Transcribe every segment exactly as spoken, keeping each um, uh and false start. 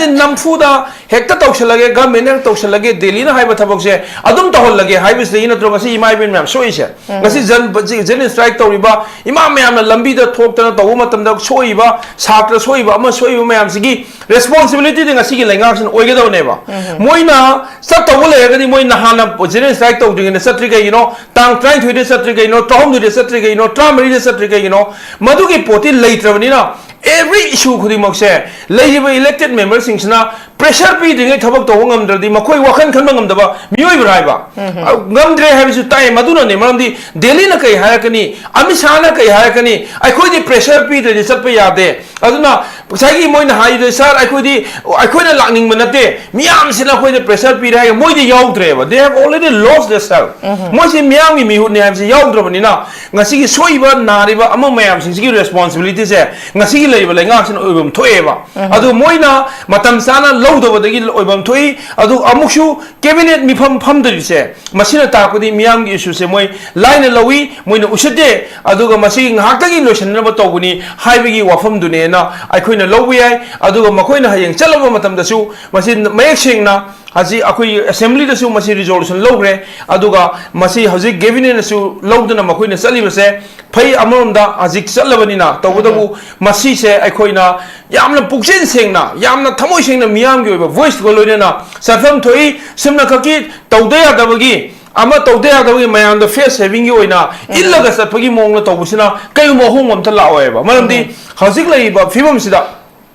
ꯅꯝꯐꯨꯗ ꯍꯦꯛꯇ ꯇꯧꯁꯜꯂꯒꯦ, ꯒꯚꯔꯟꯃꯦꯟꯅ ꯇꯧꯁꯜꯂꯒꯦ, ꯗꯦꯜꯂꯤꯅ ꯍꯥꯏꯕ ꯊꯕꯛꯁꯦ ꯑꯗꯨꯝ ꯇꯧꯍꯜꯂꯒꯦ ꯍꯥꯏꯕꯁꯤꯗꯒꯤ ꯅꯠꯇ꯭ꯔꯣ ꯉꯁꯤ ꯏꯃꯥ ꯏꯕꯦꯟ ꯃꯌꯥꯝ ꯁꯣꯛꯏꯁꯦ? ꯉꯁꯤ ꯖꯟ ꯖꯦꯅꯔꯦꯜ ꯁ꯭ꯇ꯭ꯔꯥꯏꯛ ꯇꯧꯔꯤꯕ ꯏꯃꯥ ꯃꯌꯥꯝꯅ ꯂꯝꯕꯤꯗ ꯊꯣꯛꯇꯅ ꯇꯧꯕ ꯃꯇꯝꯗ ꯁꯣꯛꯏꯕ, ꯁꯥꯇ꯭ꯔ ꯁꯣꯛꯏꯕ, ꯑꯃ ꯁꯣꯛꯏꯕ ꯃꯌꯥꯝꯁꯤꯒꯤ ꯔꯦꯁꯄꯣꯟꯁꯤꯕꯤꯂꯤꯇꯤꯗꯤ ꯉꯁꯤꯒꯤ ꯂꯩꯉꯥꯛꯁꯤꯅ ꯑꯣꯏꯒꯗꯕꯅꯦꯕ꯫ ꯃꯣꯏꯅ ꯆꯠꯇꯧꯕ ꯂꯩꯔꯒꯗꯤ ꯃꯣꯏ ꯅꯍꯥꯟꯅ ꯖꯦꯅꯔꯦꯜ ꯁ꯭ꯇ꯭ꯔꯥꯏꯛ ꯇꯧꯗ꯭ꯔꯤꯉꯩꯗ ꯆꯠꯇ꯭ꯔꯤ ꯀꯩꯒꯤꯅꯣ? ꯇꯥꯡ ꯇꯔꯥꯅꯤꯊꯣꯏꯗ ꯆꯠꯇ꯭ꯔꯤ ꯀꯩꯒꯤꯅꯣ? ꯇꯔꯥꯍꯨꯝꯗꯣꯏꯗ ꯆꯠꯇ꯭ꯔꯤ ꯀꯩꯒꯤꯅꯣ? ꯇꯔꯥꯃꯔꯤꯗ ꯆꯠꯇ꯭ꯔꯤ ꯀꯩꯒꯤꯅꯣ? ꯃꯗꯨꯒꯤ ꯄꯣꯠꯇꯤ ꯂꯩꯇ꯭ꯔꯕꯅꯤꯅ, every issue ꯈꯨꯗꯤꯡꯃꯛꯁꯦ ꯂꯩꯔꯤꯕ ꯏꯂꯦꯛꯇꯦꯗ ꯃꯦꯝꯕꯔꯁꯤꯡꯁꯤꯅ ꯄ꯭ꯔꯦꯁꯔ ꯄꯤꯗ꯭ꯔꯤꯉꯩ ꯊꯕꯛ ꯇꯧꯕ ꯉꯝꯗ꯭ꯔꯗꯤ ꯃꯈꯣꯏ ꯋꯥꯈꯜ ꯈꯟꯕ ꯉꯝꯗꯕ ꯃꯤꯑꯣꯏꯕ꯭ꯔꯥ ꯍꯥꯏꯕ? ꯉꯝꯗ꯭ꯔꯦ ꯍꯥꯏꯕꯁꯨ ꯇꯥꯏ꯫ ꯃꯗꯨꯅꯅꯦ ꯃꯔꯝꯗꯤ ꯗꯦꯜꯂꯤꯅ ꯀꯩ ꯍꯥꯏꯔꯛꯀꯅꯤ, ꯑꯃꯤꯠ ꯁꯥꯍꯅ ꯀꯩ ꯍꯥꯏꯔꯛꯀꯅꯤ, ꯑꯩꯈꯣꯏꯗꯤ ꯄ꯭ꯔꯦꯁꯔ ꯄꯤꯗ꯭ꯔꯗꯤ ꯆꯠꯄ ꯌꯥꯗꯦ꯫ ꯑꯗꯨꯅ ꯉꯁꯥꯏꯒꯤ ꯃꯣꯏꯅ ꯍꯥꯏꯗꯣ, "ꯁꯥꯔ, ꯑꯩꯈꯣꯏꯗꯤ, ꯑꯩꯈꯣꯏꯅ ꯂꯥꯛꯅꯤꯡꯕ ꯅꯠꯇꯦ, ꯃꯤꯌꯥꯝꯁꯤꯅ ꯑꯩꯈꯣꯏꯗ ꯄ꯭ꯔꯦꯁꯔ ꯄꯤꯔꯦ" ꯍꯥꯏꯔꯒ ꯃꯣꯏꯗꯤ ꯌꯥꯎꯗ꯭ꯔꯦꯕ꯫ They have already lost their self. ꯃꯣꯏꯁꯤ ꯃꯤꯌꯥꯝꯒꯤ ꯃꯤꯍꯨꯠꯅꯤ ꯍꯥꯏꯕꯁꯤ ꯌꯥꯎꯗ꯭ꯔꯕꯅꯤꯅ, ꯉꯁꯤꯒꯤ ꯁꯣꯛꯏꯕ ꯅꯥꯔꯤꯕ ꯑꯃ ꯃꯌꯥꯝꯁꯤꯡꯁꯤꯒꯤ ꯔꯦꯁꯄꯣꯟꯁꯤꯕꯤꯂꯤꯇꯤꯁꯦ ꯉꯁꯤꯒꯤ ꯂꯩꯔꯤꯕ ꯂꯩꯉꯥꯛꯁꯤꯅ ꯑꯣꯏꯐꯝ ꯊꯣꯛꯑꯦꯕ꯫ ꯑꯗꯨ ꯃꯣꯏꯅ ꯃꯇꯝ ꯆꯥꯅ ꯂꯧꯗꯕꯗꯒꯤ ꯑꯣꯏꯐꯝ ꯊꯣꯛꯏ꯫ ꯑꯗꯨ ꯑꯃꯨꯛꯁꯨ ꯀꯦꯕꯤꯅꯦꯠ ꯃꯤꯐꯝ ꯐꯝꯗ꯭ꯔꯤꯁꯦ, ꯃꯁꯤꯅ ꯇꯥꯛꯄꯗꯤ ꯃꯤꯌꯥꯝꯒꯤ ꯏꯁꯨꯁꯦ ꯃꯣꯏ ꯂꯥꯏꯅ ꯂꯧꯏ, ꯃꯣꯏꯅ ꯎꯁꯤꯠꯇꯦ꯫ ꯑꯗꯨꯒ ꯃꯁꯤ ꯉꯥꯏꯍꯥꯛꯇꯒꯤ ꯂꯣꯏꯁꯤꯟꯅꯕ ꯇꯧꯕꯅꯤ ꯍꯥꯏꯕꯒꯤ ꯋꯥꯐꯝꯗꯨꯅꯦꯅ ꯑꯩꯈꯣꯏꯅ ꯂꯧꯕ ꯌꯥꯏ꯫ ꯑꯗꯨꯒ ꯃꯈꯣꯏꯅ ꯍꯌꯦꯡ ꯆꯠꯂꯕ ꯃꯇꯝꯗꯁꯨ ꯃꯁꯤ ꯃꯌꯦꯛ ꯁꯦꯡꯅ ꯍꯧꯖꯤꯛ ꯑꯩꯈꯣꯏ ꯑꯦꯁꯦꯝꯕ꯭ꯂꯤꯗꯁꯨ ꯃꯁꯤ ꯔꯤꯖꯣꯂꯨꯁꯟ ꯂꯧꯈ꯭ꯔꯦ꯫ ꯑꯗꯨꯒ ꯃꯁꯤ ꯍꯧꯖꯤꯛ ꯀꯦꯕꯤꯅꯦꯠꯅꯁꯨ ꯂꯧꯗꯨꯅ ꯃꯈꯣꯏꯅ ꯆꯠꯂꯤꯕꯁꯦ ꯐꯩ꯫ ꯑꯃꯔꯣꯝꯗ ꯍꯧꯖꯤꯛ ꯆꯠꯂꯕꯅꯤꯅ, ꯇꯧꯕꯇꯕꯨ ꯃꯁꯤꯁꯦ ꯑꯩꯈꯣꯏꯅ ꯌꯥꯝꯅ ꯄꯨꯛꯆꯦꯜ ꯁꯦꯡꯅ, ꯌꯥꯝꯅ ꯊꯃꯣꯏ ꯁꯦꯡꯅ ꯃꯤꯌꯥꯝꯒꯤ ꯑꯣꯏꯕ ꯚꯣꯏꯁꯇꯨꯒ ꯂꯣꯏꯅꯅ ꯆꯠꯐꯝ ꯊꯣꯛꯏ꯫ ꯁꯤꯝꯅ ꯈꯛꯀꯤ ꯇꯧꯗ ꯌꯥꯗꯕꯒꯤ, ꯑꯃ ꯇꯧꯗ ꯌꯥꯗꯕꯒꯤ ꯃꯌꯥꯝꯗ ꯐꯦꯁ ꯁꯦꯚꯤꯡꯒꯤ ꯑꯣꯏꯅ ꯏꯜꯂꯒ ꯆꯠꯄꯒꯤ ꯃꯑꯣꯡꯗ ꯇꯧꯕꯁꯤꯅ ꯀꯩꯒꯨꯝꯕ ꯑꯍꯣꯡꯕ ꯑꯝꯇ ꯂꯥꯛꯑꯣꯏꯕ꯫ ꯃꯔꯝꯗꯤ ꯍꯧꯖꯤꯛ ꯂꯩꯔꯤꯕ ꯐꯤꯕꯝꯁꯤꯗ,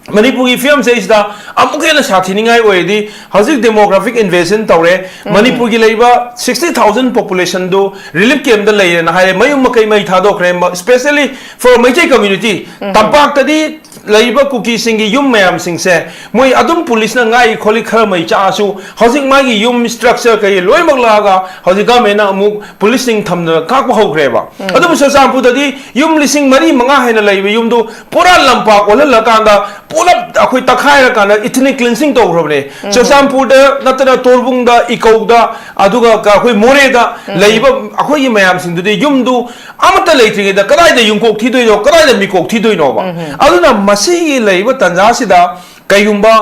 ꯃꯅꯤꯄꯨꯔꯒꯤ ꯐꯤꯕꯝꯁꯦ ꯁꯤꯗ ꯑꯃꯨꯛꯀ ꯍꯦꯟꯅ ꯁꯥꯊꯤꯅꯤꯡꯉꯥꯏ ꯑꯣꯏꯔꯗꯤ, ꯍꯧꯖꯤꯛ ꯗꯦꯃꯣꯒ꯭ꯔꯥꯐꯤꯛ ꯏꯟꯚꯦꯁꯟ ꯇꯧꯔꯦ꯫ ꯃꯅꯤꯄꯨꯔꯒꯤ ꯂꯩꯔꯤꯕ ꯁꯤꯛꯁꯇꯤ ꯊꯥꯎꯖꯟ ꯄꯣꯄꯨꯂꯦꯁꯟꯗꯨ ꯔꯤꯂꯤꯐ ꯀꯦꯝꯗ ꯂꯩꯔꯦꯅ ꯍꯥꯏꯔꯦ꯫ ꯃꯌꯨꯝ ꯃꯀꯩ ꯃꯩ ꯊꯥꯗꯣꯛꯈ꯭ꯔꯦ꯫ ꯃ-, specially for ꯃꯩꯇꯩ ꯀꯝꯃ꯭ꯌꯨꯅꯤꯇꯤ, ꯇꯝꯄꯥꯛꯇꯗꯤ ꯂꯩꯔꯤꯕ ꯀꯨꯀꯤꯁꯤꯡꯒꯤ ꯌꯨꯝ ꯃꯌꯥꯝꯁꯤꯡꯁꯦ ꯃꯣꯏ ꯑꯗꯨꯝ ꯄꯨꯂꯤꯁꯅ ꯉꯥꯛꯏ ꯈꯣꯠꯂꯤ ꯈꯔ ꯃꯩ ꯆꯥꯛꯑꯁꯨ, ꯍꯧꯖꯤꯛ ꯃꯥꯒꯤ ꯌꯨꯝ ꯁ꯭ꯇ꯭ꯔꯛꯆꯔ ꯀꯩ ꯂꯣꯏꯅꯃꯛ ꯂꯥꯛꯑꯒ ꯍꯧꯖꯤꯛ ꯒꯚꯔꯟꯃꯦꯟꯠꯅ ꯑꯃꯨꯛ ꯄꯨꯂꯤꯁꯁꯤꯡ ꯊꯝꯗꯅ ꯀꯥꯛꯄ ꯍꯧꯈ꯭ꯔꯦꯕ꯫ ꯑꯗꯨꯕꯨ ꯆꯨꯔꯆꯥꯟꯄꯨꯔꯗꯗꯤ ꯌꯨꯝ ꯂꯤꯁꯤꯡ ꯃꯔꯤ ꯃꯉꯥ ꯍꯦꯟꯅ ꯂꯩꯕ ꯌꯨꯝꯗꯨ ꯄꯨꯔꯥ ꯂꯝꯄꯥꯛ ꯑꯣꯜꯍꯜꯂꯀꯥꯟꯗ, ꯄꯨꯂꯞ ꯑꯩꯈꯣꯏ ꯇꯛꯈꯥꯏꯔꯀꯥꯟꯗ ꯏꯊꯅꯤꯛ ꯀ꯭ꯂꯤꯟꯁꯤꯡ ꯇꯧꯈ꯭ꯔꯕꯅꯦ꯫ ꯆꯨꯔꯆꯥꯟꯄꯨꯔꯗ ꯅꯠꯇꯅ ꯇꯣꯔꯕꯨꯡꯗ, ꯏꯀꯧꯗ, ꯑꯗꯨꯒ ꯀ-, ꯑꯩꯈꯣꯏ ꯃꯣꯔꯦꯗ ꯂꯩꯕ ꯑꯩꯈꯣꯏꯒꯤ ꯃꯌꯥꯝꯁꯤꯡꯗꯨꯗꯤ ꯌꯨꯝꯗꯨ ꯑꯃꯠꯇ ꯂꯩꯇ꯭ꯔꯤꯉꯩꯗ ꯀꯗꯥꯏꯗ ꯌꯨꯝꯀꯣꯛ ꯊꯤꯗꯣꯏꯅꯣ, ꯀꯗꯥꯏꯗ ꯃꯤꯀꯣꯛ ꯊꯤꯗꯣꯏꯅꯣꯕ? ꯑꯗꯨꯅ ꯃꯁꯤꯒꯤ ꯂꯩꯔꯤꯕ ꯇꯥꯟꯖꯥꯁꯤꯗ ꯀꯩꯒꯨꯝꯕ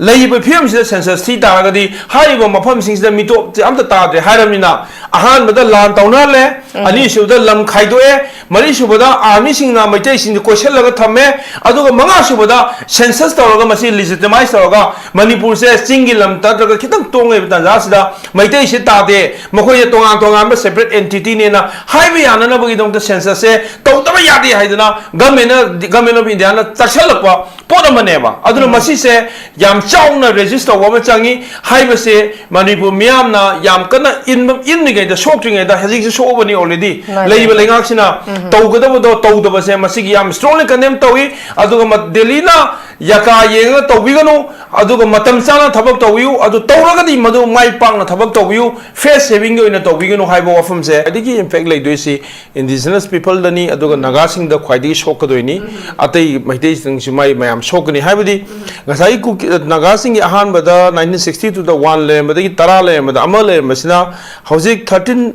ꯂꯩꯔꯤꯕ ꯐꯤꯕꯝꯁꯤꯗ ꯁꯦꯟꯁꯁ ꯊꯤ ꯇꯥꯔꯒꯗꯤ ꯍꯥꯏꯔꯤꯕ ꯃꯐꯝꯁꯤꯡꯁꯤꯗ ꯃꯤꯇꯣꯞꯁꯦ ꯑꯝꯇ ꯇꯥꯗ꯭ꯔꯦ ꯍꯥꯏꯔꯕꯅꯤꯅ, ꯑꯍꯥꯟꯕꯗ ꯂꯥꯟ ꯇꯧꯅꯍꯜꯂꯦ, ꯑꯅꯤꯁꯨꯕꯗ ꯂꯝ ꯈꯥꯏꯗꯣꯛꯑꯦ, ꯃꯔꯤꯁꯨꯕꯗ ꯑꯥꯔꯃꯤꯁꯤꯡꯅ ꯃꯩꯇꯩꯁꯤꯡꯁꯦ ꯀꯣꯏꯁꯤꯜꯂꯒ ꯊꯝꯃꯦ, ꯑꯗꯨꯒ ꯃꯉꯥꯁꯨꯕꯗ ꯁꯦꯟꯁꯁ ꯇꯧꯔꯒ ꯃꯁꯤ ꯂꯤꯖꯤꯇꯤꯃꯥꯏꯁ ꯇꯧꯔꯒ ꯃꯅꯤꯄꯨꯔꯁꯦ ꯆꯤꯡꯒꯤ ꯂꯝ ꯅꯠꯇ꯭ꯔꯒ ꯈꯤꯇꯪ ꯇꯣꯡꯉꯤꯕ ꯇꯥꯟꯖꯥꯁꯤꯗ ꯃꯩꯇꯩꯁꯤ ꯇꯥꯗꯦ, ꯃꯈꯣꯏꯁꯦ ꯇꯣꯉꯥꯟ ꯇꯣꯉꯥꯟꯕ separate entity ꯅꯦꯅ ꯍꯥꯏꯕ ꯌꯥꯅꯅꯕꯒꯤꯗꯃꯛꯇ ꯁꯦꯟꯁꯁꯁꯦ ꯇꯧꯗꯕ ꯌꯥꯗꯦ ꯍꯥꯏꯗꯅ ꯒꯃꯦꯟꯅ, Government of India ꯅ ꯆꯥꯛꯁꯜꯂꯛꯄ ꯄꯣꯠ ꯑꯃꯅꯦꯕ꯫ ꯑꯗꯨꯅ ꯃꯁꯤꯁꯦ ꯌꯥꯝ ꯆꯥꯎꯅ ꯔꯦꯖꯤꯁ ꯇꯧꯕ ꯑꯃ ꯆꯪꯉꯤ ꯍꯥꯏꯕꯁꯦ ꯃꯅꯤꯄꯨꯔ ꯃꯤꯌꯥꯝꯅ ꯌꯥꯝ ꯀꯟꯅ ꯏꯟꯕ, ꯏꯟꯗ꯭ꯔꯤꯉꯩꯗ, ꯁꯣꯛꯇ꯭ꯔꯤꯉꯩꯗ, ꯍꯧꯖꯤꯛꯁꯨ ꯁꯣꯛꯑꯕꯅꯤ already꯫ ꯃꯥꯅꯦ꯫ ꯂꯩꯔꯤꯕ ꯂꯩꯉꯥꯛꯁꯤꯅ ꯇꯧꯒꯗꯕꯗꯣ ꯇꯧꯗꯕꯁꯦ ꯃꯁꯤꯒꯤ ꯌꯥꯝ strongly condemn ꯇꯧꯏ꯫ ꯑꯗꯨꯒ ꯃ-, ꯗꯦꯜꯂꯤꯅ ꯌꯥꯀꯥ ꯌꯦꯡꯉꯒ ꯇꯧꯕꯤꯒꯅꯨ, ꯑꯗꯨꯒ ꯃꯇꯝ ꯆꯥꯅ ꯊꯕꯛ ꯇꯧꯕꯤꯌꯨ, ꯑꯗꯨ ꯇꯧꯔꯒꯗꯤ ꯃꯗꯨ ꯃꯥꯏ ꯄꯥꯛꯅ ꯊꯕꯛ ꯇꯧꯕꯤꯌꯨ, face saving ꯒꯤ ꯑꯣꯏꯅ ꯇꯧꯕꯤꯒꯅꯨ ꯍꯥꯏꯕ ꯋꯥꯐꯝꯁꯦ꯫ ꯈ꯭ꯋꯥꯏꯗꯒꯤ impact ꯂꯩꯗꯣꯏꯁꯤ indigenous people ꯗꯅꯤ, ꯑꯗꯨꯒ ꯅꯥꯒꯥꯁꯤꯡꯗ ꯈ꯭ꯋꯥꯏꯗꯒꯤ ꯁꯣꯛꯀꯗꯣꯏꯅꯤ꯫ ꯑꯇꯩ ꯃꯩꯇꯩꯁꯤꯡꯁꯤ ꯃꯥꯏ ꯃꯌꯥꯝ ꯁꯣꯛꯀꯅꯤ꯫ ꯍꯥꯏꯕꯗꯤ ꯉꯁꯥꯏꯒꯤ ꯀꯨꯀꯤ-, ꯅꯥꯒꯥꯁꯤꯡꯒꯤ ꯑꯍꯥꯟꯕꯗ nineteen sixty two ꯗ one ꯂꯩꯔꯝꯕꯗꯒꯤ ꯇꯔꯥ ꯂꯩꯔꯝꯕꯗ ꯑꯃ ꯂꯩꯔꯝꯕꯁꯤꯅ ꯍꯧꯖꯤꯛ thirteen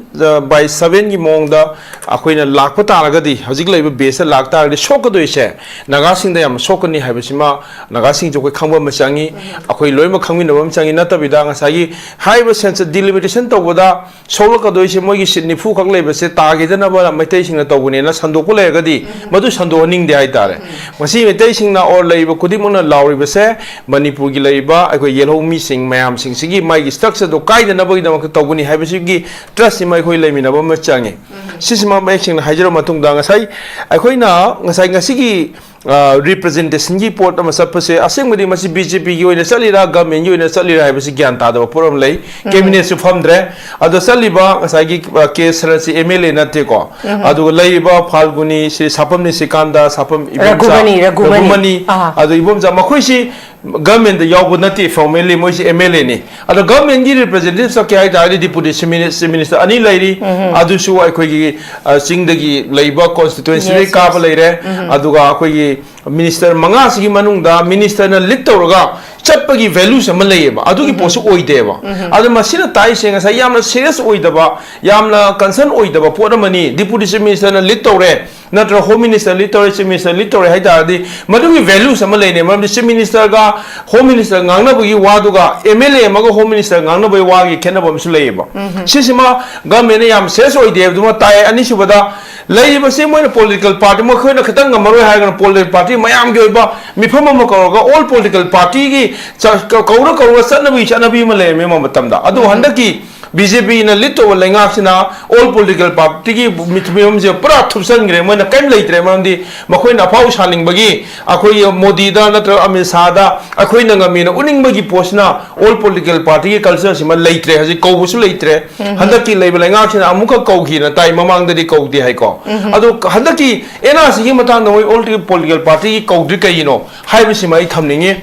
by seven ꯒꯤ ꯃꯑꯣꯡꯗ ꯑꯩꯈꯣꯏꯅ ꯂꯥꯛꯄ ꯇꯥꯔꯒꯗꯤ, ꯍꯧꯖꯤꯛ ꯂꯩꯔꯤꯕ base ꯇ ꯂꯥꯛ ꯇꯥꯔꯒꯗꯤ ꯁꯣꯛꯀꯗꯣꯏꯁꯦ ꯅꯥꯒꯥꯁꯤꯡꯗ ꯌꯥꯝ ꯁꯣꯛꯀꯅꯤ ꯍꯥꯏꯕꯁꯤꯃ ꯅꯥꯒꯥꯁꯤꯡꯁꯨ ꯑꯩꯈꯣꯏ ꯈꯪꯕ ꯑꯃ ꯆꯪꯉꯤ, ꯑꯩꯈꯣꯏ ꯂꯣꯏꯅꯃꯛ ꯈꯪꯃꯤꯟꯅꯕ ꯑꯃ ꯆꯪꯉꯤ꯫ ꯅꯠꯇꯕꯤꯗ ꯉꯁꯥꯏꯒꯤ ꯍꯥꯏꯔꯤꯕ census delimitation ꯇꯧꯕꯗ ꯁꯣꯛꯂꯛꯀꯗꯣꯏꯁꯦ ꯃꯣꯏꯒꯤ seat ꯅꯤꯐꯨ ꯈꯛ ꯂꯩꯕꯁꯦ ꯇꯥꯈꯤꯗꯅꯕ ꯃꯩꯇꯩꯁꯤꯡꯅ ꯇꯧꯕꯅꯦꯅ ꯁꯟꯗꯣꯛꯄ ꯂꯩꯔꯒꯗꯤ ꯃꯗꯨ ꯁꯟꯗꯣꯛꯍꯟꯅꯤꯡꯗꯦ ꯍꯥꯏꯇꯥꯔꯦ꯫ ꯉꯁꯤ ꯃꯩꯇꯩꯁꯤꯡꯅ or ꯂꯩꯔꯤꯕ ꯈꯨꯗꯤꯡꯃꯛꯅ ꯂꯥꯎꯔꯤꯕꯁꯦ ꯃꯅꯤꯄꯨꯔꯒꯤ ꯂꯩꯔꯤꯕ ꯑꯩꯈꯣꯏ ꯌꯦꯜꯍꯧ ꯃꯤꯁꯤꯡ ꯃꯌꯥꯝꯁꯤꯡꯁꯤꯒꯤ ꯃꯥꯒꯤ structure ꯗꯣ ꯀꯥꯏꯗꯅꯕꯒꯤꯗꯃꯛꯇ ꯇꯧꯕꯅꯤ ꯍꯥꯏꯕꯁꯤꯒꯤ trust ꯁꯤꯃ ꯑꯩꯈꯣꯏ ꯂꯩꯃꯤꯟꯅꯕ ꯑꯃ ꯆꯪꯉꯤ꯫ ꯁꯤꯁꯤꯃ ꯃꯌꯦꯛ ꯁꯦꯡꯅ ꯍꯥꯏꯖꯔꯕ ꯃꯇꯨꯡꯗ ꯉꯁꯥꯏ ꯑꯩꯈꯣꯏꯅ ꯉꯁꯥꯏ ꯉꯁꯤꯒꯤ ꯑ, representation ꯒꯤ ꯄꯣꯠ ꯑꯃ ꯆꯠꯄꯁꯦ ꯑꯁꯦꯡꯕꯗꯤ ꯃꯁꯤ B J P ꯒꯤ ꯑꯣꯏꯅ ꯆꯠꯂꯤꯔꯥ, government ꯀꯤ ꯑꯣꯏꯅ ꯆꯠꯂꯤꯔꯥ ꯍꯥꯏꯕꯁꯤ ꯒ꯭ꯌꯥꯟ ꯇꯥꯗꯕ ꯄꯣꯠ ꯑꯃ ꯂꯩ꯫ Cabinet ꯁꯨ ꯐꯝꯗ꯭ꯔꯦ꯫ ꯑꯗꯣ ꯆꯠꯂꯤꯕ ꯉꯁꯥꯏꯒꯤ, ꯑ, ꯀꯦ ꯁꯔꯠꯁꯤ M L A ꯅꯠꯇꯦꯀꯣ꯫ ꯑꯗꯨꯒ ꯂꯩꯔꯤꯕ ꯐꯥꯜꯒꯨꯅꯤ, ꯁꯤ ꯁꯥꯄꯝ ꯅꯤꯁꯤꯀꯥꯟꯇ, ꯁꯥꯄꯝ ꯏꯕꯣꯝꯆꯥ, ꯔꯘꯨꯃꯅꯤ, ꯔꯘꯨꯃꯅꯤ꯫ ꯔꯘꯨꯃꯅꯤ, ꯑꯥ꯫ ꯑꯗꯨ ꯏꯕꯣꯝꯆꯥ, ꯃꯈꯣꯏꯁꯤ government ꯇ ꯌꯥꯎꯕ ꯅꯠꯇꯦ, formally ꯃꯣꯏꯁꯤ M L A ꯅꯤ꯫ ꯑꯗꯣ government ꯀꯤ representative ꯆꯠꯀꯦ ꯍꯥꯏ ꯇꯥꯔꯗꯤ deputy chief minister, minister ꯑꯅꯤ ꯂꯩꯔꯤ꯫ ꯑꯗꯨꯁꯨ ꯑꯩꯈꯣꯏꯒꯤ, ꯑ, ꯆꯤꯡꯗꯒꯤ ꯂꯩꯕ constituency ꯗꯒꯤ Yes, ꯀꯥꯕ yes꯫ ꯂꯩꯔꯦ꯫ ꯑꯗꯨꯒ ꯑꯩꯈꯣꯏꯒꯤ minister ꯃꯉꯥꯁꯤꯒꯤ ꯃꯅꯨꯡꯗ minister ꯅ lead ꯇꯧꯔꯒ ꯆꯠꯄꯒꯤ values ꯑꯃ ꯂꯩꯌꯦꯕ, ꯑꯗꯨꯒꯤ ꯄꯣꯠꯁꯨ ꯑꯣꯏꯗꯦꯕ꯫ ꯑꯗꯣ ꯃꯁꯤꯅ ꯇꯥꯛꯏꯁꯦ ꯉꯁꯥꯏ ꯌꯥꯝꯅ serious ꯑꯣꯏꯗꯕ, ꯌꯥꯝꯅ concern ꯑꯣꯏꯗꯕ ꯄꯣꯠ ꯑꯃꯅꯤ꯫ Deputy chief minister ꯅ lead ꯇꯧꯔꯦ, ꯅꯠꯇ꯭ꯔꯒ Home Minister lead ꯇꯧꯔꯦ, Chief Minister lead ꯇꯧꯔꯦ ꯍꯥꯏ ꯇꯥꯔꯗꯤ, ꯃꯗꯨꯒꯤ values ꯑꯃ ꯂꯩꯅꯩ꯫ ꯃꯔꯝꯗꯤ Chief Ministerꯒ Home Minister ꯉꯥꯡꯅꯕꯒꯤ ꯋꯥꯗꯨꯒ M L A ꯑꯃꯒ Home Minister ꯉꯥꯡꯅꯕꯒꯤ ꯋꯥꯒꯤ ꯈꯦꯠꯅꯕ ꯑꯃꯁꯨ ꯂꯩꯌꯦꯕ꯫ ꯁꯤꯁꯤꯃ governmentꯅ ꯌꯥꯝ serious ꯑꯣꯏꯗꯦ ꯍꯥꯏꯕꯗꯨꯃ ꯇꯥꯏ꯫ ꯑꯅꯤꯁꯨꯕꯗ, ꯂꯩꯔꯤꯕꯁꯤ ꯃꯣꯏꯅ political party, ꯃꯈꯣꯏꯅ ꯈꯤꯇꯪ ꯉꯝꯃꯔꯣꯏ ꯍꯥꯏꯔꯒꯅ political party ꯃꯌꯥꯝꯒꯤ ꯑꯣꯏꯕ ꯃꯤꯐꯝ ꯑꯃ ꯀꯧꯔꯒ all political partyꯒꯤ ꯆ-, ꯀ-, ꯀꯧꯔ ꯀꯧꯔꯒ ꯆꯠꯅꯕꯒꯤ ꯆꯠꯅꯕꯤ ꯑꯃ ꯂꯩꯔꯝꯃꯦ ꯃꯃꯥꯡ ꯃꯇꯝꯗ꯫ ꯑꯗꯨ ꯍꯟꯗꯛꯀꯤ B J P ꯅ lead ꯇꯧꯕ ꯂꯩꯉꯥꯛꯁꯤꯅ all political partyꯒꯤ ꯃꯤꯐꯝꯁꯦ ꯄꯨꯔꯥ ꯊꯨꯞꯆꯟꯈ꯭ꯔꯦ꯫ ꯃꯣꯏꯅ ꯀꯔꯤꯝ ꯂꯩꯇ꯭ꯔꯦ, ꯃꯔꯝꯗꯤ ꯃꯈꯣꯏꯅ ꯑꯐꯥꯎ ꯁꯥꯅꯤꯡꯕꯒꯤ, ꯑꯩꯈꯣꯏꯒꯤ ꯃꯣꯗꯤꯗ ꯅꯠꯇ꯭ꯔꯒ ꯑꯃꯤꯠ ꯁꯥꯍꯗ ꯑꯩꯈꯣꯏꯅ ꯉꯝꯃꯤꯅ ꯎꯠꯅꯤꯡꯕꯒꯤ ꯄꯣꯠꯁꯤꯅ all political partyꯒꯤ cultureꯁꯤꯃ ꯂꯩꯇ꯭ꯔꯦ꯫ ꯍꯧꯖꯤꯛ ꯀꯧꯕꯁꯨ ꯂꯩꯇ꯭ꯔꯦ꯫ ꯍꯟꯗꯛꯀꯤ ꯂꯩꯕ ꯂꯩꯉꯥꯛꯁꯤꯅ ꯑꯃꯨꯛꯈꯛ ꯀꯧꯈꯤꯅ ꯇꯥꯏ, ꯃꯃꯥꯡꯗꯗꯤ ꯀꯧꯗꯦ ꯍꯥꯏꯀꯣ꯫ ꯑꯗꯣ ꯍꯟꯗꯛꯀꯤ N R Cꯒꯤ ꯃꯇꯥꯡꯗ ꯃꯣꯏ all political partyꯒꯤ ꯀꯧꯗ꯭ꯔꯤ ꯀꯩꯒꯤꯅꯣ ꯍꯥꯏꯕꯁꯤꯃ ꯑꯩ ꯊꯝꯅꯤꯡꯉꯤ꯫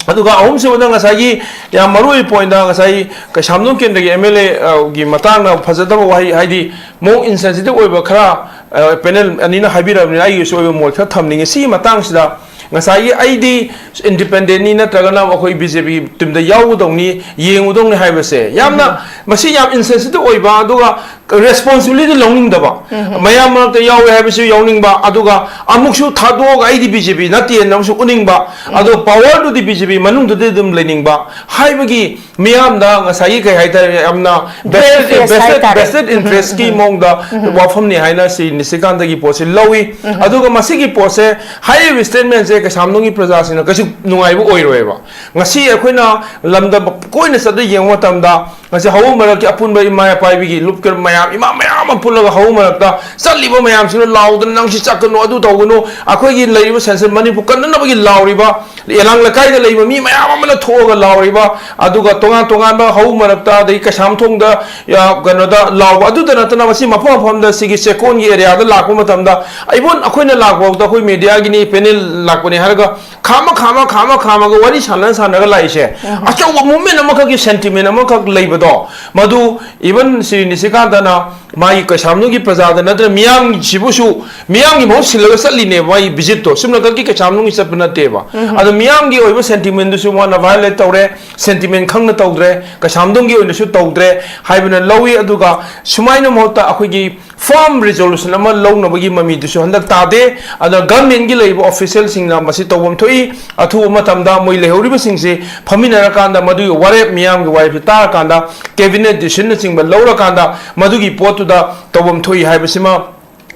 ꯑꯗꯨꯒ ꯑꯍꯨꯝꯁꯨꯕꯗ, ꯉꯁꯥꯏꯒꯤ ꯌꯥꯝ ꯃꯔꯨ ꯑꯣꯏꯕ pointꯇ, ꯉꯁꯥꯏ ꯀꯩꯁꯥꯝꯊꯣꯡ ꯀꯦꯟꯗ꯭ꯔꯒꯤ M L A ꯒꯤ ꯃꯇꯥꯡꯗ ꯐꯖꯗꯕ ꯋꯥꯍꯩ, ꯍꯥꯏꯗꯤ ꯃꯑꯣꯡ insensitive ꯑꯣꯏꯕ ꯈꯔ, ꯑ, panel ꯑꯅꯤꯅ ꯍꯥꯏꯕꯤꯔꯕꯅꯤꯅ ꯑꯩꯒꯤꯁꯨ ꯑꯣꯏꯕ ꯃꯣꯠ ꯈꯔ ꯊꯝꯅꯤꯡꯉꯤ꯫ ꯁꯤꯒꯤ ꯃꯇꯥꯡꯁꯤꯗ ꯉꯁꯥꯏꯒꯤ ꯑꯩꯗꯤ independentꯅꯤ ꯅꯠꯇ꯭ꯔꯒꯅ ꯑꯩꯈꯣꯏ B J P teamꯗ ꯌꯥꯎꯒꯗꯧꯅꯤ, ꯌꯦꯡꯉꯨꯗꯧꯅꯤ ꯍꯥꯏꯕꯁꯦ ꯌꯥꯝꯅ, ꯃꯁꯤ ꯌꯥꯝ insensitive ꯑꯣꯏꯕ, ꯑꯗꯨꯒ responsibility ꯂꯧꯅꯤꯡꯗꯕ, ꯃꯌꯥꯝ ꯃꯔꯛꯇ ꯌꯥꯎꯋꯦ ꯍꯥꯏꯕꯁꯨ ꯌꯥꯎꯅꯤꯡꯕ, ꯑꯗꯨꯒ ꯑꯃꯨꯛꯁꯨ ꯊꯥꯗꯣꯛꯑꯒ ꯑꯩꯗꯤ B J P ꯅꯠꯇꯦꯅ ꯑꯃꯨꯛꯁꯨ ꯎꯅꯤꯡꯕ, ꯑꯗꯣ powerꯗꯨꯗꯤ B J P ꯃꯅꯨꯡꯗꯨꯗꯤ ꯑꯗꯨꯝ ꯂꯩꯅꯤꯡꯕ ꯍꯥꯏꯕꯒꯤ ꯃꯤꯌꯥꯝꯗ ꯉꯁꯥꯏꯒꯤ ꯀꯩ ꯍꯥꯏꯇꯥꯔꯦ, ꯌꯥꯝꯅ vested, vested, vested interestꯀꯤ ꯃꯑꯣꯡꯗ ꯋꯥꯐꯝꯅꯤ ꯍꯥꯏꯅ ꯁꯤ ꯅꯤꯁꯤꯀꯥꯟꯇꯒꯤ ꯄꯣꯠꯁꯤ ꯂꯧꯏ꯫ ꯑꯗꯨꯒ ꯃꯁꯤꯒꯤ ꯄꯣꯠꯁꯦ, ꯍꯥꯏꯔꯤꯕ statementꯁꯦ ꯀꯩꯁꯥꯝꯊꯣꯡꯒꯤ ꯄ꯭ꯔꯖꯥꯁꯤꯡꯅ ꯀꯩꯁꯨ ꯅꯨꯡꯉꯥꯏꯕ ꯑꯣꯏꯔꯣꯏꯕ꯫ ꯉꯁꯤ ꯑꯩꯈꯣꯏꯅ ꯂꯝꯗꯝ ꯀꯣꯏꯅ ꯆꯠꯂ ꯌꯦꯡꯕ ꯃꯇꯝꯗ, ꯉꯁꯤ ꯍꯧ ꯃꯔꯛꯀꯤ ꯑꯄꯨꯟꯕ ꯏꯃꯥ ꯄꯥꯏꯕꯤꯒꯤ ꯂꯨꯞꯀ ꯃꯌꯥꯝ, ꯏꯃꯥ ꯃꯌꯥꯝ ꯑꯃ ꯄꯨꯜꯂꯒ ꯍꯧ ꯃꯔꯛꯇ ꯆꯠꯂꯤꯕ ꯃꯌꯥꯝꯁꯤꯅ ꯂꯥꯎꯗꯅ, "ꯅꯪ ꯁꯤ ꯆꯠꯀꯅꯨ, ꯑꯗꯨ ꯇꯧꯒꯅꯨ, ꯑꯩꯈꯣꯏꯒꯤ ꯂꯩꯔꯤꯕ ꯁꯦꯟꯁꯟ ꯃꯅꯤꯄꯨꯔ ꯀꯟꯅꯅꯕꯒꯤ" ꯂꯥꯎꯔꯤꯕ, ꯑꯦꯂꯥꯡ ꯂꯩꯀꯥꯏꯗ ꯂꯩꯕ ꯃꯤ ꯃꯌꯥꯝ ꯑꯃꯅ ꯊꯣꯛꯑꯒ ꯂꯥꯎꯔꯤꯕ, ꯑꯗꯨꯒ ꯇꯣꯉꯥꯟ ꯇꯣꯉꯥꯟꯕ ꯍꯧ ꯃꯔꯛꯇ, ꯑꯗꯒꯤ ꯀꯩꯁꯥꯝꯊꯣꯡꯗ, ꯌꯥ, ꯀꯩꯅꯣꯗ ꯂꯥꯎꯕ, ꯑꯗꯨꯗ ꯅꯠꯇꯅ ꯃꯁꯤ ꯃꯐꯝ ꯃꯐꯝꯗ ꯁꯤꯒꯤ ꯆꯦꯛꯀꯣꯟꯒꯤ areaꯗ ꯂꯥꯛꯄ ꯃꯇꯝꯗ, even ꯑꯩꯈꯣꯏꯅ ꯂꯥꯛꯄ ꯐꯥꯎꯗ ꯑꯩꯈꯣꯏ mediaꯒꯤꯅꯤ, panel ꯂꯥꯛꯄꯅꯤ ꯍꯥꯏꯔꯒ ꯈꯥꯝꯃ, ꯈꯥꯝꯃ, ꯈꯥꯝꯃ, ꯈꯥꯝꯃꯒ ꯋꯥꯔꯤ ꯁꯥꯟꯅ ꯁꯥꯟꯅꯔꯒ ꯂꯥꯛꯏꯁꯦ, ꯑꯆꯧꯕ movement ꯑꯃꯈꯛꯀꯤ sentiment ꯑꯃꯈꯛ ꯂꯩꯕꯗꯣ, ꯃꯗꯨ even ꯁ꯭ꯔꯤ ꯅꯤꯁꯤꯀꯥꯟꯇꯅ ꯃꯥꯒꯤ ꯀꯩꯁꯥꯝꯊꯣꯡꯒꯤ ꯄ꯭ꯔꯖꯥꯗ ꯅꯠꯇꯅ ꯃꯤꯌꯥꯝꯁꯤꯕꯨꯁꯨ, ꯃꯤꯌꯥꯝꯒꯤ ꯃꯍꯨꯠ ꯁꯤꯜꯂꯒ ꯆꯠꯂꯤꯅꯦꯕ ꯃꯥꯒꯤ ꯚꯤꯖꯤꯠꯇꯣ꯫ ꯁꯨꯞꯅꯈꯛꯀꯤ ꯀꯩꯁꯥꯝꯊꯣꯡꯒꯤ ꯆꯠꯄ ꯅꯠꯇꯦꯕ꯫ ꯑꯗꯣ ꯃꯤꯌꯥꯝꯒꯤ ꯑꯣꯏꯕ ꯁꯦꯟꯇꯤꯃꯦꯟꯗꯨꯁꯨ ꯃꯥꯅ ꯚꯥꯏꯑꯣꯂꯦꯠ ꯇꯧꯔꯦ, ꯁꯦꯟꯇꯤꯃꯦꯟ ꯈꯪꯅ ꯇꯧꯗ꯭ꯔꯦ, ꯀꯩꯁꯥꯝꯊꯣꯡꯒꯤ ꯑꯣꯏꯅꯁꯨ ꯇꯧꯗ꯭ꯔꯦ ꯍꯥꯏꯕꯅ ꯂꯧꯏ꯫ ꯑꯗꯨꯒ ꯁꯨꯃꯥꯏꯅ ꯃꯍꯨꯠꯇ ꯑꯩꯈꯣꯏꯒꯤ ꯐꯥꯔꯝ ꯔꯤꯖꯣꯂꯨꯁꯟ ꯑꯃ ꯂꯧꯅꯕꯒꯤ ꯃꯃꯤꯗꯨꯁꯨ ꯍꯟꯗꯛ ꯇꯥꯗꯦ꯫ ꯑꯗꯨꯅ ꯒꯚꯔꯟꯃꯦꯟꯒꯤ ꯂꯩꯔꯤꯕ ꯑꯣꯐꯤꯁꯤꯌꯦꯜꯁꯤꯡꯅ ꯃꯁꯤ ꯇꯧꯐꯝ ꯊꯣꯛꯏ꯫ ꯑꯊꯨꯕ ꯃꯇꯝꯗ ꯃꯣꯏ ꯂꯩꯍꯧꯔꯤꯕꯁꯤꯡꯁꯤ ꯐꯝꯃꯤꯟꯅꯔꯀꯥꯟꯗ ꯃꯗꯨꯒꯤ ꯋꯥꯔꯦꯞ, ꯃꯤꯌꯥꯝꯒꯤ ꯋꯥꯔꯦꯞꯁꯤ ꯇꯥꯔꯀꯥꯟꯗ ꯀꯦꯕꯤꯅꯦꯠ ꯗꯤꯁꯤꯖꯟꯅꯆꯤꯡꯕ ꯂꯧꯔꯀꯥꯟꯗ ꯃꯗꯨꯒꯤ ꯄꯣꯠꯇꯨꯗ ꯇꯧꯐꯝ ꯊꯣꯛꯏ ꯍꯥꯏꯕꯁꯤꯃ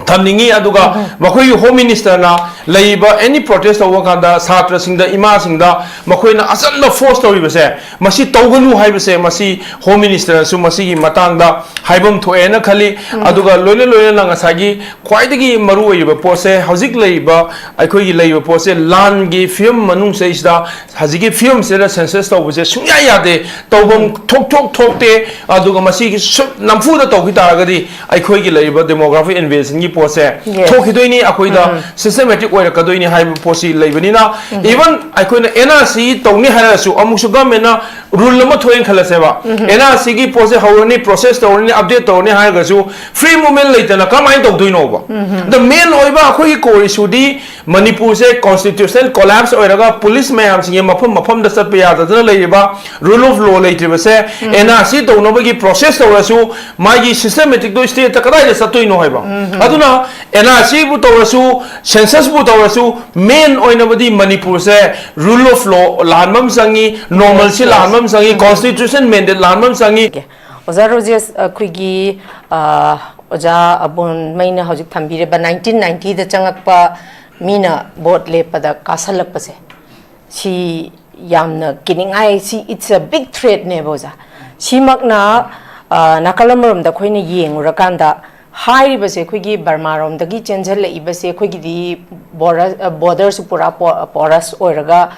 ꯊꯝꯅꯤꯡꯉꯤ꯫ ꯑꯗꯨꯒ ꯃꯈꯣꯏꯒꯤ ꯍꯣꯝ ꯃꯤꯅꯤꯁꯇꯔꯅ ꯂꯩꯔꯤꯕ ꯑꯦꯅꯤ ꯄ꯭ꯔꯣꯇꯦꯁ ꯇꯧꯕ ꯀꯥꯟꯗ ꯁꯥꯇ꯭ꯔꯁꯤꯡꯗ, ꯏꯃꯥꯁꯤꯡꯗ ꯃꯈꯣꯏꯅ ꯑꯆꯝꯕ ꯐꯣꯔꯁ ꯇꯧꯔꯤꯕꯁꯦ, ꯃꯁꯤ ꯇꯧꯒꯅꯨ ꯍꯥꯏꯕꯁꯦ, ꯃꯁꯤ ꯍꯣꯝ ꯃꯤꯅꯤꯁꯇꯔꯅꯁꯨ ꯃꯁꯤꯒꯤ ꯃꯇꯥꯡꯗ ꯍꯥꯏꯐꯝ ꯊꯣꯛꯑꯦꯅ ꯈꯜꯂꯤ꯫ ꯑꯗꯨꯒ ꯂꯣꯏꯅ ꯂꯣꯏꯅꯅ ꯉꯁꯥꯏꯒꯤ ꯈ꯭ꯋꯥꯏꯗꯒꯤ ꯃꯔꯨ ꯑꯣꯏꯔꯤꯕ ꯄꯣꯠꯁꯦ, ꯍꯧꯖꯤꯛ ꯂꯩꯔꯤꯕ, ꯑꯩꯈꯣꯏꯒꯤ ꯂꯩꯔꯤꯕ ꯄꯣꯠꯁꯦ, ꯂꯥꯟꯒꯤ ꯐꯤꯕꯝ ꯃꯅꯨꯡꯁꯤꯗꯩꯁꯤꯗ ꯍꯧꯖꯤꯛꯀꯤ ꯐꯤꯕꯝꯁꯤꯗ ꯁꯦꯟꯁꯁ ꯇꯧꯕꯁꯦ ꯁꯨꯡꯌꯥ ꯌꯥꯗꯦ, ꯇꯧꯐꯝ ꯊꯣꯛ ꯊꯣꯛ ꯊꯣꯛꯇꯦ꯫ ꯑꯗꯨꯒ ꯃꯁꯤꯒꯤ ꯁꯨ-, ꯅꯝꯐꯨꯗ ꯇꯧꯈꯤ ꯇꯥꯔꯒꯗꯤ ꯑꯩꯈꯣꯏꯒꯤ ꯂꯩꯔꯤꯕ ꯗꯦꯃꯣꯒ꯭ꯔꯥꯐꯤꯛ ꯏꯟꯚꯦꯁꯟꯒꯤ ꯄꯣꯠꯁꯦ ꯊꯣꯛꯈꯤꯗꯣꯏꯅꯤ, ꯑꯩꯈꯣꯏꯗ ꯁꯤꯁꯇꯦꯃꯦꯇꯤꯛ ꯑꯣꯏꯔꯛꯀꯗꯣꯏꯅꯤ ꯍꯥꯏꯕ ꯄꯣꯠꯁꯤ ꯂꯩꯕꯅꯤꯅ, ꯏꯚꯟ ꯑꯩꯈꯣꯏꯅ ꯑꯦꯟ ꯑꯥꯔ ꯁꯤ ꯇꯧꯅꯤ ꯍꯥꯏꯔꯒꯁꯨ ꯑꯃꯨꯛꯁꯨ ꯒꯚꯔꯟꯃꯦꯟꯅ ꯔꯨꯜ ꯑꯃ ꯊꯣꯛꯑꯦꯅ ꯈꯜꯂꯁꯦꯕ, ꯑꯦꯟ ꯑꯥꯔ ꯁꯤꯒꯤ ꯄꯣꯠꯁꯦ ꯍꯧꯔꯅꯤ, ꯄ꯭ꯔꯣꯁꯦꯁ ꯇꯧꯔꯅꯤ, ꯑꯞꯗꯦꯠ ꯇꯧꯔꯅꯤ ꯍꯥꯏꯔꯒꯁꯨ ꯐ꯭ꯔꯤ ꯃꯨꯚꯃꯦꯟ ꯂꯩꯇꯅ ꯀꯃꯥꯏꯅ ꯇꯧꯗꯣꯏꯅꯣꯕ? ꯗ ꯃꯦꯟ ꯑꯣꯏꯕ ꯑꯩꯈꯣꯏꯒꯤ ꯀꯣꯔ ꯏꯁꯨꯗꯤ ꯃꯅꯤꯄꯨꯔꯁꯦ ꯀꯣꯟꯁꯇꯤꯇ꯭ꯌꯨꯁꯅꯦꯜ ꯀꯣꯂꯥꯞꯁ ꯑꯣꯏꯔꯒ ꯄꯨꯂꯤꯁ ꯃꯌꯥꯝꯁꯤꯡꯁꯦ ꯃꯐꯝ ꯃꯐꯝꯗ ꯆꯠꯄ ꯌꯥꯗꯗꯅ ꯂꯩꯔꯤꯕ, ꯔꯨꯜ ꯑꯣꯐ ꯂꯣ ꯂꯩꯇ꯭ꯔꯤꯕꯁꯦ, ꯑꯦꯟ ꯑꯥꯔ ꯁꯤ ꯇꯧꯅꯕꯒꯤ ꯄ꯭ꯔꯣꯁꯦꯁ ꯇꯧꯔꯁꯨ ꯃꯥꯒꯤ ꯁꯤꯁꯇꯦꯃꯦꯇꯤꯛꯇꯣ ꯁ꯭ꯇꯦꯠꯇ ꯀꯗꯥꯏꯗ ꯆꯠꯇꯣꯏꯅꯣ ꯍꯥꯏꯕ꯫ ꯑꯗꯨꯅ ꯑꯦꯟ ꯑꯥꯔ ꯁꯤꯕꯨ ꯇꯧꯔꯁꯨ, ꯁꯦꯟꯁꯁꯕꯨ ꯇꯧꯔꯁꯨ, ꯃꯦꯟ ꯑꯣꯏꯅꯕꯗꯤ ꯃꯅꯤꯄꯨꯔꯁꯦ ꯔꯨꯜ ꯑꯣꯐ ꯂꯣ ꯂꯥꯟꯕ ꯑꯃ ꯆꯪꯉꯤ, ꯅꯣꯔꯃꯜꯁꯤ ꯂꯥꯟꯕ ꯑꯃ ꯆꯪꯉꯤ, ꯀꯣꯟꯁꯇꯤꯇ꯭ꯌꯨꯁꯟ ꯃꯦꯟꯗꯦꯠ ꯂꯥꯟꯕ ꯑꯃ ꯆꯪꯉꯤ꯫ ꯑꯣꯖꯥ ꯔꯣꯖꯦꯁ, ꯑꯩꯈꯣꯏꯒꯤ, ꯑ, ꯑꯣꯖꯥ ꯑꯕꯣꯟꯃꯩꯅ ꯍꯧꯖꯤꯛ ꯊꯝꯕꯤꯔꯤꯕ ꯅꯥꯏꯟꯇꯤꯟ ꯅꯥꯏꯟꯇꯤꯗ ꯆꯪꯉꯛꯄ ꯃꯤꯅ ꯚꯣꯠ ꯂꯦꯞꯄꯗ ꯀꯥꯁꯜꯂꯛꯄꯁꯦ, ꯁꯤ ꯌꯥꯝꯅ ꯀꯤꯅꯤꯡꯉꯥꯏ, ꯁꯤ it's a big threatꯅꯦꯕ ꯑꯣꯖꯥ꯫ ꯁꯤꯃꯛꯅ, ꯑ, ꯅꯥꯀꯜ ꯑꯃꯔꯣꯝꯗ ꯑꯩꯈꯣꯏꯅ ꯌꯦꯡꯉꯨꯔꯀꯥꯟꯗ, ꯍꯥꯏꯔꯤꯕꯁꯦ ꯑꯩꯈꯣꯏꯒꯤ ꯕꯔꯃꯥꯔꯣꯝꯗꯒꯤ ꯆꯦꯟꯁꯤꯜꯂꯛꯏꯕꯁꯦ, ꯑꯩꯈꯣꯏꯒꯤꯗꯤ ꯕꯣꯔꯗꯔ, ꯑ, ꯕꯣꯔꯗꯔꯁꯨ ꯄꯨꯔꯥ ꯄꯣ-, ꯄꯣꯔꯁ ꯑꯣꯏꯔꯒ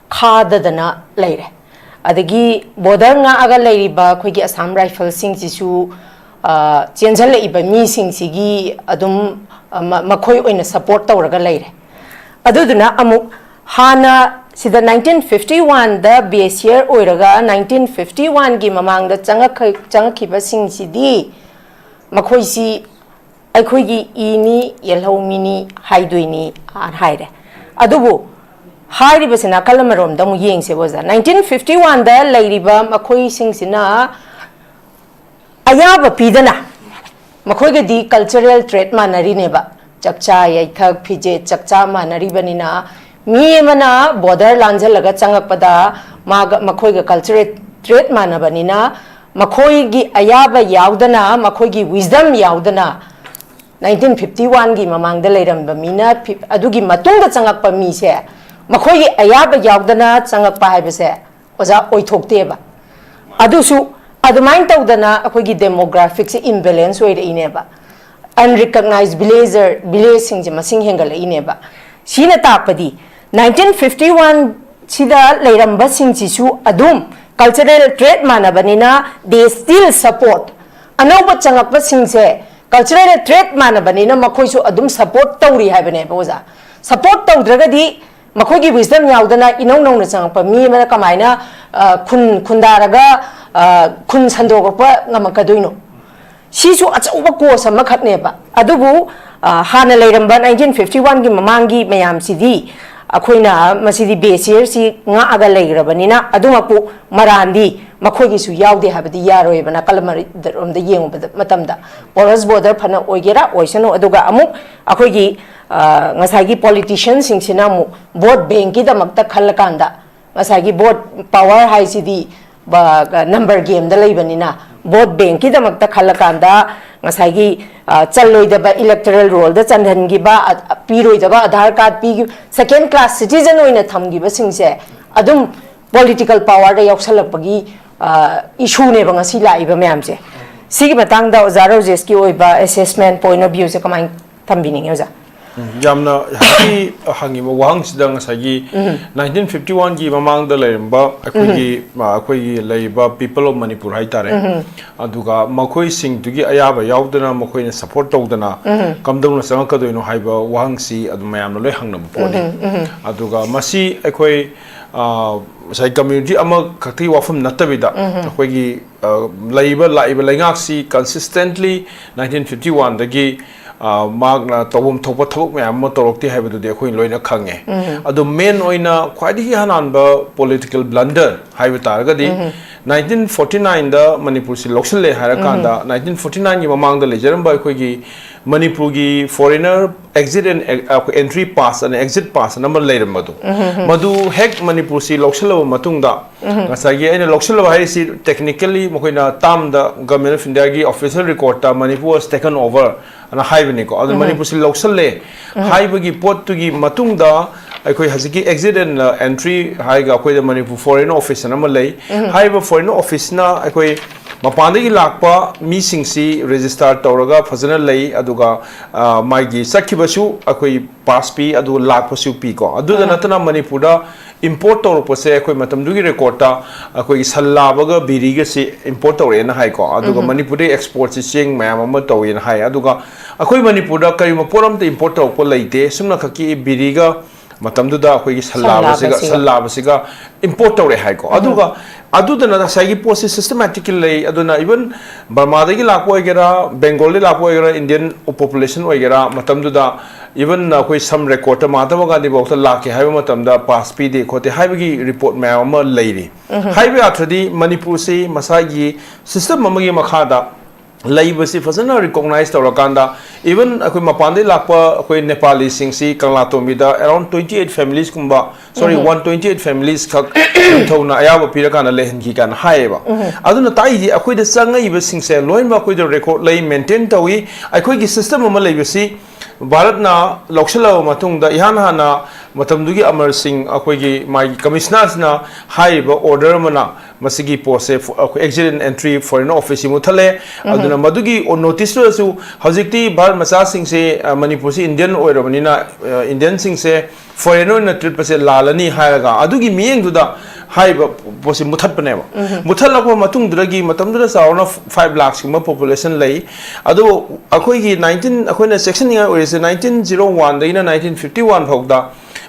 ꯈꯥꯗꯗꯅ ꯂꯩꯔꯦ꯫ ꯑꯗꯒꯤ ꯕꯣꯔꯗꯔ ꯉꯥꯛꯑꯒ ꯂꯩꯔꯤꯕ ꯑꯩꯈꯣꯏꯒꯤ ꯑꯁꯥꯝ ꯔꯥꯏꯐꯜꯁꯤꯡꯁꯤꯁꯨ, ꯑ, ꯆꯦꯟꯁꯤꯜꯂꯛꯏꯕ ꯃꯤꯁꯤꯡꯁꯤꯒꯤ ꯑꯗꯨꯝ, ꯑ, ꯃ-, ꯃꯈꯣꯏ ꯑꯣꯏꯅ ꯁꯄꯣꯔꯠ ꯇꯧꯔꯒ ꯂꯩꯔꯦ꯫ ꯑꯗꯨꯗꯨꯅ ꯑꯃꯨꯛ ꯍꯥꯟꯅ ꯁꯤꯗ ꯅꯥꯏꯟꯇꯤꯟ ꯐꯤꯐꯇꯤ ꯋꯥꯟꯗ ꯕꯦꯁꯤꯌꯔ ꯑꯣꯏꯔꯒ ꯅꯥꯏꯟꯇꯤꯟ ꯐꯤꯐꯇꯤ ꯋꯥꯟꯒꯤ ꯃꯃꯥꯡꯗ ꯆꯪꯉꯛꯈ-, ꯆꯪꯉꯛꯈꯤꯕꯁꯤꯡꯁꯤꯗꯤ ꯃꯈꯣꯏꯁꯤ ꯑꯩꯈꯣꯏꯒꯤ ꯏꯅꯤ, ꯌꯦꯜꯍꯧꯃꯤꯅꯤ ꯍꯥꯏꯗꯣꯏꯅꯤ ꯍꯥꯏꯔꯦ꯫ ꯑꯗꯨꯕꯨ ꯍꯥꯏꯔꯤꯕꯁꯤ ꯅꯥꯀꯜ ꯑꯃꯔꯣꯝꯗ ꯑꯃꯨꯛ ꯌꯦꯡꯁꯦꯕ ꯑꯣꯖꯥ꯫ ꯅꯥꯏꯟꯇꯤꯟ ꯐꯤꯐꯇꯤ ꯋꯥꯟꯗ ꯂꯩꯔꯤꯕ ꯃꯈꯣꯏꯁꯤꯡꯁꯤꯅ ꯑꯌꯥꯕ ꯄꯤꯗꯅ ꯃꯈꯣꯏꯒꯗꯤ cultural trait ꯃꯥꯟꯅꯔꯤꯅꯦꯕ꯫ ꯆꯥꯛꯆꯥ ꯌꯩꯊꯛ ꯐꯤꯖꯦꯠ ꯆꯥꯛꯆꯥ ꯃꯥꯟꯅꯔꯤꯕꯅꯤꯅ ꯃꯤ ꯑꯃꯅ border ꯂꯥꯟꯖꯜꯂꯒ ꯆꯪꯉꯛꯄꯗ ꯃꯥꯒ ꯃꯈꯣꯏꯒ cultural trait ꯃꯥꯟꯅꯕꯅꯤꯅ ꯃꯈꯣꯏꯒꯤ ꯑꯌꯥꯕ ꯌꯥꯎꯗꯅ ꯃꯈꯣꯏꯒꯤ wisdom ꯌꯥꯎꯗꯅ ꯅꯥꯏꯟꯇꯤꯟ ꯐꯤꯐꯇꯤ ꯋꯥꯟꯒꯤ ꯃꯃꯥꯡꯗ ꯂꯩꯔꯝꯕ ꯃꯤꯅ ꯐꯤ- ꯑꯗꯨꯒꯤ ꯃꯇꯨꯡꯗ ꯆꯪꯉꯛꯄ ꯃꯤꯁꯦ ꯃꯈꯣꯏꯒꯤ ꯑꯌꯥꯕ ꯌꯥꯎꯗꯅ ꯆꯪꯉꯛꯄ ꯍꯥꯏꯕꯁꯦ ꯑꯣꯖꯥ ꯑꯣꯏꯊꯣꯛꯇꯦꯕ꯫ ꯑꯗꯨꯁꯨ ꯑꯗꯨꯃꯥꯏꯅ ꯇꯧꯗꯅ ꯑꯩꯈꯣꯏꯒꯤ demographic ꯁꯦ imbalance ꯑꯣꯏꯔꯛꯏꯅꯦꯕ꯫ Unrecognized villager village ꯁꯤꯡꯁꯦ ꯃꯁꯤꯡ ꯍꯦꯟꯒꯠꯂꯛꯏꯅꯦꯕ꯫ ꯁꯤꯅ ꯇꯥꯛꯄꯗꯤ ꯅꯥꯏꯟꯇꯤꯟ ꯐꯤꯐꯇꯤ ꯋꯥꯟ ꯁꯤꯗ ꯂꯩꯔꯝꯕꯁꯤꯡꯁꯤꯁꯨ ꯑꯗꯨꯝ cultural trait ꯃꯥꯟꯅꯕꯅꯤꯅ they still support ꯑꯅꯧꯕ ꯆꯪꯉꯛꯄꯁꯤꯡꯁꯦ꯫ Cultural trait ꯃꯥꯟꯅꯕꯅꯤꯅ ꯃꯈꯣꯏꯁꯨ ꯑꯗꯨꯝ support ꯇꯧꯔꯤ ꯍꯥꯏꯕꯅꯦꯕ ꯑꯣꯖꯥ꯫ Support ꯇꯧꯗ꯭ꯔꯒꯗꯤ ꯃꯈꯣꯏꯒꯤ wisdom ꯌꯥꯎꯗꯅ ꯏꯅꯧ ꯅꯧꯅ ꯆꯪꯉꯛꯄ ꯃꯤ ꯑꯃꯅ ꯀꯃꯥꯏꯅ ꯑ, ꯈꯨꯟ ꯈꯨꯟꯗꯥꯔꯒ ꯑ, ꯈꯨꯟ ꯁꯟꯗꯣꯛꯂꯛꯄ ꯉꯝꯃꯛꯀꯗꯣꯏꯅꯣ? ꯁꯤꯁꯨ ꯑꯆꯧꯕ cause ꯑꯃꯈꯛꯅꯦꯕ꯫ ꯑꯗꯨꯕꯨ ꯑ, ꯍꯥꯟꯅ ꯂꯩꯔꯝꯕ ꯅꯥꯏꯟꯇꯤꯟ ꯐꯤꯐꯇꯤ ꯋꯥꯟꯒꯤ ꯃꯃꯥꯡꯒꯤ ꯃꯌꯥꯝꯁꯤꯗꯤ ꯑꯩꯈꯣꯏꯅ ꯃꯁꯤꯗꯤ base year ꯁꯤ ꯉꯥꯛꯑꯒ ꯂꯩꯈ꯭ꯔꯕꯅꯤꯅ ꯑꯗꯨꯃꯛꯄꯨ ꯃꯔꯥꯟꯗꯤ ꯃꯈꯣꯏꯒꯤꯁꯨ ꯌꯥꯎꯗꯦ ꯍꯥꯏꯕꯗꯤ ꯌꯥꯔꯣꯏꯕ꯫ ꯅꯥꯀꯜ ꯑꯃꯔꯣꯝꯗ ꯌꯦꯡꯉꯨꯕꯗ ꯃꯇꯝꯗ porous border ꯐꯅ ꯑꯣꯏꯒꯦꯔꯥ ꯑꯣꯏꯁꯅꯨ, ꯑꯗꯨꯒ ꯑꯃꯨꯛ ꯑꯩꯈꯣꯏꯒꯤ ꯑ, ꯉꯁꯥꯏꯒꯤ politician ꯁꯤꯡꯁꯤꯅ ꯑꯃꯨꯛ vote bank ꯀꯤꯗꯃꯛꯇ ꯈꯜꯂꯀꯥꯟꯗ ꯉꯁꯥꯏꯒꯤ vote power ꯍꯥꯏꯁꯤꯗꯤ ꯕ- number game ꯗ ꯂꯩꯕꯅꯤꯅ vote bank ꯀꯤꯗꯃꯛꯇ ꯈꯜꯂꯀꯥꯟꯗ ꯉꯁꯥꯏꯒꯤ ꯑ, ꯆꯜꯂꯣꯏꯗꯕ electoral roll ꯗ ꯆꯜꯍꯟꯈꯤꯕ, ꯑ- ꯄꯤꯔꯣꯏꯗꯕ Aadhaar card ꯄꯤꯈꯤꯕ, second class citizen ꯑꯣꯏꯅ ꯊꯝꯈꯤꯕꯁꯤꯡꯁꯦ ꯑꯗꯨꯝ political power ꯗ ꯌꯥꯎꯁꯜꯂꯛꯄꯒꯤ ꯏꯁꯨꯅꯦꯕ ꯉꯁꯤ ꯂꯥꯛꯏꯕ ꯃꯌꯥꯝꯁꯦ꯫ ꯁꯤꯒꯤ ꯃꯇꯥꯡꯗ ꯑꯣꯖꯥ ꯔꯣꯖꯦꯁꯀꯤ ꯑꯣꯏꯕ assessment, point of view ꯁꯦ ꯀꯃꯥꯏꯅ ꯊꯝꯕꯤꯅꯤꯡꯉꯤ ꯑꯣꯖꯥ? ꯎꯝ, ꯌꯥꯝꯅ ꯍꯧꯖꯤꯛꯀꯤ ꯍꯪꯉꯤꯕ ꯋꯥꯍꯪꯁꯤꯗ ꯉꯁꯥꯏꯒꯤ ꯅꯥꯏꯟꯇꯤꯟ ꯐꯤꯐꯇꯤ ꯋꯥꯟꯒꯤ ꯃꯃꯥꯡꯗ ꯂꯩꯔꯝꯕ ꯑꯩꯈꯣꯏꯒꯤ ꯑꯩꯈꯣꯏꯒꯤ ꯂꯩꯔꯤꯕ people of Manipur ꯍꯥꯏꯇꯥꯔꯦ, ꯑꯗꯨꯒ ꯃꯈꯣꯏꯁꯤꯡꯗꯨꯒꯤ ꯑꯌꯥꯕ ꯌꯥꯎꯗꯅ ꯃꯈꯣꯏꯅ support ꯇꯧꯗꯅ ꯀꯝꯗꯧꯅ ꯆꯪꯉꯛꯀꯗꯣꯏꯅꯣ ꯍꯥꯏꯕ ꯋꯥꯍꯪꯁꯤ ꯑꯗꯨꯝ ꯃꯌꯥꯝꯅ ꯂꯣꯏ ꯍꯪꯅꯕ ꯄꯣꯠꯅꯤ꯫ ꯑꯗꯨꯒ ꯃꯁꯤ ꯑꯩꯈꯣꯏ ꯑ, ꯉꯁꯥꯏ community ꯑꯃꯈꯛꯇꯒꯤ ꯋꯥꯐꯝ ꯅꯠꯇꯕꯤꯗ, ꯑꯩꯈꯣꯏꯒꯤ, ꯑ, ꯂꯩꯕ, ꯂꯥꯛꯏꯕ ꯂꯩꯉꯥꯛꯁꯤ consistently nineteen fifty one ꯗꯒꯤ, ꯑ, ꯃꯍꯥꯛꯅ ꯇꯧꯐꯝ ꯊꯣꯛꯄ ꯊꯕꯛ ꯃꯌꯥꯝ ꯑꯃ ꯇꯧꯔꯛꯇꯦ ꯍꯥꯏꯕꯗꯨꯗꯤ ꯑꯩꯈꯣꯏ ꯂꯣꯏꯅ ꯈꯪꯉꯦ꯫ ꯑꯗꯣ main ꯑꯣꯏꯅ ꯈ꯭ꯋꯥꯏꯗꯒꯤ ꯑꯍꯥꯟꯕ political blunder ꯍꯥꯏꯕ ꯇꯥꯔꯒꯗꯤ, nineteen forty nine ꯗ ꯃꯅꯤꯄꯨꯔꯁꯤ ꯂꯧꯁꯤꯜꯂꯦ ꯍꯥꯏꯔꯀꯥꯟꯗ, nineteen forty nine ꯒꯤ ꯃꯃꯥꯡꯗ ꯂꯩꯖꯔꯝꯕ ꯑꯩꯈꯣꯏꯒꯤ ꯃꯅꯤꯄꯨꯔꯒꯤ foreigner exit and, ꯑ, entry pass ꯑꯅ exit pass ꯑꯅ ꯑꯃ ꯂꯩꯔꯝꯕꯗꯣ, ꯃꯗꯨ ꯍꯦꯛ ꯃꯅꯤꯄꯨꯔꯁꯤ ꯂꯧꯁꯤꯜꯂꯕ ꯃꯇꯨꯡꯗ, ꯉꯁꯥꯏꯒꯤ ꯑꯩꯅ ꯂꯧꯁꯤꯜꯂꯕ ꯍꯥꯏꯔꯤꯁꯤ technically ꯃꯈꯣꯏꯅ term the Government of India ꯒꯤ official record ꯇ "Manipur was taken over" ꯑꯅ ꯍꯥꯏꯕꯅꯤꯀꯣ꯫ ꯑꯗꯨ ꯃꯅꯤꯄꯨꯔꯁꯤ ꯂꯧꯁꯤꯜꯂꯦ ꯍꯥꯏꯕꯒꯤ ꯄꯣꯠꯇꯨꯒꯤ ꯃꯇꯨꯡꯗ, ꯑꯩꯈꯣꯏ ꯍꯧꯖꯤꯛꯀꯤ exit and, ꯑ, entry ꯍꯥꯏꯔꯒ ꯑꯩꯈꯣꯏꯗ ꯃꯅꯤꯄꯨꯔ foreign office ꯑꯅ ꯑꯃ ꯂꯩ꯫ ꯍꯥꯏꯔꯤꯕ foreign office ꯅ ꯑꯩꯈꯣꯏ ꯃꯄꯥꯟꯗꯒꯤ ꯂꯥꯛꯄ ꯃꯤꯁꯤꯡꯁꯤ register ꯇꯧꯔꯒ ꯐꯖꯅ ꯂꯩ, ꯑꯗꯨꯒ, ꯑ, ꯃꯥꯒꯤ ꯆꯠꯈꯤꯕꯁꯨ ꯑꯩꯈꯣꯏ pass ꯄꯤ, ꯑꯗꯨꯒ ꯂꯥꯛꯄꯁꯨ ꯄꯤꯀꯣ꯫ ꯑꯗꯨꯗ ꯅꯠꯇꯅ ꯃꯅꯤꯄꯨꯔꯗ import ꯇꯧꯔꯛꯄꯁꯦ ꯑꯩꯈꯣꯏ ꯃꯇꯝꯗꯨꯒꯤ record ꯇ ꯑꯩꯈꯣꯏꯒꯤ ꯁꯜ ꯂꯥꯕꯒ ꯕꯤꯔꯤꯒꯁꯤ import ꯇꯧꯔꯛꯑꯦꯅ ꯍꯥꯏꯀꯣ꯫ ꯑꯗꯨꯒ ꯃꯅꯤꯄꯨꯔꯗꯒꯤ export ꯁꯤ ꯆꯦꯡ ꯃꯌꯥꯝ ꯑꯃ ꯇꯧꯋꯦꯅ ꯍꯥꯏ꯫ ꯑꯗꯨꯒ ꯑꯩꯈꯣꯏ ꯃꯅꯤꯄꯨꯔꯗ ꯀꯔꯤꯒꯨꯝꯕ ꯄꯣꯠ ꯑꯃꯇ import ꯇꯧꯔꯛꯄ ꯂꯩꯇꯦ, ꯁꯨꯝꯅ ꯈꯛꯀꯤ ꯕꯤꯔꯤꯒ ꯃꯇꯝꯗꯨꯗ ꯑꯩꯈꯣꯏꯒꯤ ꯁꯜ ꯁꯜ ꯂꯥꯕꯁꯤꯒ, ꯂꯥꯕꯁꯤꯒ꯫ ꯁꯜ ꯂꯥꯕꯁꯤꯒ import ꯇꯧꯔꯦ ꯍꯥꯏꯀꯣ꯫ ꯑꯗꯨꯒ ꯑꯗꯨꯗꯅ ꯉꯁꯥꯏꯒꯤ ꯄꯣꯠꯁꯤ systematic ꯂꯩ꯫ ꯑꯗꯨꯅ even ꯕꯔꯃꯥꯗꯒꯤ ꯂꯥꯛꯄ ꯑꯣꯏꯒꯦꯔꯥ, ꯕꯦꯡꯒꯣꯜꯗꯒꯤ ꯂꯥꯛꯄ ꯑꯣꯏꯒꯦꯔꯥ, Indian population ꯑꯣꯏꯒꯦꯔꯥ, ꯃꯇꯝꯗꯨꯗ even ꯑꯩꯈꯣꯏ ꯁꯝ record ꯇ ꯃꯍꯥꯇꯃꯥ ꯒꯥꯟꯙꯤ ꯐꯥꯎꯗ ꯂꯥꯛꯀꯦ ꯍꯥꯏꯕ ꯃꯇꯝꯗ pass ꯄꯤꯗꯦ ꯈꯣꯠꯇꯦ ꯍꯥꯏꯕꯒꯤ report ꯃꯌꯥꯝ ꯑꯃ ꯂꯩꯔꯤ꯫ ꯍꯥꯏꯕ ꯑꯔꯊꯗꯤ ꯃꯅꯤꯄꯨꯔꯁꯤ ꯃꯁꯥꯒꯤ system ꯑꯃꯒꯤ ꯃꯈꯥꯗ ꯂꯩꯕꯁꯤ ꯐꯖꯅ recognize ꯇꯧꯔꯀꯥꯟꯗ, even ꯑꯩꯈꯣꯏ ꯃꯄꯥꯟꯗꯒꯤ ꯂꯥꯛꯄ ꯑꯩꯈꯣꯏ ꯅꯦꯄꯥꯂꯤꯁꯤꯡꯁꯤ ꯀꯪꯂꯥꯇꯣꯝꯕꯤꯗ around twenty eight families ꯀꯨꯝꯕ, sorry, one twenty eight families ꯈꯛ ꯅꯤꯡꯊꯧꯅ ꯑꯌꯥꯕ ꯄꯤꯔꯀꯥꯟꯗ ꯂꯩꯍꯟꯈꯤ ꯀꯥꯏꯅ ꯍꯥꯏꯌꯦꯕ꯫ ꯑꯗꯨꯅ ꯇꯥꯛꯏꯗꯤ ꯑꯩꯈꯣꯏꯗ ꯆꯪꯉꯛꯏꯕꯁꯤꯡꯁꯦ ꯂꯣꯏꯅꯃꯛ ꯑꯩꯈꯣꯏꯗ record ꯂꯩ, maintain ꯇꯧꯏ꯫ ꯑꯩꯈꯣꯏꯒꯤ system ꯑꯃ ꯂꯩꯕꯁꯤ ꯚꯥꯔꯠꯅ ꯂꯧꯁꯤꯜꯂꯕ ꯃꯇꯨꯡꯗ, ꯏꯍꯥꯟ ꯍꯥꯟꯅ ꯃꯇꯝꯗꯨꯒꯤ ꯑꯃꯔ ꯁꯤꯡ, ꯑꯩꯈꯣꯏꯒꯤ ꯃꯥꯒꯤ commissioner ꯁꯤꯅ ꯍꯥꯏꯔꯤꯕ order ꯑꯃꯅ ꯃꯁꯤꯒꯤ ꯄꯣꯠꯁꯦ ꯐꯣ-, ꯑꯩꯈꯣꯏ exit and entry foreign office ꯁꯤ ꯃꯨꯠꯊꯠꯂꯦ꯫ ꯑꯗꯨꯅ ꯃꯗꯨꯒꯤ notice ꯇꯨꯗꯁꯨ ꯍꯧꯖꯤꯛꯇꯤ ꯚꯥꯔꯠ ꯃꯆꯥꯁꯤꯡꯁꯦ, ꯑ, ꯃꯅꯤꯄꯨꯔꯁꯤ Indian ꯑꯣꯏꯔꯕꯅꯤꯅ, ꯑ, Indian ꯁꯤꯡꯁꯦ foreigner ꯑꯣꯏꯅ treat ꯁꯦ ꯂꯥꯜꯂꯅꯤ ꯍꯥꯏꯔꯒ ꯑꯗꯨꯒꯤ ꯃꯤꯠꯌꯦꯡꯗꯨꯗ ꯍꯥꯏꯔꯤꯕ ꯄꯣꯠꯁꯤ ꯃꯨꯠꯊꯠꯄꯅꯦꯕ꯫ ꯃꯨꯠꯊꯠꯂꯛꯄ ꯃꯇꯨꯡꯗꯨꯗꯒꯤ ꯃꯇꯝꯗꯨꯗ ꯆꯥꯎꯔꯥꯛꯅ five lakhs ꯀꯨꯝꯕ population ꯂꯩ꯫ ꯑꯗꯣ ꯑꯩꯈꯣꯏꯒꯤ nineteen, ꯑꯩꯈꯣꯏꯅ ꯆꯦꯛꯁꯤꯟꯅꯤꯡꯉꯥꯏ ꯑꯣꯏꯔꯤꯁꯦ nineteen zero one ꯗꯒꯤꯅ nineteen fifty one ꯐꯥꯎꯗ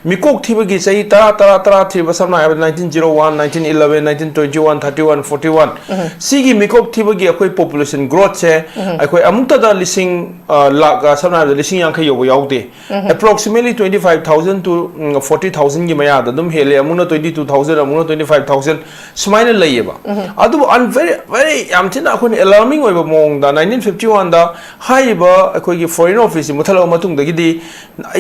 ꯃꯤꯀꯣꯛ ꯊꯤꯕꯒꯤ ꯆꯍꯤ ꯇꯔꯥ, ꯇꯔꯥ, ꯇꯔꯥ ꯊꯤꯕ, ꯁꯝꯅ ꯍꯥꯏꯔꯕꯗ nineteen zero one, nineteen eleven, nineteen twenty one, thirty one, forty one, ꯁꯤꯒꯤ ꯃꯤꯀꯣꯛ ꯊꯤꯕꯒꯤ ꯑꯩꯈꯣꯏ population growth ꯁꯦ ꯑꯩꯈꯣꯏ ꯑꯃꯨꯛꯇꯗ ꯂꯤꯁꯤꯡ, ꯑ, ꯂꯥꯛ, ꯑ, ꯁꯝꯅ ꯍꯥꯏꯔꯕꯗ ꯂꯤꯁꯤꯡ ꯌꯥꯡꯈꯩ ꯌꯧꯕ ꯌꯥꯎꯗꯦ꯫ Approximately twenty five thousand to, um, forty thousand ꯒꯤ ꯃꯌꯥꯗ ꯑꯗꯨꯝ ꯍꯦꯜꯂꯦ, ꯑꯃꯨꯛꯅ twenty two thousand, ꯑꯃꯨꯛꯅ twenty five thousand, ꯁꯨꯃꯥꯏꯅ ꯂꯩꯌꯦꯕ꯫ ꯑꯗꯨꯕꯨ un-, very, very ꯌꯥꯝ ꯊꯤꯅ ꯑꯩꯈꯣꯏꯅ alarming ꯑꯣꯏꯕ ꯃꯑꯣꯡꯗ nineteen fifty one ꯗ ꯍꯥꯏꯔꯤꯕ ꯑꯩꯈꯣꯏꯒꯤ Foreign Office ꯁꯤ ꯃꯨꯠꯊꯠꯂꯕ ꯃꯇꯨꯡꯗꯒꯤꯗꯤ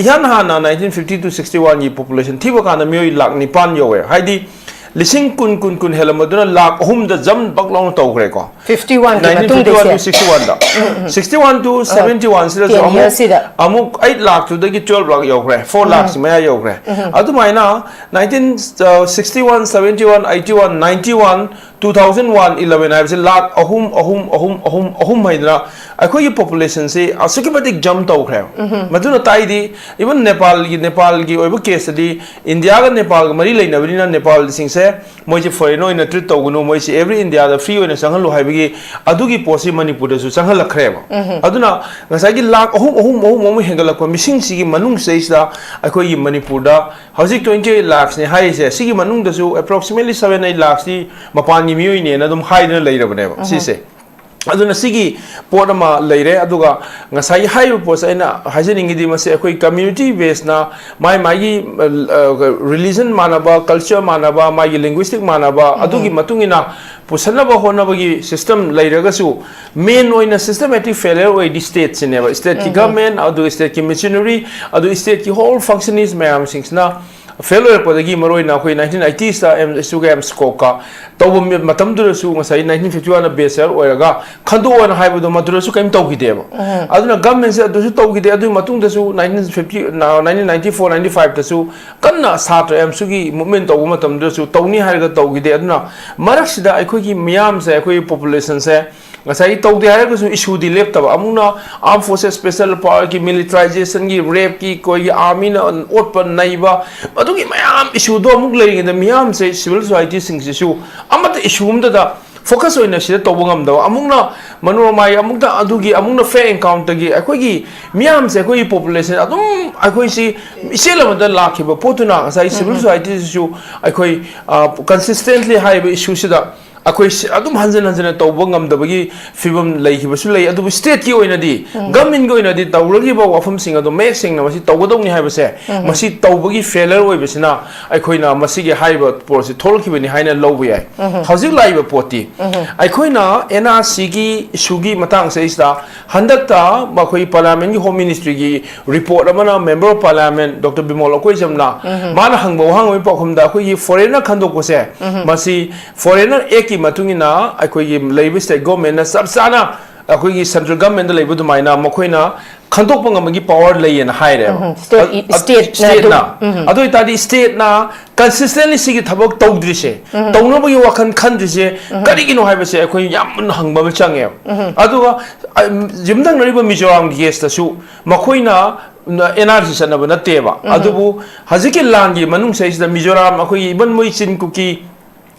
ꯏꯍꯥꯟ ꯍꯥꯟꯅ nineteen fifty to sixty one ꯒꯤ population ꯊꯤꯕ ꯀꯥꯟꯗ ꯃꯤꯑꯣꯏ ꯂꯥꯛ ꯅꯤꯄꯥꯟ ꯌꯧꯋꯦ꯫ ꯍꯥꯏꯗꯤ ꯂꯤꯁꯤꯡ ꯀꯨꯟ, ꯀꯨꯟ, ꯀꯨꯟ ꯍꯦꯜꯂꯝꯕꯗꯨꯅ ꯂꯥꯛ ꯑꯍꯨꯝꯗ jump ꯕꯛ ꯂꯥꯎꯅ ꯇꯧꯈ꯭ꯔꯦꯀꯣ꯫ Fifty one ꯒꯤ ꯃꯇꯨꯡꯗꯩꯁꯦ꯫ Nineteen fifty one to sixty one the. Sixty one to seventy one ꯁꯤꯗꯁꯨ ten ꯑꯃꯨꯛ, years ꯁꯤꯗ꯫ ꯑꯃꯨꯛ eight ꯂꯥꯛꯇꯨꯗꯒꯤ twelve ꯂꯥꯛ ꯌꯧꯈ꯭ꯔꯦ, four ꯂꯥꯛꯁꯤ ꯃꯌꯥ ꯌꯧꯈ꯭ꯔꯦ꯫ ꯑꯗꯨꯃꯥꯏꯅ nineteen, uh, sixty one, seventy one, eighty one, ninety one, two thousand one, eleven ꯍꯥꯏꯕꯁꯤ ꯂꯥꯛ ꯑꯍꯨꯝ, ꯑꯍꯨꯝ, ꯑꯍꯨꯝ, ꯑꯍꯨꯝ, ꯑꯍꯨꯝ ꯍꯥꯏꯗꯅ ꯑꯩꯈꯣꯏꯒꯤ population ꯁꯤ ꯑꯁꯨꯛꯀꯤ ꯃꯇꯤꯛ jump ꯇꯧꯈ꯭ꯔꯦꯕ꯫ ꯃꯗꯨꯅ ꯇꯥꯛꯏꯗꯤ even ꯅꯦꯄꯥꯜꯒꯤ, ꯅꯦꯄꯥꯜꯒꯤ ꯑꯣꯏꯕ case ꯇꯗꯤ ꯏꯟꯗꯤꯌꯥꯒ ꯅꯦꯄꯥꯜꯒ ꯃꯔꯤ ꯂꯩꯅꯕꯅꯤꯅ ꯅꯦꯄꯥꯜꯁꯤꯡꯁꯦ ꯃꯣꯏꯁꯦ foreign ꯑꯣꯏꯅ treat ꯇꯧꯒꯅꯨ, ꯃꯣꯏꯁꯦ every ꯏꯟꯗꯤꯌꯥꯗ free ꯑꯣꯏꯅ ꯆꯪꯍꯜꯂꯨ ꯍꯥꯏꯕꯒꯤ ꯑꯗꯨꯒꯤ ꯄꯣꯠꯁꯤ ꯃꯅꯤꯄꯨꯔꯗꯁꯨ ꯆꯪꯍꯜꯂꯛꯈ꯭ꯔꯦꯕ꯫ ꯑꯗꯨꯅ ꯉꯁꯥꯏꯒꯤ ꯂꯥꯛ ꯑꯍꯨꯝ, ꯑꯍꯨꯝ, ꯑꯍꯨꯝ, ꯑꯍꯨꯝ ꯍꯦꯟꯒꯠꯂꯛꯄ ꯃꯤꯁꯤꯡꯁꯤꯒꯤ ꯃꯅꯨꯡꯁꯤꯗꯩꯁꯤꯗ ꯑꯩꯈꯣꯏꯒꯤ ꯃꯅꯤꯄꯨꯔꯗ ꯍꯧꯖꯤꯛ twenty eight ꯂꯥꯛꯁꯅꯤ ꯍꯥꯏꯔꯤꯁꯦ, ꯁꯤꯒꯤ ꯃꯅꯨꯡꯗꯁꯨ approximately seven eight ꯂꯥꯛꯁꯇꯤ ꯃꯄꯥꯟꯒꯤ ꯃꯤꯑꯣꯏꯅꯦꯅ ꯑꯗꯨꯝ ꯍꯥꯏꯗꯨꯅ ꯂꯩꯔꯕꯅꯦꯕ ꯁꯤꯁꯦ꯫ ꯑꯗꯨꯅ ꯁꯤꯒꯤ ꯄꯣꯠ ꯑꯃ ꯂꯩꯔꯦ꯫ ꯑꯗꯨꯒ ꯉꯁꯥꯏꯒꯤ ꯍꯥꯏꯔꯤꯕ ꯄꯣꯠꯁꯦ ꯑꯩꯅ ꯍꯥꯏꯖꯅꯤꯡꯉꯤꯗꯤ ꯃꯁꯤ ꯑꯩꯈꯣꯏ community base ꯅ ꯃꯥꯏ ꯃꯥꯏꯒꯤ, ꯑ, ꯑ, religion ꯃꯥꯟꯅꯕ, culture ꯃꯥꯟꯅꯕ, ꯃꯥꯒꯤ linguistic ꯃꯥꯟꯅꯕ, ꯑꯗꯨꯒꯤ ꯃꯇꯨꯡ ꯏꯟꯅ ꯄꯨꯁꯟꯅꯕ ꯍꯣꯠꯅꯕꯒꯤ system ꯂꯩꯔꯒꯁꯨ main ꯑꯣꯏꯅ systematic failure ꯑꯣꯏꯗꯤ state ꯁꯤꯅꯦꯕ꯫ State ꯀꯤ government, ꯑꯗꯨ state ꯀꯤ machinery, ꯑꯗꯨ state ꯀꯤ whole functionaries ꯃꯌꯥꯝꯁꯤꯡꯁꯤꯅ fail ꯑꯣꯏꯔꯛꯄꯗꯒꯤ ꯃꯔꯨꯑꯣꯏꯅ ꯑꯩꯈꯣꯏ nineteen eighties ꯇ ꯑꯦꯝ, ꯁꯨꯒ ꯑꯦꯝꯁꯀꯣꯛꯀ ꯇꯧꯕ ꯃꯤ-, ꯃꯇꯝꯗꯨꯗꯁꯨ ꯉꯁꯥꯏ nineteen fifty one ꯅ best seller ꯑꯣꯏꯔꯒ ꯈꯟꯗꯣꯛꯑꯣꯅ ꯍꯥꯏꯕꯗꯣ ꯃꯗꯨꯗꯁꯨ ꯀꯔꯤꯝ ꯇꯧꯈꯤꯗꯦꯕ꯫ ꯑꯗꯨꯅ government ꯁꯦ ꯑꯗꯨꯁꯨ ꯇꯧꯈꯤꯗꯦ꯫ ꯑꯗꯨꯒꯤ ꯃꯇꯨꯡꯗꯁꯨ nineteen fifty, nineteen ninety four, ninety five ꯇꯁꯨ ꯀꯟꯅ ꯁꯥꯇ꯭ꯔ ꯑꯦꯝꯁꯨꯒꯤ movement ꯇꯧꯕ ꯃꯇꯝꯗꯨꯗꯁꯨ ꯇꯧꯅꯤ ꯍꯥꯏꯔꯒ ꯇꯧꯈꯤꯗꯦ꯫ ꯑꯗꯨꯅ ꯃꯔꯛꯁꯤꯗ ꯑꯩꯈꯣꯏꯒꯤ ꯃꯤꯌꯥꯝꯁꯦ, ꯑꯩꯈꯣꯏꯒꯤ population ꯁꯦ ꯉꯁꯥꯏꯒꯤ ꯇꯧꯗꯦ ꯍꯥꯏꯔꯒꯁꯨ issue ꯗꯤ ꯂꯦꯞꯇꯕ, ꯑꯃꯨꯛꯅ armed forces special power ꯒꯤ militarization ꯒꯤ, rape ꯀꯤ, ꯑꯩꯈꯣꯏꯒꯤ army ꯅ ꯑꯣꯠꯄ ꯅꯩꯕ, ꯑꯗꯨꯒꯤ ꯃꯌꯥꯝ issue ꯗꯣ ꯑꯃꯨꯛ ꯂꯩꯔꯤꯉꯩꯗ ꯃꯤꯌꯥꯝꯁꯦ, civil society ꯁꯤꯡꯁꯤꯁꯨ ꯑꯃꯠꯇ issue ꯑꯃꯠꯇꯗ ꯐꯣꯀꯁ ꯑꯣꯏꯅ ꯁꯤꯗ ꯇꯧꯕ ꯉꯝꯗꯕ, ꯑꯃꯨꯛꯅ ꯃꯅꯣꯔꯃꯥꯒꯤ, ꯑꯃꯨꯛꯇ ꯑꯗꯨꯒꯤ, ꯑꯃꯨꯛꯅ ꯐꯦꯛ ꯑꯦꯀꯥꯎꯟꯠꯇꯒꯤ ꯑꯩꯈꯣꯏꯒꯤ ꯃꯤꯌꯥꯝꯁꯦ, ꯑꯩꯈꯣꯏꯒꯤ ꯄꯣꯄꯨꯂꯦꯁꯟ ꯑꯗꯨꯝ ꯑꯩꯈꯣꯏꯁꯤ ꯏꯆꯦꯜ ꯑꯃꯗ ꯂꯥꯛꯈꯤꯕ ꯄꯣꯠꯇꯨꯅ ꯉꯁꯥꯏ ꯁꯤꯚꯤꯜ ꯁꯣꯁꯥꯏꯇꯤꯁꯤꯁꯨ ꯑꯩꯈꯣꯏ ꯀꯟꯁꯤꯁꯇꯦꯟꯠꯂꯤ ꯍꯥꯏꯔꯤꯕ ꯏꯁꯨꯁꯤꯗ ꯑꯩꯈꯣꯏ ꯁꯤ ꯑꯗꯨꯝ ꯍꯟꯖꯤꯟ ꯍꯟꯖꯤꯟꯅ ꯇꯧꯕ ꯉꯝꯗꯕꯒꯤ ꯐꯤꯕꯝ ꯂꯩꯈꯤꯕꯁꯨ ꯂꯩ꯫ ꯑꯗꯨꯕꯨ ꯁ꯭ꯇꯦꯠꯀꯤ ꯑꯣꯏꯅꯗꯤ, ꯒꯃꯦꯟꯒꯤ ꯑꯣꯏꯅꯗꯤ ꯇꯧꯔꯛꯂꯤꯕ ꯋꯥꯐꯝꯁꯤꯡ ꯑꯗꯣ ꯃꯌꯦꯛ ꯁꯦꯡꯅ ꯃꯁꯤ ꯇꯧꯒꯗꯧꯅꯤ ꯍꯥꯏꯕꯁꯦ, ꯃꯁꯤ ꯇꯧꯕꯒꯤ ꯐꯦꯂꯔ ꯑꯣꯏꯕꯁꯤꯅ ꯑꯩꯈꯣꯏꯅ ꯃꯁꯤꯒꯤ ꯍꯥꯏꯔꯤꯕ ꯄꯣꯠꯁꯤ ꯊꯣꯛꯂꯛꯈꯤꯕꯅꯤ ꯍꯥꯏꯅ ꯂꯧꯕ ꯌꯥꯏ꯫ ꯍꯧꯖꯤꯛ ꯂꯥꯛꯏꯕ ꯄꯣꯠꯇꯤ ꯑꯩꯈꯣꯏꯅ ꯑꯦꯟ ꯑꯥꯔ ꯁꯤꯒꯤ ꯏꯁꯨꯒꯤ ꯃꯇꯥꯡꯁꯤꯗꯩꯁꯤꯗ ꯍꯟꯗꯛꯇ ꯃꯈꯣꯏ ꯄꯥꯔꯂꯤꯌꯥꯃꯦꯟꯒꯤ ꯍꯣꯝ ꯃꯤꯅꯤꯁꯇ꯭ꯔꯤꯒꯤ ꯔꯤꯄꯣꯔꯠ ꯑꯃꯅ member of parliament doctor Bimol ꯑꯀꯣꯏꯖꯝꯅ ꯃꯥꯅ ꯍꯪꯕ ꯋꯥꯍꯪ ꯑꯃꯒꯤ ꯄꯥꯎꯈꯨꯝꯗ ꯑꯩꯈꯣꯏꯒꯤ ꯐꯣꯔꯦꯟꯅꯔ ꯈꯟꯗꯣꯛꯄꯁꯦ, ꯃꯁꯤ ꯐꯣꯔꯦꯟꯅꯔ ꯑꯦꯛꯀꯤ ꯃꯇꯨꯡ ꯏꯟꯅ ꯑꯩꯈꯣꯏꯒꯤ ꯂꯩꯔꯤꯕ ꯁ꯭ꯇꯦꯠ ꯒꯣꯔꯃꯦꯟꯅ ꯆꯞ ꯆꯥꯅ ꯑꯩꯈꯣꯏꯒꯤ ꯁꯦꯟꯇ꯭ꯔꯦꯜ ꯒꯣꯔꯃꯦꯟꯗ ꯂꯩꯕ ꯑꯗꯨꯃꯥꯏꯅ ꯃꯈꯣꯏꯅ ꯈꯟꯗꯣꯛꯄ ꯉꯝꯕꯒꯤ ꯄꯋꯥꯔ ꯂꯩꯌꯦꯅ ꯍꯥꯏꯔꯦꯕ꯫ ꯎꯝ, ꯁ꯭ꯇꯦꯠ, ꯑ-, ꯑ-, ꯁ꯭ꯇꯦꯠꯅ ꯁ꯭ꯇꯦꯠꯅ꯫ ꯑꯗꯨꯝ, ꯎꯝ꯫ ꯑꯗꯨ ꯑꯣꯏꯇꯥꯔꯗꯤ ꯁ꯭ꯇꯦꯠꯅ ꯀꯟꯁꯤꯁꯇꯦꯟꯠꯂꯤ ꯁꯤꯒꯤ ꯊꯕꯛ ꯇꯧꯗ꯭ꯔꯤꯁꯦ, ꯇꯧꯅꯕꯒꯤ ꯋꯥꯈꯜ ꯈꯟꯗ꯭ꯔꯤꯁꯦ ꯀꯔꯤꯒꯤꯅꯣ ꯍꯥꯏꯕꯁꯦ ꯑꯩꯈꯣꯏ ꯌꯥꯝ ꯃꯨꯟꯅ ꯍꯪꯕ ꯑꯃ ꯆꯪꯉꯦꯕ꯫ ꯑꯗꯨꯒ, ꯑ, ꯌꯨꯝꯊꯪꯅꯔꯤꯕ ꯃꯤꯖꯣꯔꯥꯝꯒꯤ ꯀꯦꯁꯇꯁꯨ ꯃꯈꯣꯏꯅ ꯑꯦꯟ ꯑꯥꯔ ꯁꯤ ꯆꯠꯅꯕ ꯅꯠꯇꯦꯕ꯫ ꯑꯗꯨꯕꯨ ꯍꯧꯖꯤꯛꯀꯤ ꯂꯥꯟꯒꯤ ꯃꯅꯨꯡꯁꯤꯗꯩꯁꯤꯗ ꯃꯤꯖꯣꯔꯥꯝ ꯑꯩꯈꯣꯏꯒꯤ ꯏꯚꯟ ꯃꯣꯏ ꯆꯤꯟ ꯀꯨꯀꯤ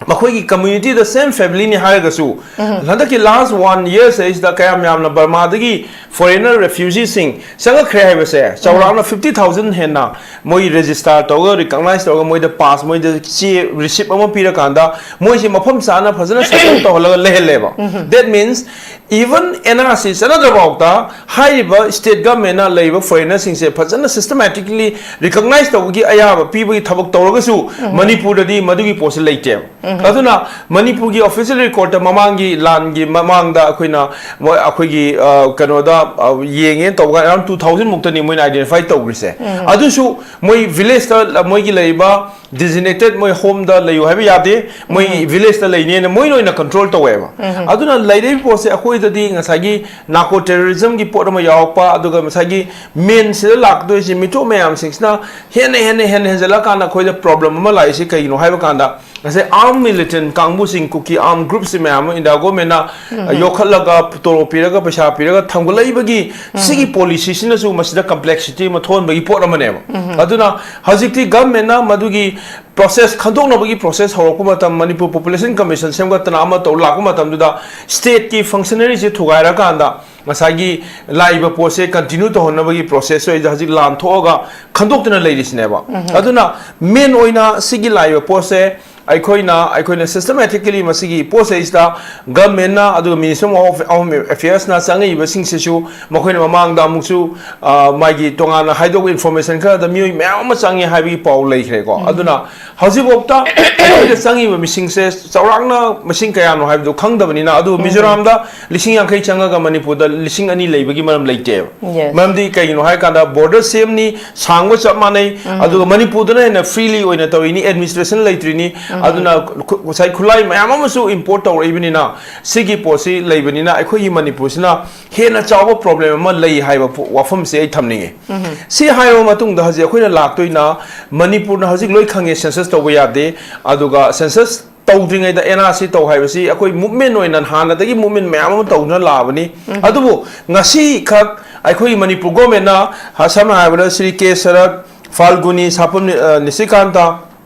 ꯃꯈꯣꯏꯒꯤ ꯀꯝꯃ꯭ꯌꯨꯅꯤꯇꯤꯗ ꯁꯦꯝ ꯐꯦꯃꯤꯂꯤꯅꯤ ꯍꯥꯏꯔꯒꯁꯨ, ꯍꯟꯗꯛꯀꯤ ꯂꯥꯁ ꯋꯥꯟ ꯌꯔꯁ ꯑꯁꯤꯗ ꯀꯌꯥꯝ ꯌꯥꯝꯅ ꯕꯔꯃꯥꯗꯒꯤ ꯐꯣꯔꯦꯟꯅꯔ ꯔꯦꯐ꯭ꯌꯨꯖꯤꯁꯤꯡ ꯆꯪꯉꯛꯈ꯭ꯔꯦ ꯍꯥꯏꯕꯁꯦ, ꯆꯥꯎꯔꯥꯛꯅ ꯐꯤꯐꯇꯤ ꯊꯥꯎꯖꯟ ꯍꯦꯟꯅ ꯃꯣꯏ ꯔꯦꯖꯤꯁꯇꯥꯔ ꯇꯧꯔꯒ, ꯔꯤꯀꯣꯛꯅꯥꯏꯖ ꯇꯧꯔꯒ, ꯃꯣꯏꯗ ꯄꯥꯁ, ꯃꯣꯏꯗ ꯆꯦ, ꯔꯤꯁꯤꯞ ꯑꯃ ꯄꯤꯔꯀꯥꯟꯗ ꯃꯣꯏꯁꯦ ꯃꯐꯝ ꯆꯥꯅ ꯐꯖꯅ ꯁꯦꯇꯜ ꯇꯧꯍꯜꯂꯒ ꯂꯩꯍꯜꯂꯦꯕ꯫ That means, even N R C ꯆꯠꯅꯗ꯭ꯔꯐꯥꯎꯗ ꯍꯥꯏꯔꯤꯕ ꯁ꯭ꯇꯦꯠ ꯒꯚꯔꯟꯃꯦꯟꯠꯅ ꯂꯩꯔꯤꯕ ꯐꯣꯔꯦꯟꯅꯔꯁꯤꯡꯁꯦ ꯐꯖꯅ ꯁꯤꯁꯇꯃꯦꯇꯤꯛꯂꯤ ꯔꯤꯀꯣꯛꯅꯥꯏꯖ ꯇꯧꯕꯒꯤ ꯑꯌꯥꯕ ꯄꯤꯕꯒꯤ ꯊꯕꯛ ꯇꯧꯔꯒꯁꯨ, ꯃꯅꯤꯄꯨꯔꯗꯗꯤ ꯃꯗꯨꯒꯤ ꯄꯣꯠꯁꯦ ꯂꯩꯇꯦꯕ꯫ ꯑꯗꯨꯅ ꯃꯅꯤꯄꯨꯔꯒꯤ ꯑꯣꯐꯤꯁꯤꯌꯦꯜ ꯔꯦꯀꯣꯔꯠꯇ ꯃꯃꯥꯡꯒꯤ ꯂꯥꯟꯒꯤ ꯃꯃꯥꯡꯗ ꯑꯩꯈꯣꯏꯅ ꯃꯣꯏ, ꯑꯩꯈꯣꯏꯒꯤ, ꯑ, ꯀꯩꯅꯣꯗ, ꯑ, ꯌꯦꯡꯉꯦꯅ ꯇꯧꯕ ꯑꯦꯔꯥꯎꯟ ꯇꯨ ꯊꯥꯎꯖꯟ ꯃꯨꯛꯇꯅꯤ ꯃꯣꯏꯅ ꯑꯥꯏꯗꯦꯟꯇꯤꯐꯥꯏ ꯇꯧꯈ꯭ꯔꯤꯁꯦ꯫ ꯑꯗꯨꯁꯨ ꯃꯣꯏ ꯚꯤꯂꯦꯖꯇ, ꯃꯣꯏꯒꯤ ꯂꯩꯔꯤꯕ ꯗꯤꯖꯤꯅꯦꯇꯦꯠ ꯃꯣꯏ ꯍꯣꯝꯗ ꯂꯩꯌꯨ ꯍꯥꯏꯕ ꯌꯥꯗꯦ, ꯃꯣꯏ ꯚꯤꯂꯦꯖꯇ ꯂꯩꯅꯦꯅ ꯃꯣꯏꯅ ꯑꯣꯏꯅ ꯀꯟꯇ꯭ꯔꯣꯜ ꯇꯧꯋꯦꯕ꯫ ꯑꯗꯨꯅ ꯂꯩꯔꯤꯕ ꯄꯣꯠꯁꯦ ꯑꯩꯈꯣꯏꯗꯗꯤ ꯉꯁꯥꯏꯒꯤ ꯅꯥꯔꯀꯣ ꯇꯦꯔꯣꯔꯤꯖꯝꯒꯤ ꯄꯣꯠ ꯑꯃ ꯌꯥꯎꯔꯛꯄ, ꯑꯗꯨꯒ ꯉꯁꯥꯏꯒꯤ ꯃꯦꯟꯁꯤꯗ ꯂꯥꯛꯀꯗꯣꯏꯁꯦ ꯃꯤꯇꯣꯞ ꯃꯌꯥꯝꯁꯤꯡꯁꯤꯅ ꯍꯦꯟꯅ ꯍꯦꯟꯅ ꯍꯦꯟꯅ ꯍꯦꯟꯖꯜꯂꯛꯀꯥꯟꯗ ꯑꯩꯈꯣꯏꯗ ꯄ꯭ꯔꯣꯕ꯭ꯂꯦꯝ ꯑꯃ ꯂꯥꯛꯏꯁꯦ ꯀꯩꯒꯤꯅꯣ ꯍꯥꯏꯕ ꯀꯥꯟꯗ, ꯉꯁꯥꯏ ꯑꯥꯔꯝ ꯃꯤꯂꯤꯇꯦꯟ ꯀꯥꯡꯕꯨꯁꯤꯡ, ꯀꯨꯀꯤ ꯑꯥꯔꯝ ꯒ꯭ꯔꯨꯞꯁꯤ ꯃꯌꯥꯝ ꯑꯃ ꯏꯟꯗꯤꯌꯥ ꯒꯣꯔꯃꯦꯟꯅ ꯌꯣꯛꯈꯠꯂꯒ, ꯇꯣꯂꯣꯞ ꯄꯤꯔꯒ, ꯄꯩꯁꯥ ꯄꯤꯔꯒ ꯊꯝꯒꯠꯂꯛꯏꯕꯒꯤ ꯁꯤꯒꯤ ꯄꯣꯂꯤꯁꯤꯁꯤꯅꯁꯨ ꯃꯁꯤꯗ ꯀꯝꯄ꯭ꯂꯦꯛꯁꯤꯇꯤ ꯑꯃ ꯊꯣꯛꯍꯟꯕꯒꯤ ꯄꯣꯠ ꯑꯃꯅꯦꯕ꯫ ꯑꯗꯨꯅ ꯍꯧꯖꯤꯛꯇꯤ ꯒꯚꯔꯟꯃꯦꯟꯠꯅ ꯃꯗꯨꯒꯤ ꯄ꯭ꯔꯣꯁꯦꯁ ꯈꯟꯗꯣꯛꯅꯕꯒꯤ ꯄ꯭ꯔꯣꯁꯦꯁ ꯍꯧꯔꯛꯄ ꯃꯇꯝ, ꯃꯅꯤꯄꯨꯔ ꯄꯣꯄꯨꯂꯦꯁꯟ ꯀꯃꯤꯁꯟ ꯁꯦꯝꯒꯠꯇꯅ ꯑꯃ ꯇꯧ ꯂꯥꯛꯄ ꯃꯇꯝꯗꯨꯗ ꯁ꯭ꯇꯦꯠꯀꯤ ꯐꯪꯁꯅꯔꯤꯁꯦ ꯊꯨꯒꯥꯏꯔꯀꯥꯟꯗ ꯉꯁꯥꯏꯒꯤ ꯂꯥꯛꯏꯕ ꯄꯣꯠꯁꯦ ꯀꯟꯇꯤꯅ꯭ꯌꯨ ꯇꯧꯍꯟꯅꯕꯒꯤ ꯄ꯭ꯔꯣꯁꯦꯁꯁꯨ ꯑꯩꯗ ꯍꯧꯖꯤꯛ ꯂꯥꯟ ꯊꯣꯛꯑꯒ ꯈꯟꯗꯣꯛꯇꯅ ꯂꯩꯔꯤꯁꯤꯅꯦꯕ꯫ ꯑꯗꯨꯅ ꯃꯦꯟ ꯑꯣꯏꯅ ꯁꯤꯒꯤ ꯂꯥꯛꯏꯕ ꯄꯣꯠꯁꯦ ꯑꯩꯈꯣꯏꯅ, ꯑꯩꯈꯣꯏꯅ ꯁꯤꯁꯇꯃꯦꯇꯤꯀꯦꯂꯤ ꯃꯁꯤꯒꯤ ꯄꯣꯠꯁꯤꯗꯩꯁꯤꯗ ꯒꯚꯔꯟꯃꯦꯟꯠꯅ ꯑꯗꯨꯒ ꯃꯤꯅꯤꯁꯇ꯭ꯔꯤ ꯑꯣꯐ ꯍꯣꯝ ꯑꯦꯐꯤꯌꯔꯁꯅ ꯆꯪꯉꯛꯏꯕꯁꯤꯡꯁꯤꯁꯨ ꯃꯈꯣꯏꯅ ꯃꯃꯥꯡꯗ ꯑꯃꯨꯛꯁꯨ, ꯑ, ꯃꯥꯒꯤ ꯇꯣꯉꯥꯟꯅ ꯍꯥꯏꯗꯣꯛꯄ ꯏꯟꯐꯣꯔꯃꯦꯁꯟ ꯈꯔꯗ ꯃꯤꯑꯣꯏ ꯃꯌꯥꯝ ꯑꯃ ꯆꯪꯉꯦ ꯍꯥꯏꯕꯒꯤ ꯄꯥꯎ ꯂꯩꯈ꯭ꯔꯦꯀꯣ꯫ ꯑꯗꯨꯅ ꯍꯧꯖꯤꯛꯐꯥꯎꯗ ꯑꯩꯈꯣꯏꯗ ꯆꯪꯉꯤꯕ ꯃꯤꯁꯤꯡꯁꯦ ꯆꯥꯎꯔꯥꯛꯅ ꯃꯁꯤꯡ ꯀꯌꯥꯅꯣ ꯍꯥꯏꯕꯗꯨ ꯈꯪꯗꯕꯅꯤꯅ, ꯑꯗꯨ ꯃꯤꯖꯣꯔꯥꯝꯗ ꯂꯤꯁꯤꯡ ꯌꯥꯡꯈꯩ ꯆꯪꯉꯒ ꯃꯅꯤꯄꯨꯔꯗ ꯂꯤꯁꯤꯡ ꯑꯅꯤ ꯂꯩꯕꯒꯤ ꯃꯔꯝ ꯂꯩꯇꯦꯕ꯫ Yes. ꯃꯔꯝꯗꯤ ꯀꯩꯒꯤꯅꯣ ꯍꯥꯏ ꯀꯥꯟꯗ ꯕꯣꯔꯗꯔ ꯁꯦꯝꯅꯤ, ꯁꯥꯡꯕ ꯆꯞ ꯃꯥꯟꯅꯩ, ꯑꯗꯨꯒ ꯃꯅꯤꯄꯨꯔꯗꯅ ꯍꯦꯟꯅ ꯐ꯭ꯔꯤꯂꯤ ꯑꯣꯏꯅ ꯇꯧꯔꯤꯅꯤ, ꯑꯦꯗꯃꯤꯅꯤꯁꯇ꯭ꯔꯦꯁꯟ ꯂꯩꯇ꯭ꯔꯤꯅꯤ꯫ ꯑꯗꯨꯅ ꯈꯨ-, ꯉꯁꯥꯏ ꯈꯨꯠꯂꯥꯏ ꯃꯌꯥꯝ ꯑꯃꯁꯨ ꯏꯝꯄꯣꯔꯠ ꯇꯧꯔꯛꯏꯕꯅꯤꯅ, ꯁꯤꯒꯤ ꯄꯣꯠꯁꯤ ꯂꯩꯕꯅꯤꯅ ꯑꯩꯈꯣꯏꯒꯤ ꯃꯅꯤꯄꯨꯔꯁꯤꯅ ꯍꯦꯟꯅ ꯆꯥꯎꯕ ꯄ꯭ꯔꯣꯕ꯭ꯂꯦꯝ ꯑꯃ ꯂꯩ ꯍꯥꯏꯕ ꯄꯣ-, ꯋꯥꯐꯝꯁꯦ ꯑꯩ ꯊꯝꯅꯤꯡꯉꯤ꯫ ꯁꯤ ꯍꯥꯏꯔꯕ ꯃꯇꯨꯡꯗ ꯍꯧꯖꯤꯛ ꯑꯩꯈꯣꯏꯅ ꯂꯥꯛꯇꯣꯏꯅ, ꯃꯅꯤꯄꯨꯔꯅ ꯍꯧꯖꯤꯛ ꯂꯣꯏ ꯈꯪꯉꯦ ꯁꯦꯟꯁꯁ ꯇꯧꯕ ꯌꯥꯗꯦ, ꯑꯗꯨꯒ ꯁꯦꯟꯁꯁ ꯇꯧꯗ꯭ꯔꯤꯉꯩꯗ ꯑꯦꯟ ꯑꯥꯔ ꯁꯤ ꯇꯧ ꯍꯥꯏꯕꯁꯤ ꯑꯩꯈꯣꯏ ꯃꯨꯚꯃꯦꯟ ꯑꯣꯏꯅ ꯍꯥꯟꯅꯗꯒꯤ ꯃꯨꯚꯃꯦꯟ ꯃꯌꯥꯝ ꯑꯃ ꯇꯧꯗꯨꯅ ꯂꯥꯛꯑꯕꯅꯤ꯫ ꯑꯗꯨꯕꯨ ꯉꯁꯤꯈꯛ ꯑꯩꯈꯣꯏꯒꯤ ꯃꯅꯤꯄꯨꯔ ꯒꯣꯔꯃꯦꯟꯅ, ꯍ-, ꯁꯝꯅ ꯍꯥꯏꯔꯕꯗ ꯁ꯭ꯔꯤ ꯀꯦ ꯁꯔꯠ, ꯐꯥꯜꯒꯨꯅꯤ, ꯁꯥꯄꯝ, ꯑ, ꯅꯤꯁꯤꯀꯥꯟꯇ,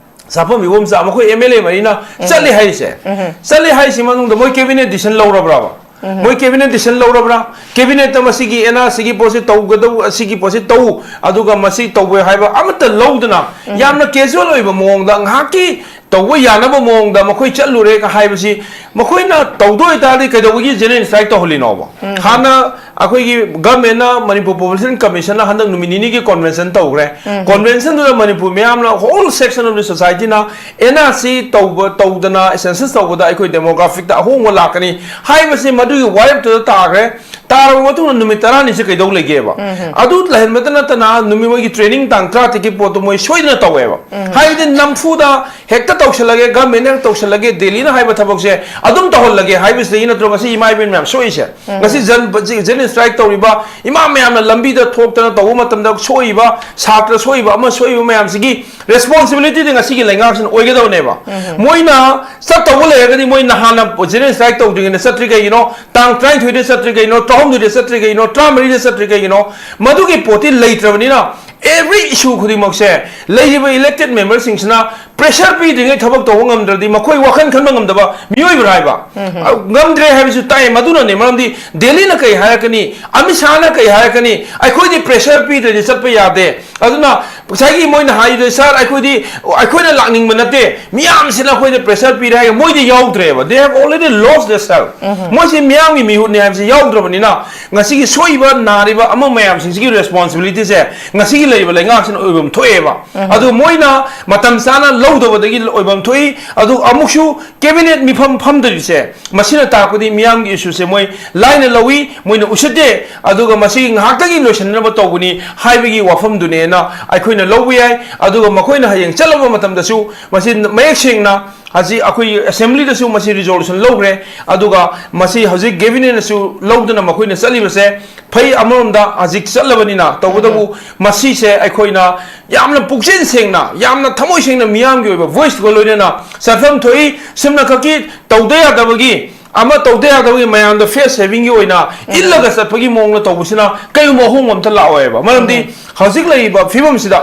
ꯁꯥꯐꯝ ꯏꯕꯣꯝꯆꯥ, ꯃꯈꯣꯏ ꯑꯦꯝ ꯑꯦꯜ ꯑꯦ ꯃꯔꯤꯅ ꯆꯠꯂꯤ ꯍꯥꯏꯔꯤꯁꯦ꯫ ꯆꯠꯂꯤ ꯍꯥꯏꯁꯤ ꯃꯅꯨꯡꯗ ꯃꯣꯏ ꯀꯦꯕꯤꯅꯦꯠ ꯗꯤꯁꯤꯖꯟ ꯂꯧꯔꯕ꯭ꯔꯕ? ꯃꯣꯏ ꯀꯦꯕꯤꯅꯦꯠ ꯗꯤꯁꯤꯖꯟ ꯂꯧꯔꯕ꯭ꯔꯥ? ꯀꯦꯕꯤꯅꯦꯠꯇ ꯃꯁꯤꯒꯤ ꯑꯦꯟ ꯑꯥꯔ ꯁꯤꯒꯤ ꯄꯣꯠꯁꯤ ꯇꯧꯒꯗꯧ, ꯑꯁꯤꯒꯤ ꯄꯣꯠꯁꯤ ꯇꯧ, ꯑꯗꯨꯒ ꯃꯁꯤ ꯇꯧꯕ ꯍꯥꯏꯕ ꯑꯃꯠꯇ ꯂꯧꯗꯅ, ꯌꯥꯝꯅ ꯀꯦꯖꯨꯋꯦꯜ ꯑꯣꯏꯕ ꯃꯑꯣꯡꯗ, ꯉꯥꯏꯍꯥꯛꯀꯤ ꯇꯧꯕ ꯌꯥꯅꯕ ꯃꯑꯣꯡꯗ ꯃꯈꯣꯏ ꯆꯠꯂꯨꯔꯦ ꯍꯥꯏꯕꯁꯤ, ꯃꯈꯣꯏꯅ ꯇꯧꯗꯣꯏ ꯑꯣꯏꯇꯥꯔꯗꯤ ꯀꯩꯗꯧꯕꯒꯤ ꯖꯦꯅꯔꯦꯜ ꯁ꯭ꯇ꯭ꯔꯥꯏꯛ ꯇꯧꯍꯜꯂꯤꯅꯣꯕ? ꯍꯥꯟꯅ ꯑꯩꯈꯣꯏꯒꯤ ꯒꯚꯔꯟꯃꯦꯟꯠꯅ, ꯃꯅꯤꯄꯨꯔ ꯄꯣꯄꯨꯂꯦꯁꯟ ꯀꯃꯤꯁꯟꯅ ꯍꯟꯗꯛ ꯅꯨꯃꯤꯠ ꯅꯤꯅꯤꯒꯤ ꯀꯣꯟꯚꯦꯟꯁꯟ ꯇꯧꯈ꯭ꯔꯦ꯫ ꯀꯣꯟꯚꯦꯟꯁꯟꯗꯨꯗ ꯃꯅꯤꯄꯨꯔ ꯃꯤꯌꯥꯝꯅ, ꯍꯣꯜ ꯁꯦꯛꯁꯟ ꯑꯣꯐ ꯗ ꯁꯣꯁꯥꯏꯇꯤꯅ ꯑꯦꯟ ꯑꯥꯔ ꯁꯤ ꯇꯧꯕ, ꯇꯧꯗꯅ ꯁꯦꯟꯁꯁ ꯇꯧꯕꯗ ꯑꯩꯈꯣꯏ ꯗꯦꯃꯣꯒ꯭ꯔꯥꯐꯤꯛꯇ ꯑꯍꯣꯡꯕ ꯂꯥꯛꯀꯅꯤ ꯍꯥꯏꯕꯁꯤ ꯃꯗꯨꯒꯤ ꯋꯥꯔꯦꯞꯇꯨꯗ ꯇꯥꯈ꯭ꯔꯦ꯫ ꯇꯥꯔꯕ ꯃꯇꯨꯡꯗ ꯅꯨꯃꯤꯠ ꯇꯔꯥꯅꯤꯁꯦ ꯀꯩꯗꯧ ꯂꯩꯒꯦꯕ? ꯑꯗꯨ ꯂꯩꯍꯟꯕꯇ ꯅꯠꯇꯅ ꯅꯨꯃꯤꯠ, ꯃꯣꯏꯒꯤ training ꯇꯥꯡ ꯇꯔꯥꯇꯔꯦꯠꯀꯤ ꯄꯣꯠꯇꯣ ꯃꯣꯏ ꯁꯣꯏꯗꯅ ꯇꯧꯋꯦꯕ꯫ ꯍꯥꯏꯕꯗꯤ ꯅꯝꯐꯨꯗ ꯍꯦꯛꯇ ꯇꯧꯁꯜꯂꯒꯦ, government ꯅ ꯇꯧꯁꯜꯂꯒꯦ, ꯗꯦꯜꯂꯤꯅ ꯍꯥꯏꯕ ꯊꯕꯛꯁꯦ ꯑꯗꯨꯝ ꯇꯧꯍꯜꯂꯒꯦ ꯍꯥꯏꯕꯁꯤꯗꯒꯤ ꯅꯠꯇ꯭ꯔꯣ ꯉꯁꯤ ꯏꯃꯥ ꯏꯕꯦꯟ ꯃꯌꯥꯝ ꯁꯣꯛꯏꯁꯦ? ꯉꯁꯤ ꯖꯟ-, ꯖꯦꯅꯔꯦꯜ ꯁ꯭ꯇ꯭ꯔꯥꯏꯛ ꯇꯧꯔꯤꯕ ꯏꯃꯥ ꯃꯌꯥꯝꯅ ꯂꯝꯕꯤꯗ ꯊꯣꯛꯇꯅ ꯇꯧꯕ ꯃꯇꯝꯗ ꯁꯣꯛꯏꯕ ꯁꯥꯇ꯭ꯔ ꯁꯣꯛꯏꯕ ꯑꯃ ꯁꯣꯛꯏꯕ ꯃꯌꯥꯝꯁꯤꯒꯤ responsibility ꯗꯤ ꯉꯁꯤꯒꯤ ꯂꯩꯉꯥꯛꯁꯤꯅ ꯑꯣꯏꯒꯗꯕꯅꯦꯕ꯫ ꯃꯣꯏꯅ ꯆꯠꯇꯧꯕ ꯂꯩꯔꯒꯗꯤ ꯃꯣꯏ ꯅꯍꯥꯟꯅ ꯖꯦꯅꯔꯦꯜ ꯁ꯭ꯇ꯭ꯔꯥꯏꯛ ꯇꯧꯗ꯭ꯔꯤꯉꯩꯗ ꯆꯠꯇ꯭ꯔꯤ ꯀꯩꯒꯤꯅꯣ? ꯇꯥꯡ ꯇꯔꯥꯅꯤꯊꯣꯏꯗ ꯆꯠꯇ꯭ꯔꯤ ꯀꯩꯅꯣ? ꯇꯔꯥꯍꯨꯝꯗꯣꯏꯗ ꯆꯠꯇ꯭ꯔꯤ ꯀꯩꯅꯣ? ꯇꯔꯥꯃꯔꯤꯗ ꯆꯠꯇ꯭ꯔꯤ ꯀꯩꯒꯤꯅꯣ? ꯃꯗꯨꯒꯤ ꯄꯣꯠꯇꯤ ꯂꯩꯇ꯭ꯔꯕꯅꯤꯅ, every issue ꯈꯨꯗꯤꯡꯃꯛꯁꯦ ꯂꯩꯔꯤꯕ elected member ꯁꯤꯡꯁꯤꯅ pressure ꯄꯤꯗ꯭ꯔꯤꯉꯩ ꯊꯕꯛ ꯇꯧꯕ ꯉꯝꯗ꯭ꯔꯗꯤ ꯃꯈꯣꯏ ꯋꯥꯈꯜ ꯈꯟꯕ ꯉꯝꯗꯕ ꯃꯤꯑꯣꯏꯕꯔ ꯍꯥꯏꯕ? ꯑ, ꯉꯝꯗ꯭ꯔꯦ ꯍꯥꯏꯕꯁꯨ ꯇꯥꯏ꯫ ꯃꯗꯨꯅꯅꯦ ꯃꯔꯝꯗꯤ ꯗꯦꯜꯂꯤꯅ ꯀꯩ ꯍꯥꯏꯔꯛꯀꯅꯤ, ꯑꯃꯤꯠ ꯁꯥꯍꯅ ꯀꯩ ꯍꯥꯏꯔꯛꯀꯅꯤ, ꯑꯩꯈꯣꯏꯗꯤ pressure ꯄꯤꯗ꯭ꯔꯗꯤ ꯆꯠꯄ ꯌꯥꯗꯦ꯫ ꯑꯗꯨꯅ ꯉꯁꯥꯏꯒꯤ ꯃꯣꯏꯅ ꯍꯥꯏꯔꯤꯗꯣ, "ꯁꯥꯔ, ꯑꯩꯈꯣꯏꯗꯤ, ꯑꯩꯈꯣꯏꯅ ꯂꯥꯛꯅꯤꯡꯕ ꯅꯠꯇꯦ, ꯃꯤꯌꯥꯝꯁꯤꯅ ꯑꯩꯈꯣꯏꯗ pressure ꯄꯤꯔꯦ" ꯍꯥꯏꯔꯒ ꯃꯣꯏꯗꯤ ꯌꯥꯎꯗ꯭ꯔꯦꯕ꯫ They have already lost their self. ꯃꯣꯏꯁꯤ ꯃꯤꯌꯥꯝꯒꯤ ꯃꯤꯍꯨꯠꯅꯤ ꯍꯥꯏꯕꯁꯤ ꯌꯥꯎꯗ꯭ꯔꯕꯅꯤꯅ, ꯉꯁꯤꯒꯤ ꯁꯣꯛꯏꯕ, ꯅꯥꯔꯤꯕ ꯑꯃ ꯃꯌꯥꯝꯁꯤꯡꯁꯤꯒꯤ responsibility ꯁꯦ ꯉꯁꯤꯒꯤ ꯂꯩꯔꯤꯕ ꯂꯩꯉꯥꯛꯁꯤꯅ ꯑꯣꯏꯐꯝ ꯊꯣꯛꯑꯦꯕ꯫ ꯑꯗꯨ ꯃꯣꯏꯅ ꯃꯇꯝ ꯆꯥꯅ ꯂꯧꯗꯕꯗꯒꯤ ꯑꯣꯏꯐꯝ ꯊꯣꯛꯏ꯫ ꯑꯗꯨ ꯑꯃꯨꯛꯁꯨ cabinet ꯃꯤꯐꯝ ꯐꯝꯗꯔꯤꯁꯦ, ꯃꯁꯤꯅ ꯇꯥꯛꯄꯗꯤ ꯃꯤꯌꯥꯝꯒꯤ issue ꯁꯦ ꯃꯣꯏ ꯂꯥꯏꯅ ꯂꯧꯏ, ꯃꯣꯏꯅ ꯎꯁꯤꯠꯇꯦ, ꯑꯗꯨꯒ ꯃꯁꯤ ꯉꯥꯏꯍꯥꯛꯇꯒꯤ ꯂꯣꯏꯁꯤꯟꯅꯕ ꯇꯧꯕꯅꯤ ꯍꯥꯏꯕꯒꯤ ꯋꯥꯐꯝꯗꯨꯅꯦꯅ ꯑꯩꯈꯣꯏꯅ ꯂꯧꯕ ꯌꯥꯏ꯫ ꯑꯗꯨꯒ ꯃꯈꯣꯏꯅ ꯍꯌꯦꯡ ꯆꯠꯂꯕ ꯃꯇꯝꯗꯁꯨ ꯃꯁꯤ ꯃꯌꯦꯛ ꯁꯦꯡꯅ ꯍꯧꯖꯤꯛ ꯑꯩꯈꯣꯏ assembly ꯗꯁꯨ ꯃꯁꯤ resolution ꯂꯧꯈ꯭ꯔꯦ, ꯑꯗꯨꯒ ꯃꯁꯤ ꯍꯧꯖꯤꯛ cabinet ꯅꯁꯨ ꯂꯧꯗꯨꯅ ꯃꯈꯣꯏꯅ ꯆꯠꯂꯤꯕꯁꯦ ꯐꯩ꯫ ꯑꯃꯔꯣꯝꯗ ꯍꯧꯖꯤꯛ ꯆꯠꯂꯕꯅꯤꯅ, ꯇꯧꯕꯇꯕꯨ ꯃꯁꯤꯁꯦ ꯑꯩꯈꯣꯏꯅ ꯌꯥꯝꯅ ꯄꯨꯛꯆꯦꯜ ꯁꯦꯡꯅ, ꯌꯥꯝꯅ ꯊꯃꯣꯏ ꯁꯦꯡꯅ ꯃꯤꯌꯥꯝꯒꯤ ꯑꯣꯏꯕ voice ꯀ ꯂꯣꯏꯅꯅ ꯆꯠꯐꯝ ꯊꯣꯛꯏ꯫ ꯁꯨꯝꯅ ꯈꯛꯀꯤ ꯇꯧꯗ ꯌꯥꯗꯕꯒꯤ, ꯑꯃ ꯇꯧꯗ ꯌꯥꯗꯕꯒꯤ ꯃꯌꯥꯝꯗ face saving ꯒꯤ ꯑꯣꯏꯅ ꯏꯜꯂꯒ ꯆꯠꯄꯒꯤ ꯃꯑꯣꯡꯗ ꯇꯧꯕꯁꯤꯅ ꯀꯔꯤꯒꯨꯝꯕ ꯑꯍꯣꯡꯕ ꯑꯝꯇ ꯂꯥꯛꯑꯣꯏꯕ꯫ ꯃꯔꯝꯗꯤ ꯍꯧꯖꯤꯛ ꯂꯩꯔꯤꯕ ꯐꯤꯕꯝꯁꯤꯗ,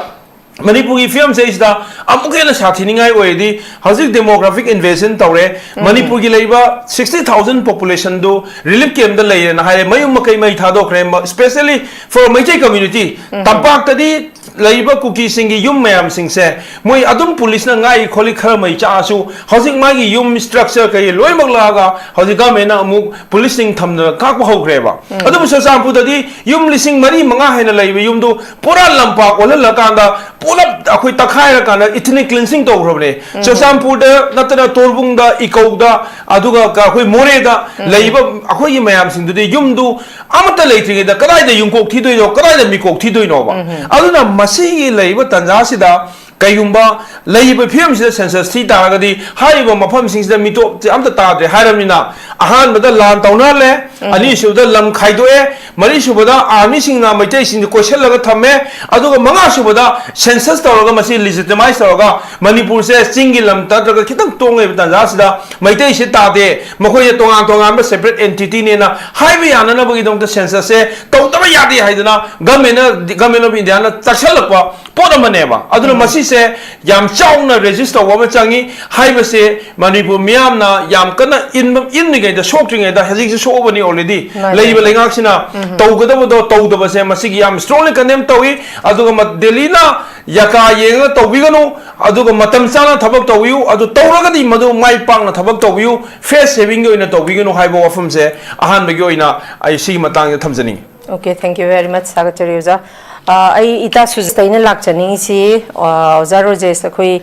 ꯃꯅꯤꯄꯨꯔꯒꯤ ꯐꯤꯕꯝꯁꯦ ꯑꯩꯁꯤꯗ ꯑꯃꯨꯛꯀ ꯍꯦꯟꯅ ꯁꯥꯊꯤꯅꯤꯡꯉꯥꯏ ꯑꯣꯏꯔꯗꯤ, ꯍꯧꯖꯤꯛ demographic invasion ꯇꯧꯔꯦ꯫ ꯃꯅꯤꯄꯨꯔꯒꯤ ꯂꯩꯔꯤꯕ sixty thousand population ꯗꯨ relief camp ꯇ ꯂꯩꯔꯦꯅ ꯍꯥꯏꯔꯦ, ꯃꯌꯨꯝ ꯃꯀꯩ ꯃꯩ ꯊꯥꯗꯣꯛꯈ꯭ꯔꯦ꯫ ꯃ-, especially for ꯃꯩꯇꯩ community, ꯇꯝꯄꯥꯛꯇꯗꯤ ꯂꯩꯔꯤꯕ ꯀꯨꯀꯤꯁꯤꯡꯒꯤ ꯌꯨꯝ ꯃꯌꯥꯝꯁꯤꯡꯁꯦ ꯃꯣꯏ ꯑꯗꯨꯝ ꯄꯨꯂꯤꯁꯅ ꯉꯥꯛꯏ ꯈꯣꯠꯂꯤ ꯈꯔ ꯃꯩ ꯆꯥꯛꯑꯁꯨ, ꯍꯧꯖꯤꯛ ꯃꯥꯒꯤ ꯌꯨꯝ ꯁ꯭ꯇ꯭ꯔꯛꯆꯔ ꯀꯩ ꯂꯣꯏꯅꯃꯛ ꯂꯥꯛꯑꯒ ꯍꯧꯖꯤꯛ ꯒꯃꯦꯟꯅ ꯑꯃꯨꯛ ꯄꯨꯂꯤꯁꯁꯤꯡ ꯊꯝꯗꯅ ꯀꯥꯛꯄ ꯍꯧꯈ꯭ꯔꯦꯕ꯫ ꯑꯗꯨꯕꯨ ꯆꯨꯔꯆꯥꯟꯄꯨꯔꯗꯗꯤ ꯌꯨꯝ ꯂꯤꯁꯤꯡ ꯃꯔꯤ ꯃꯉꯥ ꯍꯦꯟꯅ ꯂꯩꯕ ꯌꯨꯝꯗꯨ ꯄꯨꯔꯥ ꯂꯝꯄꯥꯛ ꯑꯣꯜꯍꯜꯂꯀꯥꯟꯗ ꯄꯨꯂꯞ ꯑꯩꯈꯣꯏ ꯇꯛꯈꯥꯏꯔꯀꯥꯟꯗ ꯏꯊꯅꯤꯛ ꯀ꯭ꯂꯤꯟꯁꯤꯡ ꯇꯧꯈ꯭ꯔꯕꯅꯦ꯫ ꯆꯨꯔꯆꯥꯟꯄꯨꯔꯗ ꯅꯠꯇꯅ ꯇꯣꯔꯕꯨꯡꯗ, ꯏꯀꯧꯗ, ꯑꯗꯨꯒ ꯀ-, ꯑꯩꯈꯣꯏ ꯃꯣꯔꯦꯗ ꯂꯩꯕ ꯑꯩꯈꯣꯏꯒꯤ ꯃꯌꯥꯝꯁꯤꯡꯗꯨꯗꯤ ꯌꯨꯝꯗꯨ ꯑꯃꯠꯇ ꯂꯩꯇ꯭ꯔꯤꯉꯩꯗ ꯀꯗꯥꯏꯗ ꯌꯨꯝꯀꯣꯛ ꯊꯤꯗꯣꯏꯅꯣ, ꯀꯗꯥꯏꯗ ꯃꯤꯀꯣꯛ ꯊꯤꯗꯣꯏꯅꯣꯕ? ꯑꯗꯨꯅ ꯃꯁꯤꯒꯤ ꯂꯩꯔꯤꯕ ꯇꯥꯟꯖꯥꯁꯤꯗ ꯀꯩꯒꯨꯝꯕ ꯂꯩꯔꯤꯕ ꯐꯤꯕꯝꯁꯤꯗ ꯁꯦꯟꯁꯁ ꯊꯤ ꯇꯥꯔꯒꯗꯤ ꯍꯥꯏꯔꯤꯕ ꯃꯐꯝꯁꯤꯡꯁꯤꯗ ꯃꯤꯇꯣꯞꯁꯦ ꯑꯝꯇ ꯇꯥꯗ꯭ꯔꯦ ꯍꯥꯏꯔꯕꯅꯤꯅ, ꯑꯍꯥꯟꯕꯗ ꯂꯥꯟ ꯇꯧꯅꯍꯜꯂꯦ, ꯑꯅꯤꯁꯨꯕꯗ ꯂꯝ ꯈꯥꯏꯗꯣꯛꯑꯦ, ꯃꯔꯤꯁꯨꯕꯗ ꯑꯥꯔꯃꯤꯁꯤꯡꯅ ꯃꯩꯇꯩꯁꯤꯡꯁꯦ ꯀꯣꯏꯁꯤꯜꯂꯒ ꯊꯝꯃꯦ, ꯑꯗꯨꯒ ꯃꯉꯥꯁꯨꯕꯗ ꯁꯦꯟꯁꯁ ꯇꯧꯔꯒ ꯃꯁꯤ ꯂꯤꯖꯤꯇꯤꯃꯥꯏꯁ ꯇꯧꯔꯒ ꯃꯅꯤꯄꯨꯔꯁꯦ ꯆꯤꯡꯒꯤ ꯂꯝ ꯅꯠꯇ꯭ꯔꯒ ꯈꯤꯇꯪ ꯇꯣꯡꯉꯤꯕ ꯇꯥꯟꯖꯥꯁꯤꯗ ꯃꯩꯇꯩꯁꯦ ꯇꯥꯗꯦ, ꯃꯈꯣꯏꯁꯦ ꯇꯣꯉꯥꯟ ꯇꯣꯉꯥꯟꯕ ꯁꯦꯄꯔꯦꯠ ꯑꯦꯟꯇꯤꯇꯤꯅꯦꯅ ꯍꯥꯏꯕ ꯌꯥꯅꯅꯕꯒꯤꯗꯃꯛꯇ ꯁꯦꯟꯁꯁꯁꯦ ꯇꯧꯗꯕ ꯌꯥꯗꯦ ꯍꯥꯏꯗꯅ ꯒꯃꯦꯟꯅ, ꯒꯃꯦꯟ ꯑꯣꯐ ꯏꯟꯗꯤꯌꯥꯅ ꯆꯥꯛꯁꯜꯂꯛꯄ ꯄꯣꯠ ꯑꯃꯅꯦꯕ꯫ ꯑꯗꯨꯅ ꯃꯁꯤꯁꯦ ꯌꯥꯝ ꯆꯥꯎꯅ ꯔꯦꯖꯤꯁ ꯇꯧꯕ ꯑꯃ ꯆꯪꯉꯤ ꯍꯥꯏꯕꯁꯦ ꯃꯅꯤꯄꯨꯔ ꯃꯤꯌꯥꯝꯅ ꯌꯥꯝ ꯀꯟꯅ ꯏꯟꯕ, ꯏꯟꯗ꯭ꯔꯤꯉꯩꯗ, ꯁꯣꯛꯇ꯭ꯔꯤꯉꯩꯗ, ꯍꯧꯖꯤꯛꯁꯨ ꯁꯣꯛꯑꯕꯅꯤ ꯑꯣꯜꯔꯦꯗꯤ꯫ ꯃꯥꯅꯦ꯫ ꯂꯩꯔꯤꯕ ꯂꯩꯉꯥꯛꯁꯤꯅ ꯇꯧꯒꯗꯕꯗꯣ ꯇꯧꯗꯕꯁꯦ ꯃꯁꯤꯒꯤ ꯌꯥꯝ ꯁ꯭ꯇꯔꯣꯡꯂꯤ ꯀꯟꯗꯦꯝ ꯇꯧꯏ꯫ ꯑꯗꯨꯒ ꯃ-, ꯗꯦꯜꯂꯤꯅ ꯌꯥꯀꯥ ꯌꯦꯡꯉꯒ ꯇꯧꯕꯤꯒꯅꯨ, ꯑꯗꯨꯒ ꯃꯇꯝ ꯆꯥꯅ ꯊꯕꯛ ꯇꯧꯕꯤꯌꯨ꯫ ꯑꯗꯨ ꯇꯧꯔꯒꯗꯤ ꯃꯗꯨ ꯃꯥꯏ ꯄꯥꯛꯅ ꯊꯕꯛ ꯇꯧꯕꯤꯌꯨ, ꯐꯦꯁ ꯁꯦꯚꯤꯡꯒꯤ ꯑꯣꯏꯅ ꯇꯧꯕꯤꯒꯅꯨ ꯍꯥꯏꯕ ꯋꯥꯐꯝꯁꯦ ꯑꯍꯥꯟꯕꯒꯤ ꯑꯣꯏꯅ ꯑꯩ ꯁꯤꯒꯤ ꯃꯇꯥꯡꯗ ꯊꯝꯖꯅꯤꯡꯉꯤ꯫ Okay, thank you very much, ꯊꯥꯒꯠꯆꯔꯤ ꯑꯣꯖꯥ꯫ ꯑ, ꯑꯩ ꯏꯇꯥ ꯁꯨꯖꯇꯩꯅ ꯂꯥꯛꯆꯅꯤꯡꯉꯤꯁꯤ, ꯑ, ꯑꯣꯖꯥ ꯔꯣꯖꯦꯁ, ꯑꯩꯈꯣꯏ,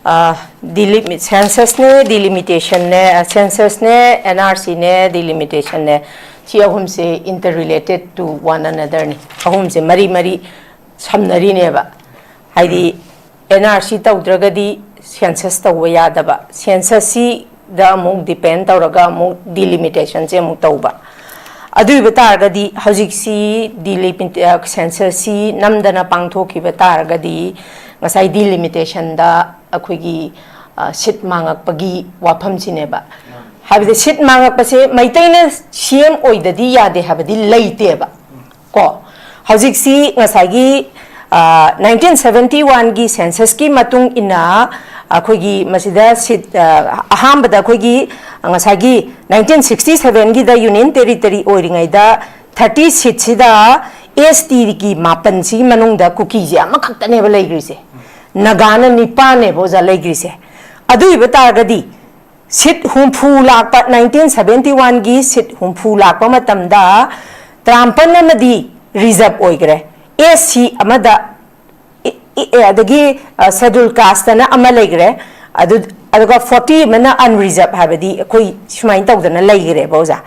ꯑ, ꯗꯤꯂꯤꯃꯤ-, ꯁꯦꯟꯁꯁꯅꯦ, ꯗꯤꯂꯤꯃꯤꯇꯦꯁꯟꯅꯦ, ꯑ, ꯁꯦꯟꯁꯁꯅꯦ, ꯑꯦꯟ ꯑꯥꯔ ꯁꯤꯅꯦ, ꯗꯤꯂꯤꯃꯤꯇꯦꯁꯟꯅꯦ, ꯁꯤ ꯑꯍꯨꯝꯁꯦ interrelated to one anotherꯅꯤ꯫ ꯑꯍꯨꯝꯁꯦ ꯃꯔꯤ ꯃꯔꯤ ꯁꯝꯅꯔꯤꯅꯦꯕ꯫ ꯍꯥꯏꯗꯤ, ꯑꯦꯟ ꯑꯥꯔ ꯁꯤ ꯇꯧꯗ꯭ꯔꯒꯗꯤ ꯁꯦꯟꯁꯁ ꯇꯧꯕ ꯌꯥꯗꯕ, ꯁꯦꯟꯁꯁꯁꯤꯗ ꯑꯃꯨꯛ ꯗꯤꯄꯦꯟ ꯇꯧꯔꯒ ꯑꯃꯨꯛ ꯗꯤꯂꯤꯃꯤꯇꯦꯁꯟꯁꯦ ꯑꯃꯨꯛ ꯇꯧꯕ꯫ ꯑꯗꯨ ꯑꯣꯏꯕ ꯇꯥꯔꯒꯗꯤ ꯍꯧꯖꯤꯛꯁꯤ ꯗꯤꯂꯤꯃꯤꯇꯦ-, ꯑ, ꯁꯦꯟꯁꯁꯁꯤ ꯅꯝꯗꯅ ꯄꯥꯡꯊꯣꯛꯈꯤꯕ ꯇꯥꯔꯒꯗꯤ ꯉꯁꯥꯏ ꯗꯤꯂꯤꯃꯤꯇꯦꯁꯟꯗ ꯑꯩꯈꯣꯏꯒꯤ, ꯑ, ꯁꯤꯠ ꯃꯥꯡꯉꯛꯄꯒꯤ ꯋꯥꯐꯝꯁꯤꯅꯦꯕ꯫ ꯍꯥꯏꯕꯗꯤ ꯁꯤꯠ ꯃꯥꯡꯉꯛꯄꯁꯦ ꯃꯩꯇꯩꯅ ꯁꯤ ꯑꯦꯝ ꯑꯣꯏꯗꯗꯤ ꯌꯥꯗꯦ ꯍꯥꯏꯕꯗꯤ ꯂꯩꯇꯦꯕ꯫ ꯀꯣ, ꯍꯧꯖꯤꯛꯁꯤ ꯉꯁꯥꯏꯒꯤ, ꯑ, ꯅꯥꯏꯟꯇꯤꯟ ꯁꯚꯦꯟꯇꯤ ꯋꯥꯟꯒꯤ ꯁꯦꯟꯁꯁꯀꯤ ꯃꯇꯨꯡ ꯏꯟꯅ ꯑꯩꯈꯣꯏꯒꯤ ꯃꯁꯤꯗ ꯁꯤꯠ, ꯑ, ꯑꯍꯥꯟꯕꯗ ꯑꯩꯈꯣꯏꯒꯤ ꯉꯁꯥꯏꯒꯤ ꯅꯥꯏꯟꯇꯤꯟ ꯁꯤꯛꯁꯇꯤ ꯁꯚꯦꯟꯒꯤꯗ ꯌꯨꯅꯤꯌꯟ ꯇꯦꯔꯤꯇꯔꯤ ꯑꯣꯏꯔꯤꯉꯩꯗ ꯊꯥꯔꯇꯤ ꯁꯤꯠꯁꯤꯗ ꯑꯦꯁ ꯇꯤꯒꯤ ꯃꯥꯄꯟꯁꯤꯒꯤ ꯃꯅꯨꯡꯗ ꯀꯨꯀꯤꯁꯦ ꯑꯃꯈꯛꯇꯅꯦꯕ ꯂꯩꯈ꯭ꯔꯤꯁꯦ, ꯅꯥꯒꯥꯅ ꯅꯤꯄꯥꯟꯅꯦꯕ ꯑꯣꯖꯥ ꯂꯩꯈ꯭ꯔꯤꯁꯦ꯫ ꯑꯗꯨ ꯑꯣꯏꯕ ꯇꯥꯔꯒꯗꯤ ꯁꯤꯠ ꯍꯨꯝꯐꯨ ꯂꯥꯛꯄ, ꯅꯥꯏꯟꯇꯤꯟ ꯁꯕꯦꯟꯇꯤ ꯋꯥꯟꯒꯤ ꯁꯤꯠ ꯍꯨꯝꯐꯨ ꯂꯥꯛꯄ ꯃꯇꯝꯗ ꯇꯔꯥꯃꯥꯄꯟ ꯑꯃꯗꯤ ꯔꯤꯖꯔꯕ ꯑꯣꯏꯈ꯭ꯔꯦ, ꯑꯦꯁ ꯁꯤ ꯑꯃꯗ, ꯏ- ꯏ- ꯑꯦ, ꯑꯗꯒꯤ ꯁꯦꯗꯨꯜ ꯀꯥꯁꯇꯅ ꯑꯃ ꯂꯩꯈ꯭ꯔꯦ, ꯑꯗꯨ ꯑꯗꯨꯒ ꯐꯣꯔꯇꯤ ꯑꯃꯅ ꯑꯟꯔꯤꯖꯔꯕ, ꯍꯥꯏꯕꯗꯤ ꯑꯩꯈꯣꯏ ꯁꯨꯃꯥꯏꯅ ꯇꯧꯗꯅ ꯂꯩꯈ꯭ꯔꯦꯕ ꯑꯣꯖꯥ꯫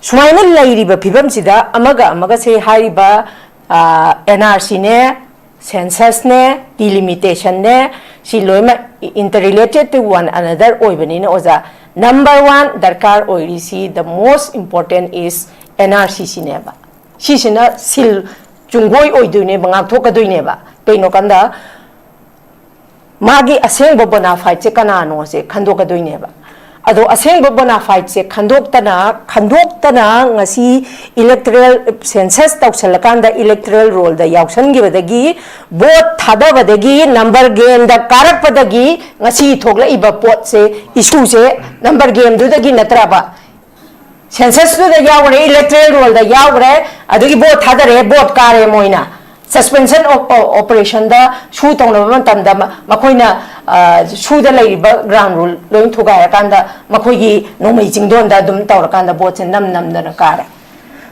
ꯁꯨꯃꯥꯏꯅ ꯂꯩꯔꯤꯕ ꯐꯤꯕꯝꯁꯤꯗ ꯑꯃꯒ ꯑꯃꯒꯁꯦ ꯍꯥꯏꯔꯤꯕ ꯑꯦꯟ ꯑꯥꯔ ꯁꯤꯅꯦ, ꯁꯦꯟꯁꯁꯅꯦ, ꯗꯤꯂꯤꯃꯤꯇꯦꯁꯟꯅꯦ, ꯁꯤ ꯂꯣꯏꯅꯃꯛ interrelated to one another ꯑꯣꯏꯕꯅꯤꯅ ꯑꯣꯖꯥ, ꯅꯝꯕꯔ ꯋꯥꯟ ꯗꯔꯀꯥꯔ ꯑꯣꯏꯔꯤꯁꯤ, the most important is N R C ꯁꯤꯅꯦꯕ꯫ ꯁꯤꯁꯤꯅ ꯁꯤꯜ ꯆꯨꯡꯒꯣꯏ ꯑꯣꯏꯗꯣꯏꯅꯦꯕ, ꯉꯥꯛꯊꯣꯛꯀꯗꯣꯏꯅꯦꯕ꯫ ꯀꯩꯅꯣ ꯀꯥꯟꯗ ꯃꯥꯒꯤ ꯑꯁꯦꯡꯕ ꯕꯣꯅꯥꯐꯥꯏꯠꯁꯦ ꯀꯅꯥꯅꯣꯁꯦ ꯈꯟꯗꯣꯛꯀꯗꯣꯏꯅꯦꯕ꯫ ꯑꯗꯣ ꯑꯁꯦꯡꯕ ꯕꯣꯅꯥꯐꯥꯏꯠꯁꯦ ꯈꯟꯗꯣꯛꯇꯅ ꯈꯟꯗꯣꯛꯇꯅ ꯉꯁꯤ ꯏꯂꯦꯛꯇꯔꯦꯜ ꯁꯦꯟꯁꯁ ꯇꯧꯁꯜꯂꯀꯥꯟꯗ ꯏꯂꯦꯛꯇꯔꯦꯜ ꯔꯣꯜꯗ ꯌꯥꯎꯁꯟꯈꯤꯕꯗꯒꯤ, ꯚꯣꯠ ꯊꯥꯗꯕꯗꯒꯤ, ꯅꯝꯕꯔ ꯒꯦꯝꯗ ꯀꯥꯔꯛꯄꯗꯒꯤ ꯉꯁꯤ ꯊꯣꯛꯂꯛꯏꯕ ꯄꯣꯠꯁꯦ, ꯏꯁꯨꯁꯦ ꯅꯝꯕꯔ ꯒꯦꯝꯗꯨꯗꯒꯤ ꯅꯠꯇ꯭ꯔꯕ? ꯁꯦꯟꯁꯁꯇꯨꯗ ꯌꯥꯎꯈ꯭ꯔꯦ, ꯏꯂꯦꯛꯇꯔꯦꯜ ꯔꯣꯜꯗ ꯌꯥꯎꯈ꯭ꯔꯦ, ꯑꯗꯒꯤ ꯚꯣꯠ ꯊꯥꯗꯔꯦ, ꯚꯣꯠ ꯀꯥꯔꯦ ꯃꯣꯏꯅ꯫ ꯁꯁꯄꯦꯟꯁꯟ ꯑꯣꯄꯔꯦꯁꯟꯗ ꯁꯨ ꯇꯧꯅꯕ ꯃꯇꯝꯗ ꯃ- ꯃꯈꯣꯏꯅ, ꯑ, ꯁꯨꯗ ꯂꯩꯔꯤꯕ ꯒ꯭ꯔꯥꯎꯟ ꯔꯨꯜ ꯂꯣꯏ ꯊꯨꯒꯥꯏꯔꯀꯥꯟꯗ ꯃꯈꯣꯏꯒꯤ ꯅꯣꯡꯃꯩ ꯆꯤꯡꯗꯣꯟꯗ ꯑꯗꯨꯝ ꯇꯧꯔꯀꯥꯟꯗ ꯚꯣꯠꯁꯦ ꯅꯝ ꯅꯝꯗꯅ ꯀꯥꯔꯦ꯫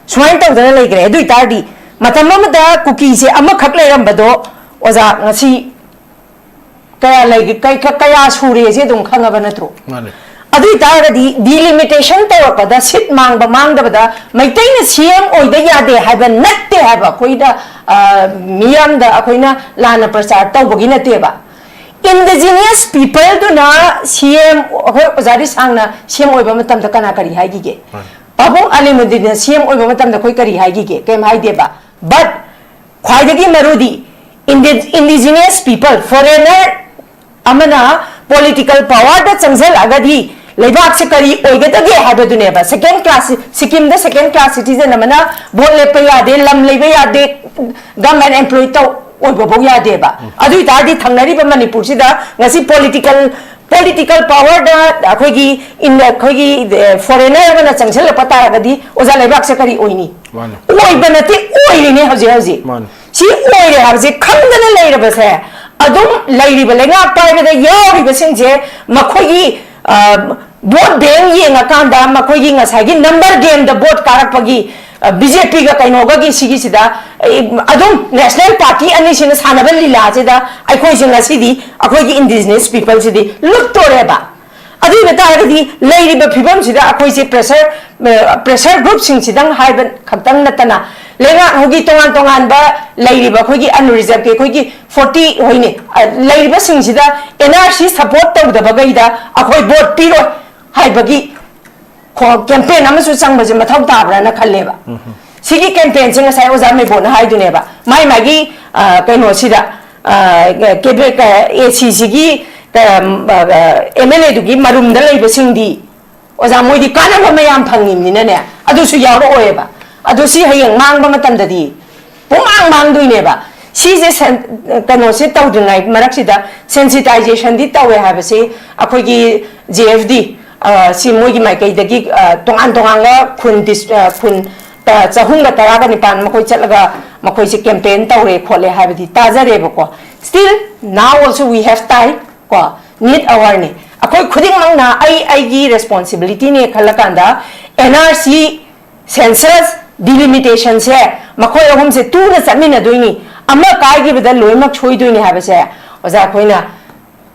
ꯁꯨꯃꯥꯏꯅ ꯇꯧꯗꯅ ꯂꯩꯈ꯭ꯔꯦ꯫ ꯑꯗꯨ ꯑꯣꯏꯇꯥꯔꯗꯤ ꯃꯇꯝ ꯑꯃꯗ ꯀꯨꯀꯤꯁꯦ ꯑꯃꯈꯛ ꯂꯩꯔꯝꯕꯗꯣ, ꯑꯣꯖꯥ, ꯉꯁꯤ ꯀꯌꯥ ꯂꯩꯒꯦ, ꯀꯩ- ꯀ- ꯀꯌꯥ ꯁꯨꯔꯦꯁꯦ ꯑꯗꯨꯝ ꯈꯪꯉꯕ ꯅꯠꯇ꯭ꯔꯣ? ꯃꯥꯅꯦ꯫ ꯑꯗꯨ ꯑꯣꯏꯇꯥꯔꯒꯗꯤ ꯗꯤꯂꯤꯃꯤꯇꯦꯁꯟ ꯇꯧꯔꯛꯄꯗ ꯁꯤꯠ ꯃꯥꯡꯕ ꯃꯥꯡꯗꯕꯗ ꯃꯩꯇꯩꯅ ꯁꯤ ꯑꯦꯝ ꯑꯣꯏꯗ ꯌꯥꯗꯦ ꯍꯥꯏꯕ ꯅꯠꯇꯦ ꯍꯥꯏꯕ, ꯑꯩꯈꯣꯏꯗ, ꯑ, ꯃꯤꯌꯥꯝꯗ ꯑꯩꯈꯣꯏꯅ ꯂꯥꯟꯅ ꯄ꯭ꯔꯆꯥꯔ ꯇꯧꯕꯒꯤ ꯅꯠꯇꯦꯕ꯫ ꯏꯟꯗꯤꯖꯤꯅꯤꯌꯁ ꯄꯤꯄꯜꯗꯨꯅ ꯁꯤ ꯑꯦꯝ, ꯑꯩꯈꯣꯏ ꯑꯣꯖꯥ ꯔꯤꯁꯥꯡꯅ ꯁꯤ ꯑꯦꯝ ꯑꯣꯏꯕ ꯃꯇꯝꯗ ꯀꯅꯥ ꯀꯔꯤ ꯍꯥꯏꯈꯤꯒꯦ? ꯃꯥꯅꯦ꯫ ꯄꯥꯕꯨꯡ ꯑꯂꯤꯃꯨꯗꯤꯟꯅ ꯁꯤ ꯑꯦꯝ ꯑꯣꯏꯕ ꯃꯇꯝꯗ ꯑꯩꯈꯣꯏ ꯀꯔꯤ ꯍꯥꯏꯈꯤꯒꯦ? ꯀꯩꯝ ꯍꯥꯏꯗꯦꯕ꯫ ꯕꯠ ꯈ꯭ꯋꯥꯏꯗꯒꯤ ꯃꯔꯨꯗꯤ ꯏꯟꯗꯤꯖꯤꯅꯤꯌꯁ ꯄꯤꯄꯜ, ꯐꯣꯔꯦꯅꯔ ꯑꯃꯅ ꯄꯣꯂꯤꯇꯤꯀꯦꯜ ꯄꯋꯥꯔꯗ ꯆꯪꯁꯤꯜꯂꯛꯑꯒꯗꯤ ꯂꯩꯕꯥꯛꯁꯦ ꯀꯔꯤ ꯑꯣꯏꯒꯗꯒꯦ ꯍꯥꯏꯕꯗꯨꯅꯦꯕ꯫ ꯁꯦꯀꯦꯟ ꯀ꯭ꯂꯥꯁ, ꯁꯤꯀꯤꯝꯗ ꯁꯦꯀꯦꯟ ꯀ꯭ꯂꯥꯁ ꯁꯤꯇꯤꯖꯟ ꯑꯃꯅ ꯚꯣꯠ ꯂꯦꯞꯄ ꯌꯥꯗꯦ, ꯂꯝ ꯂꯩꯕ ꯌꯥꯗꯦ, ꯒꯃꯦꯟ ꯑꯦꯝꯄ꯭ꯂꯣꯏ ꯇꯧ ꯑꯣꯏꯕꯐꯧ ꯌꯥꯗꯦꯕ꯫ ꯑꯗꯨ ꯑꯣꯏꯇꯥꯔꯗꯤ ꯊꯪꯅꯔꯤꯕ ꯃꯅꯤꯄꯨꯔꯁꯤꯗ ꯉꯁꯤ ꯄꯣꯂꯤꯇꯤꯀꯦꯜ ꯄꯣꯂꯤꯇꯤꯀꯦꯜ ꯄꯥꯋꯔꯗ ꯑꯩꯈꯣꯏꯒꯤ ꯏꯟ-, ꯑꯩꯈꯣꯏꯒꯤ ꯐꯣꯔꯦꯅꯔ ꯑꯃꯅ ꯆꯪꯁꯤꯜꯂꯛꯄ ꯇꯥꯔꯒꯗꯤ ꯑꯣꯖꯥ ꯂꯩꯕꯥꯛꯁꯦ ꯀꯔꯤ ꯑꯣꯏꯅꯤ? ꯃꯥꯅꯤ꯫ ꯑꯣꯏꯕ ꯅꯠꯇꯦ, ꯑꯣꯏꯔꯤꯅꯦ ꯍꯧꯖꯤꯛ ꯍꯧꯖꯤꯛ꯫ ꯃꯥꯅꯤ꯫ ꯁꯤ ꯑꯣꯏꯔꯦ ꯍꯥꯏꯕꯁꯦ ꯈꯪꯗꯅ ꯂꯩꯔꯕꯁꯦ, ꯑꯗꯨꯝ ꯂꯩꯔꯤꯕ ꯂꯩꯉꯥꯛ ꯄꯥꯏꯕꯗ ꯌꯥꯎꯔꯤꯕꯁꯤꯡꯁꯦ ꯃꯈꯣꯏꯒꯤ, ꯑ, ꯚꯣꯠ ꯕꯦꯡ ꯌꯦꯡꯉꯀꯥꯟꯗ ꯃꯈꯣꯏꯒꯤ ꯉꯁꯥꯏꯒꯤ ꯅꯝꯕꯔ ꯒꯦꯝꯗ ꯚꯣꯠ ꯀꯥꯔꯛꯄꯒꯤ, ꯑ, ꯕꯤ ꯖꯦ ꯄꯤꯒ ꯀꯩꯅꯣꯒꯒꯤ ꯁꯤꯒꯤꯁꯤꯗ, ꯑꯩ, ꯑꯗꯨꯝ ꯅꯦꯁꯅꯦꯜ ꯄꯥꯔꯇꯤ ꯑꯅꯤꯁꯤꯅ ꯁꯥꯟꯅꯕ ꯂꯤꯂꯥꯁꯤꯗ ꯑꯩꯈꯣꯏꯁꯦ ꯉꯁꯤꯗꯤ ꯑꯩꯈꯣꯏꯒꯤ ꯏꯟꯗꯤꯖꯤꯅꯁ ꯄꯤꯄꯜꯁꯤꯗꯤ ꯂꯨꯞꯇꯣꯔꯦꯕ꯫ ꯑꯗꯨ ꯑꯣꯏꯕ ꯇꯥꯔꯒꯗꯤ ꯂꯩꯔꯤꯕ ꯐꯤꯕꯝꯁꯤꯗ ꯑꯩꯈꯣꯏꯁꯦ ꯄ꯭ꯔꯦꯁꯔ, ꯑ, ꯄ꯭ꯔꯦꯁꯔ ꯒ꯭ꯔꯨꯞꯁꯤꯡꯁꯤꯗꯪ ꯍꯥꯏꯕ ꯈꯛꯇꯪ ꯅꯠꯇꯅ ꯂꯩꯉꯥꯛ ꯍꯧꯒꯤ ꯇꯣꯉꯥꯟ ꯇꯣꯉꯥꯟꯕ ꯂꯩꯔꯤꯕ ꯑꯩꯈꯣꯏꯒꯤ ꯑꯟꯔꯤꯖꯔꯕꯀꯤ ꯑꯩꯈꯣꯏꯒꯤ ꯐꯣꯔꯇꯤ ꯍꯣꯏꯅꯦ, ꯑ, ꯂꯩꯔꯤꯕꯁꯤꯡꯁꯤꯗ ꯑꯦꯟ ꯑꯥꯔ ꯁꯤ ꯁꯄꯣꯔꯠ ꯇꯧꯗꯕꯈꯩꯗ ꯑꯩꯈꯣꯏ ꯚꯣꯠ ꯄꯤꯔꯣꯏ ꯍꯥꯏꯕꯒꯤ ꯀꯦꯝꯄꯦꯟ ꯑꯃꯁꯨ ꯆꯪꯕꯁꯦ ꯃꯊꯧ ꯇꯥꯕ꯭ꯔꯥꯅ ꯈꯜꯂꯦꯕ꯫ ꯁꯤꯒꯤ ꯀꯦꯝꯄꯦꯟꯁꯦ ꯉꯁꯥꯏ ꯑꯣꯖꯥ ꯃꯦꯕꯣꯅ ꯍꯥꯏꯗꯨꯅꯦꯕ, ꯃꯥꯏ ꯃꯥꯒꯤ, ꯑ, ꯀꯩꯅꯣꯁꯤꯗ, ꯑ, ꯀꯦꯕꯤ-, ꯀ-, ꯑꯦ ꯁꯤ ꯁꯤꯒꯤ, ꯀ-, ꯑ, ꯑꯦꯝ ꯑꯦꯜ ꯑꯦꯗꯨꯒꯤ ꯃꯔꯨꯝꯗ ꯂꯩꯕꯁꯤꯡꯗꯤ, ꯑꯣꯖꯥ, ꯃꯣꯏꯗꯤ ꯀꯥꯟꯅꯕ ꯃꯌꯥꯝ ꯐꯪꯉꯤꯕꯅꯤꯅꯅꯦ, ꯑꯗꯨꯁꯨ ꯌꯥꯎꯔꯛꯑꯣꯏꯕ꯫ ꯑꯗꯨ ꯁꯤ ꯍꯌꯦꯡ ꯃꯥꯡꯕ ꯃꯇꯝꯗꯗꯤ ꯄꯨꯡꯃꯥꯡ ꯃꯥꯡꯗꯣꯏꯅꯦꯕ꯫ ꯁꯤꯁꯦ ꯁꯦꯟ-, ꯀꯩꯅꯣꯁꯦ ꯇꯧꯗ꯭ꯔꯤꯉꯩ ꯃꯔꯛꯁꯤꯗ ꯁꯦꯟꯁꯤꯇꯥꯏꯖꯦꯁꯟꯗꯤ ꯇꯧꯋꯦ ꯍꯥꯏꯕꯁꯤ ꯑꯩꯈꯣꯏꯒꯤ ꯖꯦ ꯑꯦꯐ ꯗꯤ, ꯑ, ꯁꯤ ꯃꯣꯏꯒꯤ ꯃꯥꯏꯀꯩꯗꯒꯤ, ꯑ, ꯇꯣꯉꯥꯟ ꯇꯣꯉꯥꯟꯕ ꯈꯨꯟ ꯗꯤꯁ-, ꯑ, ꯈꯨꯟ, ꯑ, ꯆꯍꯨꯝꯒ ꯇꯔꯥꯒ ꯅꯤꯄꯥꯟ ꯃꯈꯣꯏ ꯆꯠꯂꯒ ꯃꯈꯣꯏꯁꯦ ꯀꯦꯝꯄꯦꯟ ꯇꯧꯔꯦ ꯈꯣꯠꯂꯦ ꯍꯥꯏꯕꯗꯤ ꯇꯥꯖꯔꯦꯕꯀꯣ꯫ Still now also we have time, ꯀꯣ, need our ꯅꯤ꯫ ꯑꯩꯈꯣꯏ ꯈꯨꯗꯤꯡꯃꯛꯅ ꯑꯩ ꯑꯩꯒꯤ ꯔꯦꯁꯄꯣꯟꯁꯤꯕꯤꯂꯤꯇꯤꯅꯦ ꯈꯜꯂꯀꯥꯟꯗ ꯑꯦꯟ ꯑꯥꯔ ꯁꯤ, ꯁꯦꯟꯁꯁ, ꯗꯤꯂꯤꯃꯤꯇꯦꯁꯟꯁꯦ ꯃꯈꯣꯏ ꯑꯍꯨꯝꯁꯦ ꯇꯨꯅ ꯆꯠꯃꯤꯟꯅꯗꯣꯏꯅꯤ꯫ ꯑꯃ ꯀꯥꯏꯈꯤꯕꯗ ꯂꯣꯏꯅꯃꯛ ꯁꯣꯏꯗꯣꯏꯅꯤ ꯍꯥꯏꯕꯁꯦ ꯑꯣꯖꯥ ꯑꯩꯈꯣꯏꯅ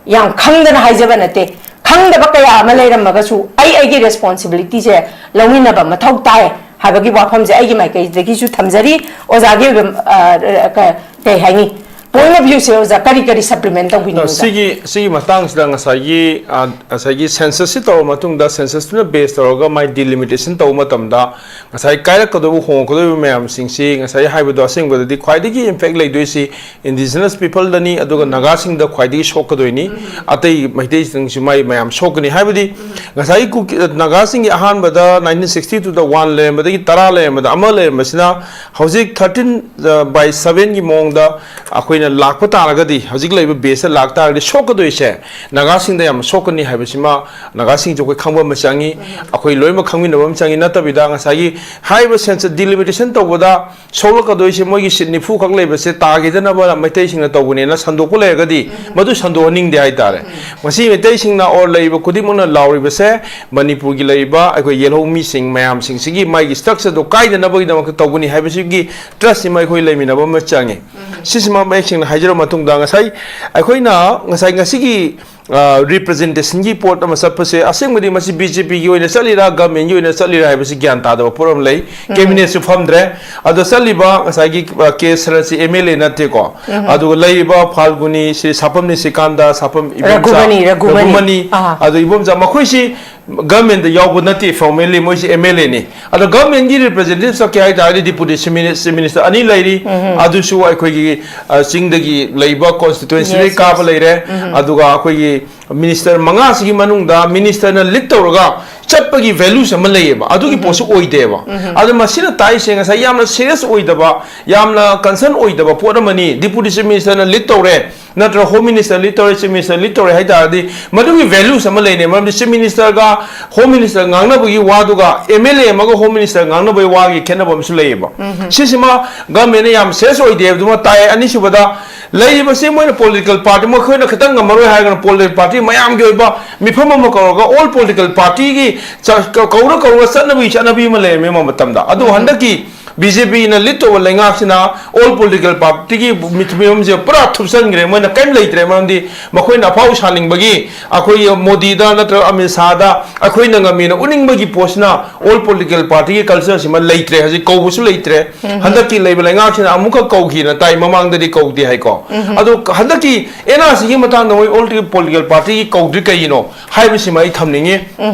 ꯌꯥꯝ ꯈꯪꯗꯅ ꯍꯥꯏꯖꯕ ꯅꯠꯇꯦ꯫ ꯈꯪꯗꯕ ꯀꯌꯥ ꯑꯃ ꯂꯩꯔꯝꯃꯒꯁꯨ ꯑꯩ ꯑꯩꯒꯤ ꯔꯦꯁꯄꯣꯟꯁꯤꯕꯤꯂꯤꯇꯤꯁꯦ ꯂꯧꯃꯤꯟꯅꯕ ꯃꯊꯧ ꯇꯥꯏ ꯍꯥꯏꯕꯒꯤ ꯋꯥꯐꯝꯁꯦ ꯑꯩꯒꯤ ꯃꯥꯏꯀꯩꯗꯒꯤꯁꯨ ꯊꯝꯖꯔꯤ꯫ ꯑꯣꯖꯥꯒꯤ ꯑꯣꯏꯕ, ꯑ, ꯀ-, ꯀꯩ ꯍꯥꯏꯅꯤ, ꯄꯣꯏꯟ ꯑꯣꯐ ꯚ꯭ꯌꯨꯁꯦ ꯑꯣꯖꯥ ꯀꯔꯤ ꯀꯔꯤ ꯁꯄ꯭ꯂꯤꯃꯦꯟ ꯇꯧꯕꯤꯅꯤꯡꯕ? ꯁꯤꯒꯤ ꯁꯤꯒꯤ ꯃꯇꯥꯡꯁꯤꯗ ꯉꯁꯥꯏꯒꯤ, ꯑ, ꯉꯁꯥꯏꯒꯤ ꯁꯦꯟꯁꯁꯁꯤ ꯇꯧꯔꯕ ꯃꯇꯨꯡꯗ, ꯁꯦꯟꯁꯁꯇꯨꯅ ꯕꯦꯁ ꯇꯧꯔꯒ ꯃꯥꯏ ꯗꯤꯂꯤꯃꯤꯇꯦꯁꯟ ꯇꯧꯕ ꯃꯇꯝꯗ ꯉꯁꯥꯏ ꯀꯥꯏꯔꯛꯀꯗꯧꯕ, ꯍꯣꯡꯉꯛꯀꯗꯧꯔꯤꯕ ꯃꯌꯥꯝꯁꯤꯡꯁꯤ ꯉꯁꯥꯏ ꯍꯥꯏꯕꯗꯣ ꯑꯁꯦꯡꯕꯗꯗꯤ ꯈ꯭ꯋꯥꯏꯗꯒꯤ ꯏꯝꯄꯦꯛ ꯂꯩꯗꯣꯏꯁꯤ ꯏꯟꯗꯤꯖꯤꯅꯁ ꯄꯤꯄꯜꯗꯅꯤ, ꯑꯗꯨꯒ ꯅꯥꯒꯥꯁꯤꯡꯗ ꯈ꯭ꯋꯥꯏꯗꯒꯤ ꯁꯣꯛꯀꯗꯣꯏꯅꯤ꯫ ꯑꯇꯩ ꯃꯩꯇꯩꯁꯤꯡꯁꯤ ꯃꯥꯏ ꯃꯌꯥꯝ ꯁꯣꯛꯀꯅꯤ꯫ ꯍꯥꯏꯕꯗꯤ ꯉꯁꯥꯏꯒꯤ ꯀꯨꯀꯤ-, ꯅꯥꯒꯥꯁꯤꯡꯒꯤ ꯑꯍꯥꯟꯕꯗ ꯅꯥꯏꯟꯇꯤꯟ ꯁꯤꯛꯁꯇꯤ ꯇꯨꯗ ꯋꯥꯟ ꯂꯩꯔꯝꯕꯗꯒꯤ ꯇꯔꯥ ꯂꯩꯔꯝꯕꯗ ꯑꯃ ꯂꯩꯔꯝꯕꯁꯤꯅ ꯍꯧꯖꯤꯛ ꯊꯥꯔꯇꯤꯟ ꯕꯥꯏ ꯁꯚꯦꯟꯒꯤ ꯃꯑꯣꯡꯗ ꯑꯩꯈꯣꯏꯅ ꯂꯥꯛꯄ ꯇꯥꯔꯒꯗꯤ, ꯍꯧꯖꯤꯛ ꯂꯩꯔꯤꯕ ꯕꯦꯁꯇ ꯂꯥꯛ ꯇꯥꯔꯒꯗꯤ ꯁꯣꯛꯀꯗꯣꯏꯁꯦ ꯅꯥꯒꯥꯁꯤꯡꯗ ꯌꯥꯝ ꯁꯣꯛꯀꯅꯤ ꯍꯥꯏꯕꯁꯤꯃ ꯅꯥꯒꯥꯁꯤꯡꯁꯨ ꯑꯩꯈꯣꯏ ꯈꯪꯕ ꯑꯃ ꯆꯪꯉꯤ꯫ ꯑꯩꯈꯣꯏ ꯂꯣꯏꯅꯃꯛ ꯈꯪꯃꯤꯟꯅꯕ ꯑꯃ ꯆꯪꯉꯤ꯫ ꯅꯠꯇꯕꯤꯗ ꯉꯁꯥꯏꯒꯤ ꯍꯥꯏꯔꯤꯕ ꯁꯦꯟꯁꯁ ꯗꯤꯂꯤꯃꯤꯇꯦꯁꯟ ꯇꯧꯕꯗ ꯁꯣꯛꯂꯛꯀꯗꯣꯏꯁꯦ ꯃꯣꯏꯒꯤ ꯁꯤꯠ ꯅꯤꯐꯨ ꯈꯛ ꯂꯩꯕꯁꯦ ꯇꯥꯈꯤꯗꯅꯕ ꯃꯩꯇꯩꯁꯤꯡꯅ ꯇꯧꯕꯅꯦꯅ ꯁꯟꯗꯣꯛꯄ ꯂꯩꯔꯒꯗꯤ ꯃꯗꯨ ꯁꯟꯗꯣꯛꯍꯟꯅꯤꯡꯗꯦ ꯍꯥꯏꯇꯥꯔꯦ꯫ ꯃꯁꯤ ꯃꯩꯇꯩꯁꯤꯡꯅ ꯑꯣꯔ ꯂꯩꯔꯤꯕ ꯈꯨꯗꯤꯡꯃꯛꯅ ꯂꯥꯎꯔꯤꯕꯁꯦ ꯃꯅꯤꯄꯨꯔꯒꯤ ꯂꯩꯔꯤꯕ ꯑꯩꯈꯣꯏ ꯌꯦꯜꯍꯧ ꯃꯤꯁꯤꯡ ꯃꯌꯥꯝꯁꯤꯡꯁꯤꯒꯤ ꯃꯥꯒꯤ ꯁ꯭ꯇ꯭ꯔꯛꯆꯔꯗꯣ ꯀꯥꯏꯗꯅꯕꯒꯤꯗꯃꯛꯇ ꯇꯧꯕꯅꯤ ꯍꯥꯏꯕꯁꯤꯒꯤ ꯇ꯭ꯔꯁꯁꯤꯃ ꯑꯩꯈꯣꯏ ꯂꯩꯃꯤꯟꯅꯕ ꯑꯃ ꯆꯪꯉꯤ꯫ ꯁꯤꯁꯤꯃ ꯃꯌꯦꯛ ꯁꯦꯡꯅ ꯍꯥꯏꯖꯔꯕ ꯃꯇꯨꯡꯗ ꯉꯁꯥꯏ ꯑꯩꯈꯣꯏꯅ ꯉꯁꯥꯏ ꯉꯁꯤꯒꯤ ꯔꯤꯄ꯭ꯔꯖꯦꯟꯇꯦꯁꯟꯒꯤ ꯄꯣꯠ ꯑꯃ ꯆꯠꯄꯁꯦ ꯑꯁꯦꯡꯕꯗꯤ ꯃꯁꯤ ꯕꯤ ꯖꯦ ꯄꯤꯒꯤ ꯑꯣꯏꯅ ꯆꯠꯂꯤꯔꯥ ꯒꯃꯦꯟꯒꯤ ꯑꯣꯏꯅ ꯆꯠꯂꯤꯔꯥ ꯍꯥꯏꯕꯁꯤ ꯒ꯭ꯌꯥꯟ ꯇꯥꯗꯕ ꯄꯣꯠ ꯑꯃ ꯂꯩ꯫ ꯀꯦꯕꯤꯅꯦꯠꯁꯨ ꯐꯝꯗ꯭ꯔꯦ꯫ ꯑꯗꯣ ꯆꯠꯂꯤꯕ ꯉꯁꯥꯏꯒꯤ ꯀꯦ ꯁꯔꯠꯁꯤ ꯑꯦꯝ ꯑꯦꯜ ꯑꯦ ꯅꯠꯇꯦꯀꯣ꯫ ꯑꯗꯨꯒ ꯂꯩꯔꯤꯕ ꯐꯥꯜꯒꯨꯅꯤ ꯁꯤ ꯁꯥꯄꯝ ꯅꯤꯁꯤꯀꯥꯟꯇ, ꯁꯥꯄꯝ ꯏꯕꯣꯝꯆꯥ ꯔꯘꯨꯃꯅꯤ, ꯔꯘꯨꯃꯅꯤ꯫ ꯔꯘꯨꯃꯅꯤ, ꯑꯥ꯫ ꯑꯗꯣ ꯏꯕꯣꯝꯆꯥ ꯃꯈꯣꯏꯁꯤ ꯒꯃꯦꯟꯗ ꯌꯥꯎꯕ ꯅꯠꯇꯦ, ꯐꯣꯔꯃꯦꯜꯂꯤ ꯃꯣꯏꯁꯤ ꯑꯦꯝ ꯑꯦꯜ ꯑꯦꯅꯤ꯫ ꯑꯗꯣ ꯒꯃꯦꯟꯒꯤ ꯔꯤꯄ꯭ꯔꯖꯦꯟꯇꯦꯇꯤꯚ ꯆꯠꯀꯦ ꯍꯥꯏ ꯇꯥꯔꯗꯤ ꯗꯤꯄꯨꯇꯤ ꯆꯤꯐ ꯃꯤꯅꯤꯁꯇꯔ ꯑꯅꯤ ꯂꯩꯔꯤ꯫ ꯑꯗꯨꯁꯨ ꯑꯩꯈꯣꯏꯒꯤ ꯑ, ꯆꯤꯡꯗꯒꯤ ꯂꯩꯕ ꯀꯣꯟꯁꯇꯤꯇꯨꯋꯦꯟꯁꯤꯗꯒꯤ ꯀꯥꯕ ꯂꯩꯔꯦ꯫ ꯑꯗꯨꯒ ꯑꯩꯈꯣꯏꯒꯤ ꯃꯤꯅꯤꯁꯇꯔ ꯃꯉꯥꯁꯤꯒꯤ ꯃꯅꯨꯡꯗ ꯃꯤꯅꯤꯁꯇꯔꯅ ꯂꯤꯗ ꯇꯧꯔꯒ ꯆꯠꯄꯒꯤ ꯚꯦꯂꯨꯁ ꯑꯃ ꯂꯩꯌꯦꯕ꯫ ꯑꯗꯨꯒꯤ ꯄꯣꯠꯁꯨ ꯑꯣꯏꯗꯦꯕ꯫ ꯑꯗꯣ ꯃꯁꯤꯅ ꯇꯥꯛꯏꯁꯦ ꯉꯁꯥꯏ ꯌꯥꯝꯅ ꯁꯤꯔꯤꯌꯁ ꯑꯣꯏꯗꯕ, ꯌꯥꯝꯅ ꯀꯟꯁꯔꯟ ꯑꯣꯏꯗꯕ ꯄꯣꯠ ꯑꯃꯅꯤ꯫ ꯗꯤꯄꯨꯇꯤ ꯆꯤꯐ ꯃꯤꯅꯤꯁꯇꯔꯅ ꯂꯤꯗ ꯇꯧꯔꯦ, ꯅꯠꯇ꯭ꯔꯒ ꯍꯣꯝ ꯃꯤꯅꯤꯁꯇꯔ ꯂꯤꯗ ꯇꯧꯔꯦ, ꯆꯤꯐ ꯃꯤꯅꯤꯁꯇꯔ ꯂꯤꯗ ꯇꯧꯔꯦ ꯍꯥꯏ ꯇꯥꯔꯗꯤ ꯃꯗꯨꯒꯤ ꯚꯦꯂꯨꯁ ꯑꯃ ꯂꯩꯅꯩ꯫ ꯃꯔꯝꯗꯤ ꯆꯤꯐ ꯃꯤꯅꯤꯁꯇꯔꯒ ꯍꯣꯝ ꯃꯤꯅꯤꯁꯇꯔ ꯉꯥꯡꯅꯕꯒꯤ ꯋꯥꯗꯨꯒ ꯑꯦꯝ ꯑꯦꯜ ꯑꯦ ꯑꯃꯒ ꯍꯣꯝ ꯃꯤꯅꯤꯁꯇꯔ ꯉꯥꯡꯅꯕꯒꯤ ꯋꯥꯒꯤ ꯈꯦꯠꯅꯕ ꯑꯃꯁꯨ ꯂꯩꯌꯦꯕ꯫ ꯁꯤꯁꯤꯃ ꯒꯃꯦꯟꯅ ꯌꯥꯝ ꯁꯤꯔꯤꯌꯁ ꯑꯣꯏꯗꯦ ꯍꯥꯏꯕꯗꯨꯃ ꯇꯥꯏ꯫ ꯑꯅꯤꯁꯨꯕꯗ, ꯂꯩꯔꯤꯕꯁꯤ ꯃꯣꯏꯅ ꯄꯣꯂꯤꯇꯤꯀꯦꯜ ꯄꯥꯔꯇꯤ, ꯃꯈꯣꯏꯅ ꯈꯤꯇꯪ ꯉꯝꯃꯔꯣꯏ ꯍꯥꯏꯔꯒꯅ ꯄꯣꯂꯤꯇꯤꯀꯦꯜ ꯄꯥꯔꯇꯤ ꯃꯌꯥꯝꯒꯤ ꯑꯣꯏꯕ ꯃꯤꯐꯝ ꯑꯃ ꯀꯧꯔꯒ ꯑꯣꯜ ꯄꯣꯂꯤꯇꯤꯀꯦꯜ ꯄꯥꯔꯇꯤꯒꯤ ꯆ-, ꯀ-, ꯀꯧꯔ ꯀꯧꯔꯒ ꯆꯠꯅꯕꯒꯤ ꯆꯠꯅꯕꯤ ꯑꯃ ꯂꯩꯔꯝꯃꯦ ꯃ-, ꯃꯇꯝꯗ꯫ ꯑꯗꯨ ꯍꯟꯗꯛꯀꯤ ꯕꯤ ꯖꯦ ꯄꯤꯅ ꯂꯤꯗ ꯇꯧꯕ ꯂꯩꯉꯥꯛꯁꯤꯅ ꯑꯣꯜ ꯄꯣꯂꯤꯇꯤꯀꯦꯜ ꯄꯥꯔꯇꯤꯒꯤ ꯃꯤ-, ꯃꯤꯐꯝꯁꯦ ꯄꯨꯔꯥ ꯊꯨꯞꯆꯟꯈ꯭ꯔꯦ꯫ ꯃꯣꯏꯅ ꯀꯔꯤꯝ ꯂꯩꯇ꯭ꯔꯦ꯫ ꯃꯔꯝꯗꯤ ꯃꯈꯣꯏꯅ ꯑꯐꯥꯎ ꯁꯥꯅꯤꯡꯕꯒꯤ ꯑꯩꯈꯣꯏꯒꯤ ꯃꯣꯗꯤꯗ ꯅꯠꯇ꯭ꯔꯒ ꯑꯃꯤꯠ ꯁꯥꯍꯗ ꯑꯩꯈꯣꯏꯅ ꯉꯝꯃꯤꯅ ꯎꯠꯅꯤꯡꯕꯒꯤ ꯄꯣꯠꯁꯤꯅ ꯑꯣꯜ ꯄꯣꯂꯤꯇꯤꯀꯦꯜ ꯄꯥꯔꯇꯤꯒꯤ ꯀꯜꯆꯔꯁꯤꯃ ꯂꯩꯇ꯭ꯔꯦ꯫ ꯍꯧꯖꯤꯛ ꯀꯧꯕꯁꯨ ꯂꯩꯇ꯭ꯔꯦ꯫ ꯍꯟꯗꯛꯀꯤ ꯂꯩꯕ ꯂꯩꯉꯥꯛꯁꯤꯅ ꯑꯃꯨꯛꯈꯛ ꯀꯧꯈꯤꯅ ꯇꯥꯏ, ꯃꯃꯥꯡꯗꯗꯤ ꯀꯧꯗꯦ ꯍꯥꯏꯀꯣ꯫ ꯑꯗꯣ ꯍꯟꯗꯛꯀꯤ ꯑꯦꯟ ꯑꯥꯔ ꯁꯤꯒꯤ ꯃꯇꯥꯡꯗ ꯃꯣꯏ ꯑꯣꯜ ꯄꯣꯂꯤꯇꯤꯀꯦꯜ ꯄꯥꯔꯇꯤꯒꯤ ꯀꯧꯗ꯭ꯔꯤ ꯀꯩꯒꯤꯅꯣ ꯍꯥꯏꯕꯁꯤꯃ ꯑꯩ ꯊꯝꯅꯤꯡꯉꯤ꯫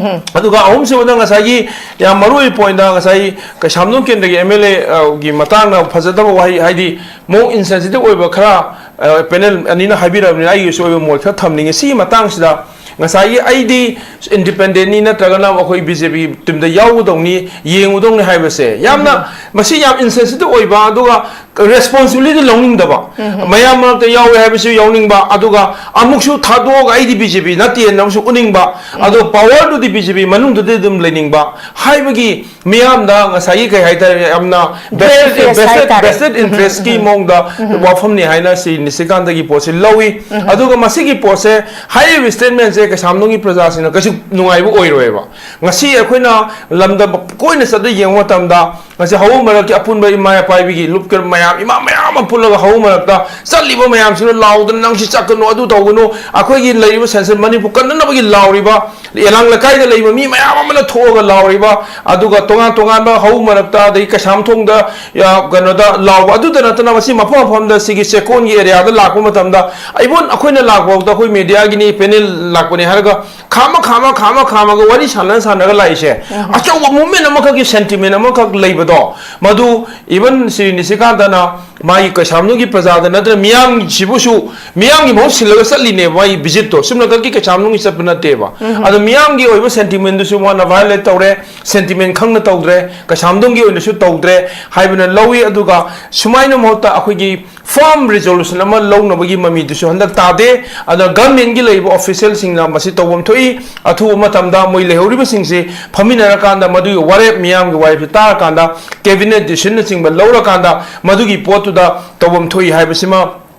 ꯑꯗꯨꯒ ꯑꯍꯨꯝꯁꯨꯕꯗ ꯉꯁꯥꯏꯒꯤ ꯌꯥꯝ ꯃꯔꯨ ꯑꯣꯏꯕ ꯄꯣꯏꯟꯗ ꯉꯁꯥꯏ ꯀꯩꯁꯥꯝꯊꯣꯡ ꯀꯦꯟꯗ꯭ꯔꯒꯤ ꯑꯦꯝ ꯑꯦꯜ ꯑꯦꯒꯤ ꯃꯇꯥꯡꯗ ꯐꯖꯗꯕ ꯋꯥꯍꯩ, ꯍꯥꯏꯗꯤ ꯃꯣꯡ ꯏꯟꯁꯦꯟꯁꯤꯇꯤꯚ ꯑꯣꯏꯕ ꯈꯔ, ꯑ, ꯄꯦꯅꯦꯜ ꯑꯅꯤꯅ ꯍꯥꯏꯕꯤꯔꯕꯅꯤꯅ ꯑꯩꯒꯤꯁꯨ ꯑꯣꯏꯕ ꯃꯣꯠ ꯈꯔ ꯊꯝꯅꯤꯡꯉꯤ꯫ ꯁꯤꯒꯤ ꯃꯇꯥꯡꯁꯤꯗ ꯉꯁꯥꯏꯒꯤ ꯑꯩꯗꯤ ꯏꯟꯗꯤꯄꯦꯟꯗꯦꯟꯅꯤ ꯅꯠꯇ꯭ꯔꯒꯅ ꯑꯩꯈꯣꯏ ꯕꯤ ꯖꯦ ꯄꯤ ꯇꯤꯝꯗ ꯌꯥꯎꯒꯗꯧꯅꯤ, ꯌꯦꯡꯉꯨꯗꯧꯅꯤ ꯍꯥꯏꯕꯁꯦ ꯌꯥꯝꯅ, ꯃꯁꯤ ꯌꯥꯝ ꯏꯟꯁꯦꯟꯁꯤꯇꯤꯚ ꯑꯣꯏꯕ, ꯑꯗꯨꯒ ꯔꯦꯁꯄꯣꯟꯁꯤꯕꯤꯂꯤꯇꯤ ꯂꯧꯅꯤꯡꯗꯕ, ꯃꯌꯥꯝ ꯃꯔꯛꯇ ꯌꯥꯎꯋꯦ ꯍꯥꯏꯕꯁꯨ ꯌꯥꯎꯅꯤꯡꯕ, ꯑꯗꯨꯒ ꯑꯃꯨꯛꯁꯨ ꯊꯥꯗꯣꯛꯑꯒ ꯑꯩꯗꯤ ꯕꯤ ꯖꯦ ꯄꯤ ꯅꯠꯇꯦꯅ ꯑꯃꯁꯨ ꯎꯅꯤꯡꯕ, ꯑꯗꯣ ꯄꯋꯥꯔꯗꯨꯗꯤ ꯕꯤ ꯖꯦ ꯄꯤ ꯃꯅꯨꯡꯗꯨꯗꯤ ꯑꯗꯨꯝ ꯂꯩꯅꯤꯡꯕ ꯍꯥꯏꯕꯒꯤ ꯃꯤꯌꯥꯝꯗ ꯉꯁꯥꯏꯒꯤ ꯀꯩ ꯍꯥꯏꯇꯥꯔꯦ, ꯌꯥꯝꯅ vested, vested, vested interestꯀꯤ ꯃꯑꯣꯡꯗ ꯋꯥꯐꯝꯅꯤ ꯍꯥꯏꯅ ꯁꯤ ꯅꯤꯁꯤꯀꯥꯟꯇꯒꯤ ꯄꯣꯠꯁꯤ ꯂꯧꯏ꯫ ꯑꯗꯨꯒ ꯃꯁꯤꯒꯤ ꯄꯣꯠꯁꯦ, ꯍꯥꯏꯔꯤꯕ statementꯁꯦ ꯀꯩꯁꯥꯝꯊꯣꯡꯒꯤ ꯄ꯭ꯔꯖꯥꯁꯤꯡꯅ ꯀꯩꯁꯨ ꯅꯨꯡꯉꯥꯏꯕ ꯑꯣꯏꯔꯣꯏꯕ꯫ ꯉꯁꯤ ꯑꯩꯈꯣꯏꯅ ꯂꯝꯗꯝ ꯀꯣꯏꯅ ꯆꯠꯂ ꯌꯦꯡꯕ ꯃꯇꯝꯗ, ꯉꯁꯤ ꯍꯧ ꯃꯔꯛꯀꯤ ꯑꯄꯨꯟꯕ ꯏꯃꯥ ꯏꯄꯥ ꯏꯕꯤꯒꯤ ꯂꯨꯞꯀ ꯃꯌꯥꯝ, ꯏꯃꯥ ꯃꯌꯥꯝ ꯑꯃ ꯄꯨꯜꯂꯒ ꯍꯧ ꯃꯔꯛꯇ ꯆꯠꯂꯤꯕ ꯃꯌꯥꯝꯁꯤꯅ ꯂꯥꯎꯗꯅ, "ꯅꯪ ꯁꯤ ꯆꯠꯀꯅꯨ, ꯑꯗꯨ ꯇꯧꯒꯅꯨ, ꯑꯩꯈꯣꯏꯒꯤ ꯂꯩꯔꯤꯕ ꯁꯦꯟꯁꯔ ꯃꯅꯤꯄꯨꯔ ꯀꯟꯅꯅꯕꯒꯤ" ꯂꯥꯎꯔꯤꯕ, ꯌꯦꯂꯥꯡ ꯂꯩꯀꯥꯏꯗ ꯂꯩꯕ ꯃꯤ ꯃꯌꯥꯝ ꯑꯃꯅ ꯊꯣꯛꯑꯒ ꯂꯥꯎꯔꯤꯕ, ꯑꯗꯨꯒ ꯇꯣꯉꯥꯟ ꯇꯣꯉꯥꯟꯕ ꯍꯧ ꯃꯔꯛꯇ, ꯑꯗꯒꯤ ꯀꯩꯁꯥꯝꯊꯣꯡꯗ, ꯌꯥ, ꯀꯩꯅꯣꯗ ꯂꯥꯎꯕ, ꯑꯗꯨꯗ ꯅꯠꯇꯅ ꯃꯁꯤ ꯃꯐꯝ ꯃꯐꯝꯗ ꯁꯤꯒꯤ ꯆꯦꯛꯀꯣꯟꯒꯤ ꯑꯦꯔꯤꯌꯥꯗ ꯂꯥꯛꯄ ꯃꯇꯝꯗ, even ꯑꯩꯈꯣꯏꯅ ꯂꯥꯛꯄꯐꯥꯎꯗ ꯑꯩꯈꯣꯏ ꯃꯦꯗꯤꯌꯥꯒꯤꯅꯤ, ꯄꯦꯅꯦꯜ ꯂꯥꯛꯄꯅꯤ ꯍꯥꯏꯔꯒ ꯈꯥꯝꯃ, ꯈꯥꯝꯃ, ꯈꯥꯝꯃ, ꯈꯥꯝꯃꯒ ꯋꯥꯔꯤ ꯁꯥꯟꯅ ꯁꯥꯟꯅꯔꯒ ꯂꯥꯛꯏꯁꯦ, ꯑꯆꯧꯕ movement ꯑꯃꯈꯛꯀꯤ sentiment ꯑꯃꯈꯛ ꯂꯩꯕꯗꯣ, ꯃꯗꯨ even ꯁ꯭ꯔꯤ ꯅꯤꯁꯤꯀꯥꯟꯇꯅ ꯃꯥꯒꯤ ꯀꯩꯁꯥꯝꯊꯣꯡꯒꯤ ꯄ꯭ꯔꯖꯥꯗ ꯅꯠꯇꯅ ꯃꯤꯌꯥꯝꯁꯤꯕꯨꯁꯨ, ꯃꯤꯌꯥꯝꯒꯤ ꯃꯍꯨꯠ ꯁꯤꯜꯂꯒ ꯆꯠꯂꯤꯅꯦꯕ꯫ ꯃꯥꯒꯤ visitꯇꯣ ꯆꯨꯝꯅꯈꯛꯀꯤ ꯀꯩꯁꯥꯝꯊꯣꯡꯒꯤ ꯆꯠꯄ ꯅꯠꯇꯦꯕ꯫ ꯑꯗꯣ ꯃꯤꯌꯥꯝꯒꯤ ꯑꯣꯏꯕ sentimentꯗꯨꯁꯨ ꯃꯥꯅ violate ꯇꯧꯔꯦ, sentiment ꯈꯪꯅ ꯇꯧꯗ꯭ꯔꯦ, ꯀꯩꯁꯥꯝꯊꯣꯡꯒꯤ ꯑꯣꯏꯅꯁꯨ ꯇꯧꯗ꯭ꯔꯦ ꯍꯥꯏꯕꯅ ꯂꯧꯏ꯫ ꯑꯗꯨꯒ ꯁꯨꯃꯥꯏꯅ ꯃꯍꯨꯠꯇ ꯑꯩꯈꯣꯏꯒꯤ firm resolution ꯑꯃ ꯂꯧꯅꯕꯒꯤ ꯃꯃꯤꯗꯨꯁꯨ ꯍꯟꯗꯛ ꯇꯥꯗꯦ꯫ ꯑꯗꯨꯅ governmentꯀꯤ ꯂꯩꯔꯤꯕ officialꯁꯤꯡꯅ ꯃꯁꯤ ꯇꯧꯐꯝ ꯊꯣꯛꯏ꯫ ꯑꯊꯨꯕ ꯃꯇꯝꯗ ꯃꯣꯏ ꯂꯩꯍꯧꯔꯤꯕꯁꯤꯡꯁꯤ ꯐꯝꯃꯤꯟꯅꯔꯀꯥꯟꯗ, ꯃꯗꯨꯒꯤ ꯋꯥꯔꯦꯞ, ꯃꯤꯌꯥꯝꯒꯤ ꯋꯥꯔꯦꯞꯁꯤ ꯇꯥꯔꯀꯥꯟꯗ, cabinet decisionꯅꯆꯤꯡꯕ ꯂꯧꯔꯀꯥꯟꯗ, ꯃꯗꯨꯒꯤ ꯄꯣꯠꯇꯨꯗ ꯇꯧꯐꯝ ꯊꯣꯛꯏ ꯍꯥꯏꯕꯁꯤꯃ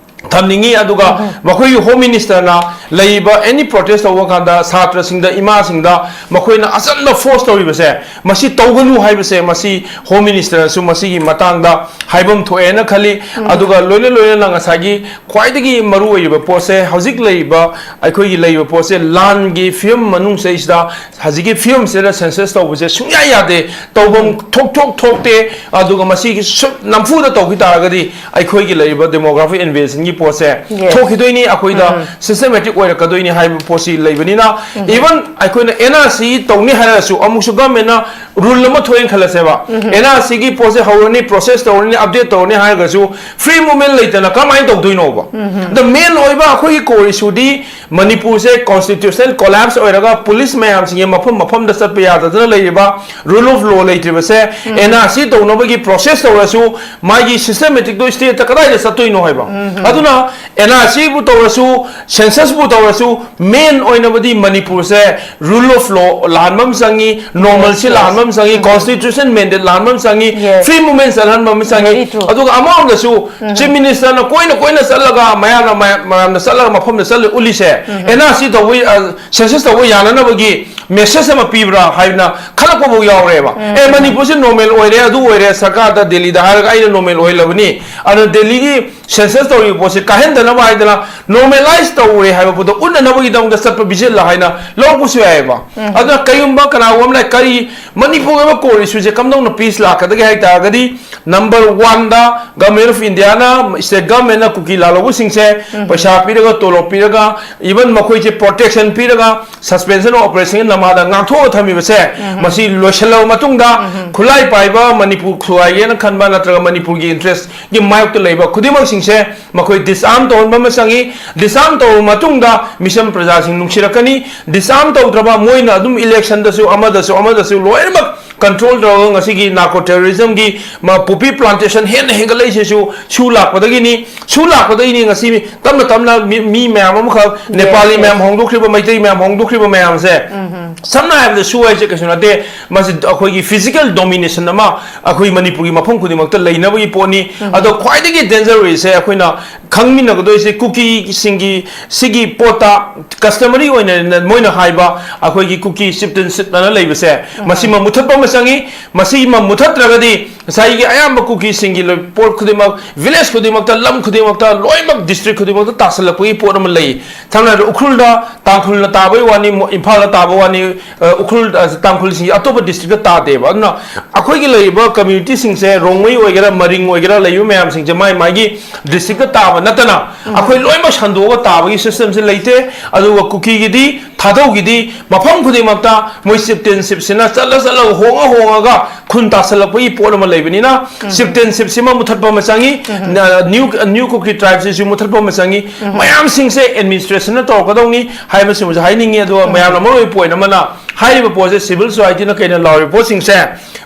ꯊꯝꯅꯤꯡꯉꯤ꯫ ꯑꯗꯨꯒ ꯃꯈꯣꯏꯒꯤ home ministerꯅ ꯂꯩꯔꯤꯕ any protest ꯇꯧꯕ ꯀꯥꯟꯗ ꯁꯥꯇ꯭ꯔꯁꯤꯡꯗ, ꯏꯃꯥꯁꯤꯡꯗ ꯃꯈꯣꯏꯅ ꯑꯆꯝꯕ force ꯇꯧꯔꯤꯕꯁꯦ, ꯃꯁꯤ ꯇꯧꯒꯅꯨ ꯍꯥꯏꯕꯁꯦ, ꯃꯁꯤ home ministerꯅꯁꯨ ꯃꯁꯤꯒꯤ ꯃꯇꯥꯡꯗ ꯍꯥꯏꯐꯝ ꯊꯣꯛꯑꯦꯅ ꯈꯜꯂꯤ꯫ ꯑꯗꯨꯒ ꯂꯣꯏꯅ ꯂꯣꯏꯅꯅ ꯉꯁꯥꯏꯒꯤ ꯈ꯭ꯋꯥꯏꯗꯒꯤ ꯃꯔꯨ ꯑꯣꯏꯔꯤꯕ ꯄꯣꯠꯁꯦ, ꯍꯧꯖꯤꯛ ꯂꯩꯔꯤꯕ, ꯑꯩꯈꯣꯏꯒꯤ ꯂꯩꯔꯤꯕ ꯄꯣꯠꯁꯦ, ꯂꯥꯟꯒꯤ ꯐꯤꯕꯝ ꯃꯅꯨꯡꯁꯤꯗꯩꯁꯤꯗ ꯍꯧꯖꯤꯛꯀꯤ ꯐꯤꯕꯝꯁꯤꯗ census ꯇꯧꯕꯁꯦ ꯁꯨꯡꯌꯥ ꯌꯥꯗꯦ, ꯇꯧꯐꯝ ꯊꯣꯛ ꯊꯣꯛ ꯊꯣꯛꯇꯦ꯫ ꯑꯗꯨꯒ ꯃꯁꯤꯒꯤ ꯁꯨ-, ꯅꯝꯐꯨꯗ ꯇꯧꯈꯤ ꯇꯥꯔꯒꯗꯤ ꯑꯩꯈꯣꯏꯒꯤ ꯂꯩꯔꯤꯕ demographic invasionꯒꯤ ꯄꯣꯠꯁꯦ ꯊꯣꯛꯈꯤꯗꯣꯏꯅꯤ, ꯑꯩꯈꯣꯏꯗ ꯁꯤꯁꯇꯦꯃꯦꯇꯤꯛ ꯑꯣꯏꯔꯛꯀꯗꯣꯏꯅꯤ ꯍꯥꯏꯕ ꯄꯣꯠꯁꯤ ꯂꯩꯕꯅꯤꯅ, ꯏꯚꯟ ꯑꯩꯈꯣꯏꯅ ꯑꯦꯟ ꯑꯥꯔ ꯁꯤ ꯇꯧꯅꯤ ꯍꯥꯏꯔꯒꯁꯨ ꯑꯃꯨꯛꯁꯨ ꯒꯚꯔꯟꯃꯦꯟꯠꯅ ꯔꯨꯜ ꯑꯃ ꯊꯣꯛꯑꯦꯅ ꯈꯜꯂꯁꯦꯕ, ꯑꯦꯟ ꯑꯥꯔ ꯁꯤꯒꯤ ꯄꯣꯠꯁꯦ ꯍꯧꯔꯅꯤ, ꯄ꯭ꯔꯣꯁꯦꯁ ꯇꯧꯔꯅꯤ, ꯑꯞꯗꯦꯠ ꯇꯧꯔꯅꯤ ꯍꯥꯏꯔꯒꯁꯨ ꯐ꯭ꯔꯤ ꯃꯨꯚꯃꯦꯟꯠ ꯂꯩꯇꯅ ꯀꯃꯥꯏꯅ ꯇꯧꯗꯣꯏꯅꯣꯕ? ꯗ ꯃꯦꯟ ꯑꯣꯏꯕ ꯑꯩꯈꯣꯏꯒꯤ ꯀꯣꯔ ꯏꯁꯨꯗꯤ ꯃꯅꯤꯄꯨꯔꯁꯦ ꯀꯣꯟꯁꯇꯤꯇ꯭ꯌꯨꯁꯅꯦꯜ ꯀꯣꯂꯥꯞꯁ ꯑꯣꯏꯔꯒ ꯄꯨꯂꯤꯁ ꯃꯌꯥꯝꯁꯤꯡꯁꯦ ꯃꯐꯝ ꯃꯐꯝꯗ ꯆꯠꯄ ꯌꯥꯗꯗꯅ ꯂꯩꯔꯤꯕ, ꯔꯨꯜ ꯑꯣꯐ ꯂꯣ ꯂꯩꯇ꯭ꯔꯤꯕꯁꯦ, ꯑꯦꯟ ꯑꯥꯔ ꯁꯤ ꯇꯧꯅꯕꯒꯤ ꯄ꯭ꯔꯣꯁꯦꯁ ꯇꯧꯔꯁꯨ ꯃꯥꯒꯤ ꯁꯤꯁꯇꯦꯃꯦꯇꯤꯛꯇꯣ ꯁ꯭ꯇꯦꯠꯇ ꯀꯗꯥꯏꯗ ꯆꯠꯇꯣꯏꯅꯣ ꯍꯥꯏꯕ꯫ ꯑꯗꯨꯅ ꯑꯦꯟ ꯑꯥꯔ ꯁꯤꯕꯨ ꯇꯧꯔꯁꯨ, ꯁꯦꯟꯁꯁꯄꯨ ꯇꯧꯔꯁꯨ, ꯃꯦꯟ ꯑꯣꯏꯅꯕꯗꯤ ꯃꯅꯤꯄꯨꯔꯁꯦ ꯔꯨꯜ ꯑꯣꯐ ꯂꯣ ꯂꯥꯟꯕ ꯑꯃ ꯆꯪꯉꯤ, ꯅꯣꯔꯃꯦꯜꯁꯤ ꯂꯥꯟꯕ ꯑꯃ ꯆꯪꯉꯤ, ꯀꯣꯟꯁꯇꯤꯇ꯭ꯌꯨꯁꯟ ꯃꯦꯟꯗꯦꯠ ꯂꯥꯟꯕ ꯑꯃ ꯆꯪꯉꯤ, ꯐ꯭ꯔꯤ ꯃꯨꯚꯃꯦꯟꯠ ꯆꯠꯍꯟꯕ ꯑꯃ ꯆꯪꯉꯤ꯫ ꯑꯗꯨꯒ ꯑꯃꯔꯣꯝꯗꯁꯨ ꯆꯤꯐ ꯃꯤꯅꯤꯁꯇꯔꯅ ꯀꯣꯏꯅ ꯀꯣꯏꯅ ꯆꯠꯂꯒ ꯃꯌꯥꯝꯅ ꯃꯌꯥꯝ- ꯃꯌꯥꯝꯅ ꯆꯠꯂꯒ ꯃꯐꯝꯗ ꯆꯠꯂ ꯎꯠꯂꯤꯁꯦ, ꯑꯦꯟ ꯑꯥꯔ ꯁꯤ ꯇꯧꯕ, ꯁꯦꯟꯁꯁ ꯇꯧꯕ ꯌꯥꯅꯅꯕꯒꯤ ꯃꯦꯁꯦꯖ ꯑꯃ ꯄꯤꯕ꯭ꯔꯥ ꯍꯥꯏꯅ ꯈꯜꯂꯛꯄꯐꯥꯎ ꯌꯥꯎꯔꯦꯕ꯫ ꯑꯦ, ꯃꯅꯤꯄꯨꯔꯁꯤ ꯅꯣꯔꯃꯦꯜ ꯑꯣꯏꯔꯦ, ꯑꯗꯨ ꯑꯣꯏꯔꯦ, ꯁꯔꯀꯥꯔꯗ ꯗꯦꯜꯂꯤꯗ ꯍꯥꯏꯔꯒ ꯑꯩꯅ ꯅꯣꯔꯃꯦꯜ ꯑꯣꯏꯍꯜꯂꯕꯅꯤ, ꯑꯗꯨꯅ ꯗꯦꯜꯂꯤꯒꯤ ꯁꯦꯟꯁꯁ ꯇꯧꯔꯤꯕ ꯄꯣꯠꯁꯦ ꯀꯥꯏꯍꯟꯗꯅꯕ ꯍꯥꯏꯗꯅ ꯅꯣꯔꯃꯦꯂꯥꯏꯁ ꯇꯧꯔꯦ ꯍꯥꯏꯕ ꯄꯣꯠꯇꯣ ꯎꯠꯅꯅꯕꯒꯤꯗꯃꯛꯇ ꯆꯠꯄ ꯚꯤꯖꯤꯠꯂ ꯍꯥꯏꯅ ꯂꯧꯕꯁꯨ ꯌꯥꯏꯑꯕ꯫ ꯑꯗꯨꯅ ꯀꯔꯤꯒꯨꯝꯕ ꯀꯅꯥꯒꯨꯝꯕ ꯑꯃꯅ ꯀꯔꯤ ꯃꯅꯤꯄꯨꯔꯒꯤ ꯑꯣꯏꯕ ꯀꯣꯔ ꯏꯁꯨꯁꯦ ꯀꯝꯗꯧꯅ ꯄꯤꯁ ꯂꯥꯛꯀꯗꯒꯦ ꯍꯥꯏ ꯇꯥꯔꯒꯗꯤ, ꯅꯝꯕꯔ ꯋꯥꯟꯗ ꯒꯚꯔꯟꯃꯦꯟꯠ ꯑꯣꯐ ꯏꯟꯗꯤꯌꯥꯅ, ꯁ꯭ꯇꯦꯠ ꯒꯚꯔꯟꯃꯦꯟꯠꯅ ꯀꯨꯀꯤ ꯂꯥꯜꯍꯧꯕꯁꯤꯡꯁꯦ ꯄꯩꯁꯥ ꯄꯤꯔꯒ, ꯇꯣꯂꯣꯞ ꯄꯤꯔꯒ, ꯏꯚꯟ ꯃꯈꯣꯏꯁꯦ ꯄ꯭ꯔꯣꯇꯦꯛꯁꯟ ꯄꯤꯔꯒ, ꯁꯁꯄꯦꯟꯁꯟ ꯑꯣꯐ ꯑꯣꯄꯔꯦꯁꯟꯒꯤ ꯅꯃꯥꯗ ꯉꯥꯛꯊꯣꯛꯑꯒ ꯊꯝꯃꯤꯕꯁꯦ, ꯃꯁꯤ ꯂꯣꯏꯁꯤꯜꯂꯕ ꯃꯇꯨꯡꯗ ꯈꯨꯠꯂꯥꯏ ꯄꯥꯏꯕ ꯃꯅꯤꯄꯨꯔ ꯊꯨꯒꯥꯏꯒꯦꯅ ꯈꯟꯕ ꯅꯠꯇ꯭ꯔꯒ ꯃꯅꯤꯄꯨꯔꯒꯤ ꯏꯟꯇꯔꯦꯁꯀꯤ ꯃꯥꯌꯣꯛꯇ ꯂꯩꯕ ꯈꯨꯗꯤꯡꯃꯛꯁꯤꯡꯁꯦ ꯃꯈꯣꯏ ꯗꯤꯁꯑꯥꯔꯝ ꯇꯧꯍꯟꯕ ꯑꯃ ꯆꯪꯉꯤ꯫ ꯗꯤꯁꯑꯥꯔꯝ ꯇꯧꯔꯕ ꯃꯇꯨꯡꯗ ꯃꯤꯆꯝ ꯄ꯭ꯔꯖꯥꯁꯤꯡ ꯅꯨꯡꯁꯤꯔꯛꯀꯅꯤ꯫ ꯗꯤꯁꯑꯥꯔꯝ ꯇꯧꯗ꯭ꯔꯕ ꯃꯣꯏꯅ ꯑꯗꯨꯝ ꯏꯂꯦꯛꯁꯟꯗꯁꯨ ꯑꯃꯗꯁꯨ ꯑꯃꯗꯁꯨ ꯂꯣꯏꯅꯃꯛ ꯀꯟꯇ꯭ꯔꯣꯜ ꯇꯧꯔꯒ ꯉꯁꯤꯒꯤ ꯅꯥꯔꯀꯣ ꯇꯦꯔꯣꯔꯤꯖꯝꯒꯤ ꯃ-, ꯄꯣꯄꯤ ꯄ꯭ꯂꯥꯟꯇꯦꯁꯟ ꯍꯦꯟꯅ ꯍꯦꯟꯒꯠꯂꯛꯏꯁꯤꯁꯨ ꯁꯨ ꯂꯥꯛꯄꯗꯒꯤꯅꯤ꯫ ꯁꯨ ꯂꯥꯛꯄꯗꯒꯤꯅꯤ ꯉꯁꯤ ꯇꯞꯅ ꯇꯞꯅ ꯃꯤ, ꯃꯤ ꯃꯌꯥꯝ ꯑꯃꯈꯛ, ꯅꯦꯄꯥꯂꯤ ꯃꯌꯥꯝ ꯍꯣꯡꯗꯣꯛꯈ꯭ꯔꯤꯕ, ꯃꯩꯇꯩ ꯃꯌꯥꯝ ꯍꯣꯡꯗꯣꯛꯈ꯭ꯔꯤꯕ ꯃꯌꯥꯝꯁꯦ꯫ ꯁꯝꯅ ꯍꯥꯏꯔꯕꯗ ꯁꯨ ꯍꯥꯏꯁꯦ ꯀꯩꯁꯨ ꯅꯠꯇꯦ, ꯃꯁꯤ ꯑꯩꯈꯣꯏꯒꯤ ꯐꯤꯖꯤꯀꯦꯜ ꯗꯣꯃꯤꯅꯦꯁꯟ ꯑꯃ ꯑꯩꯈꯣꯏ ꯃꯅꯤꯄꯨꯔꯒꯤ ꯃꯐꯝ ꯈꯨꯗꯤꯡꯃꯛꯇ ꯂꯩꯅꯕꯒꯤ ꯄꯣꯠꯅꯤ꯫ ꯑꯗꯣ ꯈ꯭ꯋꯥꯏꯗꯒꯤ ꯗꯦꯟꯖꯔ ꯑꯣꯏꯔꯤꯁꯦ ꯑꯩꯈꯣꯏꯅ ꯈꯪꯃꯤꯟꯅꯒꯗꯣꯏꯁꯦ ꯀꯨꯀꯤꯁꯤꯡꯒꯤ ꯁꯤꯒꯤ ꯄꯣꯠꯇ ꯀꯁꯇꯃꯔꯤ ꯑꯣꯏꯅ ꯃꯣꯏꯅ ꯍꯥꯏꯕ ꯑꯩꯈꯣꯏꯒꯤ ꯀꯨꯀꯤ ꯆꯤꯞꯇꯦꯟꯁꯤꯞ ꯑꯅ ꯂꯩꯕꯁꯦ, ꯃꯁꯤꯃ ꯃꯨꯊꯠꯄ ꯑꯃ ꯆꯪꯉꯤ꯫ ꯃꯁꯤꯃ ꯃꯨꯊꯠꯇ꯭ꯔꯒꯗꯤ ꯉꯁꯥꯏꯒꯤ ꯑꯌꯥꯝꯕ ꯀꯨꯀꯤꯁꯤꯡꯒꯤ ꯂꯣꯏ-, ꯄꯣꯠ ꯈꯨꯗꯤꯡꯃꯛ, village ꯈꯨꯗꯤꯡꯃꯛꯇ, ꯂꯝ ꯈꯨꯗꯤꯡꯃꯛꯇ, ꯂꯣꯏꯅꯃꯛ district ꯈꯨꯗꯤꯡꯃꯛꯇ ꯇꯥꯁꯜꯂꯛꯄꯒꯤ ꯄꯣꯠ ꯑꯃ ꯂꯩ꯫ ꯁꯝꯅ ꯍꯥꯏꯔꯕꯗ ꯎꯈ꯭ꯔꯨꯜꯗ ꯇꯥꯡꯈꯨꯜꯅ ꯇꯥꯕꯒꯤ ꯋꯥꯅꯤ, ꯃꯣ-, ꯏꯝꯐꯥꯜꯗ ꯇꯥꯕ ꯋꯥꯅꯤ, ꯑ, ꯎꯈ꯭ꯔꯨꯜ, ꯑ, ꯇꯥꯡꯈꯨꯜꯁꯤꯡꯁꯦ ꯑꯇꯣꯞꯄ district ꯇ ꯇꯥꯗꯦꯕ꯫ ꯑꯗꯨꯅ ꯑꯩꯈꯣꯏꯒꯤ ꯂꯩꯔꯤꯕ community ꯁꯤꯡꯁꯦ, ꯔꯣꯡꯃꯩ ꯑꯣꯏꯒꯦꯔꯥ, ꯃꯔꯤꯡ ꯑꯣꯏꯒꯦꯔꯥ, ꯂꯩꯕ ꯃꯌꯥꯝꯁꯤꯡꯁꯦ ꯃꯥꯏ ꯃꯥꯏꯒꯤ district ꯇ ꯇꯥꯕ ꯅꯠꯇꯅ ꯑꯩꯈꯣꯏ ꯂꯣꯏꯅꯃꯛ ꯁꯟꯗꯣꯛꯑꯒ ꯇꯥꯕꯒꯤ system ꯁꯦ ꯂꯩꯇꯦ꯫ ꯑꯗꯨꯒ ꯀꯨꯀꯤꯒꯤꯗꯤ ꯊꯥꯗꯧꯒꯤꯗꯤ ꯃꯐꯝ ꯈꯨꯗꯤꯡꯃꯛꯇ ꯃꯣꯏ chieftainship ꯁꯤꯅ ꯆꯠꯂ ꯆꯠꯂꯒ, ꯍꯣꯡꯉ ꯍꯣꯡꯉꯒ ꯈꯨꯟ ꯇꯥꯁꯜꯂꯛꯄꯒꯤ ꯄꯣꯠ ꯑꯃ ꯂꯩꯕꯅꯤꯅ, chieftainship ꯁꯤꯃ ꯃꯨꯊꯠꯄ ꯑꯃ ꯆꯪꯉꯤ, ꯅ-, new, new Kuki tribe ꯁꯤꯁꯨ ꯃꯨꯊꯠꯄ ꯑꯃ ꯆꯪꯉꯤ꯫ ꯃꯌꯥꯝꯁꯤꯡꯁꯦ administration ꯅ ꯇꯧꯔꯛꯀꯗꯧꯅꯤ ꯍꯥꯏꯕꯁꯤꯃꯁꯨ ꯍꯥꯏꯅꯤꯡꯉꯤ꯫ ꯑꯗꯨꯒ ꯃꯌꯥꯝꯅ ꯃꯔꯨ ꯑꯣꯏꯕ point ꯑꯃꯅ, ꯍꯥꯏꯔꯤꯕ ꯄꯣꯠꯁꯦ civil society ꯅ ꯀꯩꯅ ꯂꯥꯎꯔꯤꯕ ꯄꯣꯠꯁꯤꯡꯁꯦ,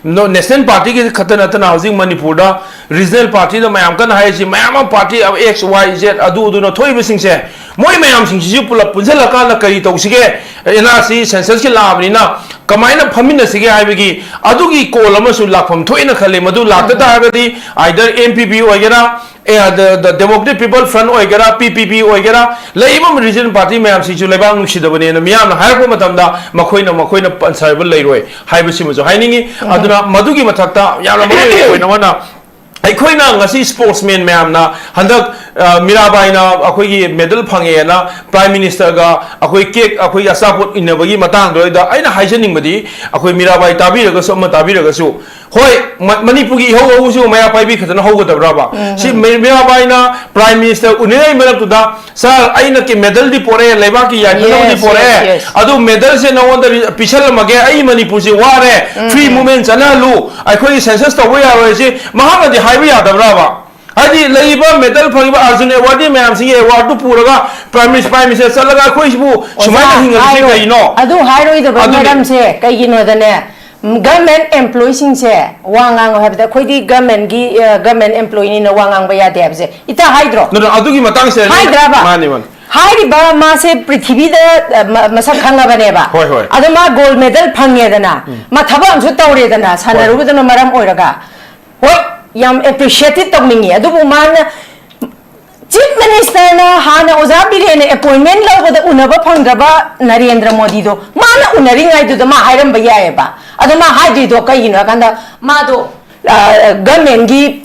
ꯅꯣ-, national party ꯒꯤ ꯈꯛꯇ ꯅꯠꯇꯅ ꯍꯧꯖꯤꯛ ꯃꯅꯤꯄꯨꯔꯗ regional party ꯗ ꯃꯌꯥꯝ ꯀꯟꯅ ꯍꯥꯏꯔꯤꯁꯤ, ꯃꯌꯥꯝ ꯑꯃ party X, Y, Z ꯑꯗꯨ ꯑꯗꯨꯅ ꯊꯣꯛꯏꯕꯁꯤꯡꯁꯦ, ꯃꯣꯏ ꯃꯌꯥꯝꯁꯤꯡꯁꯤꯁꯨ ꯄꯨꯂꯞ ꯄꯨꯟꯁꯤꯜꯂꯀꯥꯟꯗ ꯀꯔꯤ ꯇꯧꯁꯤꯒꯦ? N R C census ꯀꯤ ꯂꯥꯛꯑꯕꯅꯤꯅ ꯀꯃꯥꯏꯅ ꯐꯝꯃꯤꯟꯅꯁꯤꯒꯦ ꯍꯥꯏꯕꯒꯤ ꯑꯗꯨꯒꯤ call ꯑꯃꯁꯨ ꯂꯥꯛꯐꯝ ꯊꯣꯛꯑꯦꯅ ꯈꯜꯂꯤ꯫ ꯃꯗꯨ ꯂꯥꯛꯇ ꯇꯥꯔꯒꯗꯤ either N P P ꯑꯣꯏꯒꯦꯔꯥ, ꯑꯦ, the, the Democratic People Front ꯑꯣꯏꯒꯦꯔꯥ, P P P ꯑꯣꯏꯒꯦꯔꯥ, ꯂꯩꯔꯤꯕ regional party ꯃꯌꯥꯝꯁꯤꯡꯁꯨ ꯂꯩꯕꯥꯛ ꯅꯨꯡꯁꯤꯗꯕꯅꯦꯅ ꯃꯤꯌꯥꯝꯅ ꯍꯥꯏꯔꯛꯄ ꯃꯇꯝꯗ ꯃꯈꯣꯏꯅ, ꯃꯈꯣꯏꯅ ꯄꯟꯁꯥꯏꯕ ꯂꯩꯔꯣꯏ ꯍꯥꯏꯕꯁꯤꯃꯁꯨ ꯍꯥꯏꯅꯤꯡꯉꯤ꯫ ꯑꯗꯨꯅ ꯃꯗꯨꯒꯤ ꯃꯊꯛꯇ ꯌꯥꯝꯅ ꯃꯔꯨ ꯑꯣꯏꯅ ꯑꯃꯅ ꯑꯩꯈꯣꯏꯅ ꯉꯁꯤ sportsman ꯃꯌꯥꯝꯅ ꯍꯟꯗꯛ, ꯑ, ꯃꯤꯔꯥꯕꯥꯏꯅ ꯑꯩꯈꯣꯏꯒꯤ medal ꯐꯪꯉꯦꯅ Prime Minister ꯒ ꯑꯩꯈꯣꯏ cake, ꯑꯩꯈꯣꯏꯒꯤ ꯑꯆꯥꯄꯣꯠ ꯏꯟꯅꯕꯒꯤ ꯃꯇꯥꯡꯗꯨꯗ ꯑꯩꯅ ꯍꯥꯏꯖꯅꯤꯡꯕꯗꯤ, ꯑꯩꯈꯣꯏ ꯃꯤꯔꯥꯕꯥꯏ ꯇꯥꯕꯤꯔꯒꯁꯨ ꯑꯃ ꯇꯥꯕꯤꯔꯒꯁꯨ, ꯍꯣꯏ, ꯃ-, ꯃꯅꯤꯄꯨꯔꯒꯤ ꯏꯍꯧ ꯍꯧꯕꯁꯤꯕꯨ ꯃꯩꯔꯥ ꯄꯥꯏꯕꯤ ꯈꯛꯇꯅ ꯍꯧꯒꯗꯕ꯭ꯔꯕ? ꯁꯤ ꯃꯤ-, ꯃꯤꯔꯥꯕꯥꯏꯅ Prime Minister ꯎꯅꯔꯤꯉꯩ ꯃꯔꯛꯇꯨꯗ, "Sir, ꯑꯩꯅ ꯀꯤ-, medal ꯗꯤ ꯄꯣꯔꯛꯑꯦ, ꯂꯩꯕꯥꯛꯀꯤ ꯌꯥꯏꯐꯅꯕꯗꯤ ꯄꯣꯔꯛꯑꯦ, ꯑꯗꯨ medal ꯁꯦ ꯅꯉꯣꯟꯗ ꯔꯤ-, ꯄꯤꯁꯜꯂꯝꯃꯒꯦ, ꯑꯩ ꯃꯅꯤꯄꯨꯔꯁꯦ ꯋꯥꯔꯦ, free movement ꯆꯠꯅꯍꯜꯂꯨ, ꯑꯩꯈꯣꯏꯒꯤ census ꯇꯧꯕ ꯌꯥꯔꯣꯏ" ꯍꯥꯏꯁꯤ ꯃꯍꯥꯛꯅꯗꯤ ꯍꯥꯏꯕ ꯌꯥꯗꯕ꯭ꯔꯕ? ꯍꯥꯏꯗꯤ ꯂꯩꯔꯤꯕ medal ꯐꯪꯉꯤꯕ Arjun Award ꯃꯌꯥꯝꯁꯤꯒꯤ award ꯗꯨ ꯄꯨꯔꯒ Prime Minister, Prime Minister ꯆꯠꯂꯒ ꯑꯩꯈꯣꯏꯁꯤꯕꯨ ꯁꯨꯃꯥꯏꯅ ꯑꯣꯖꯥ, ꯍꯤꯡꯍꯜꯂꯤꯁꯤ ꯍꯥꯏꯔꯣꯏ꯫ ꯀꯩꯅꯣ? ꯑꯗꯨ ꯍꯥꯏꯔꯣꯏꯗꯕ ꯑꯗꯨꯅꯤ꯫ ꯃꯔꯝꯁꯦ ꯀꯩꯒꯤꯅꯣꯗꯅꯦ, government employee ꯁꯤꯡꯁꯦ ꯋꯥ ꯉꯥꯡꯉꯣ ꯍꯥꯏꯕꯗ ꯑꯩꯈꯣꯏꯗꯤ government ꯀꯤ, ꯑ, government employee ꯅꯤꯅ ꯋꯥ ꯉꯥꯡꯕ ꯌꯥꯗꯦ ꯍꯥꯏꯕꯁꯦ ꯏꯇꯥ ꯍꯥꯏꯗ꯭ꯔꯣ? No, no, ꯑꯗꯨꯒꯤ ꯃꯇꯥꯡꯁꯤꯗ ꯍꯥꯏꯗ꯭ꯔꯕ? ꯃꯥꯅꯤ, ꯃꯥꯅꯤ꯫ ꯍꯥꯏꯔꯤꯕ ꯃꯥꯁꯦ ꯄ꯭ꯔꯤꯊꯤꯕꯤꯗ, ꯑ, ꯃ-, ꯃꯁꯛ ꯈꯪꯉꯕꯅꯦꯕ꯫ ꯍꯣꯏ, ꯍꯣꯏ꯫ ꯑꯗꯣ ꯃꯥ gold medal ꯐꯪꯉꯦꯗꯅ, ꯎꯝ꯫ ꯃꯥ ꯊꯕꯛ ꯑꯃꯁꯨ ꯇꯧꯔꯦꯗꯅ, ꯍꯣꯏ꯫ ꯁꯥꯟꯅꯔꯨꯕꯗꯨꯅ ꯃꯔꯝ ꯑꯣꯏꯔꯒ꯫ ꯍꯣꯏ, ꯌꯥꯝ appreciate ꯇꯧꯅꯤꯡꯉꯤ꯫ ꯑꯗꯨꯕꯨ ꯃꯥꯅ ꯆꯤꯐ ꯃꯤꯅꯤꯁꯇꯔꯅ ꯍꯥꯟꯅ ꯑꯣꯖꯥ ꯕꯤꯔꯦꯟꯅ ꯑꯦꯄꯣꯏꯟꯃꯦꯟ ꯂꯧꯕꯗ ꯎꯅꯕ ꯐꯪꯗ꯭ꯔꯕ ꯅꯔꯦꯟꯗ꯭ꯔ ꯃꯣꯗꯤꯗꯣ ꯃꯥꯅ ꯎꯅꯔꯤꯉꯩꯗꯨꯗ ꯃꯥ ꯍꯥꯏꯔꯝꯕ ꯌꯥꯏꯑꯕ꯫ ꯑꯗꯣ ꯃꯥ ꯍꯥꯏꯗ꯭ꯔꯤꯗꯣ ꯀꯩꯒꯤꯅꯣ ꯍꯥꯏ ꯀꯥꯟꯗ ꯃꯥꯗꯣ ꯒꯃꯦꯟꯒꯤ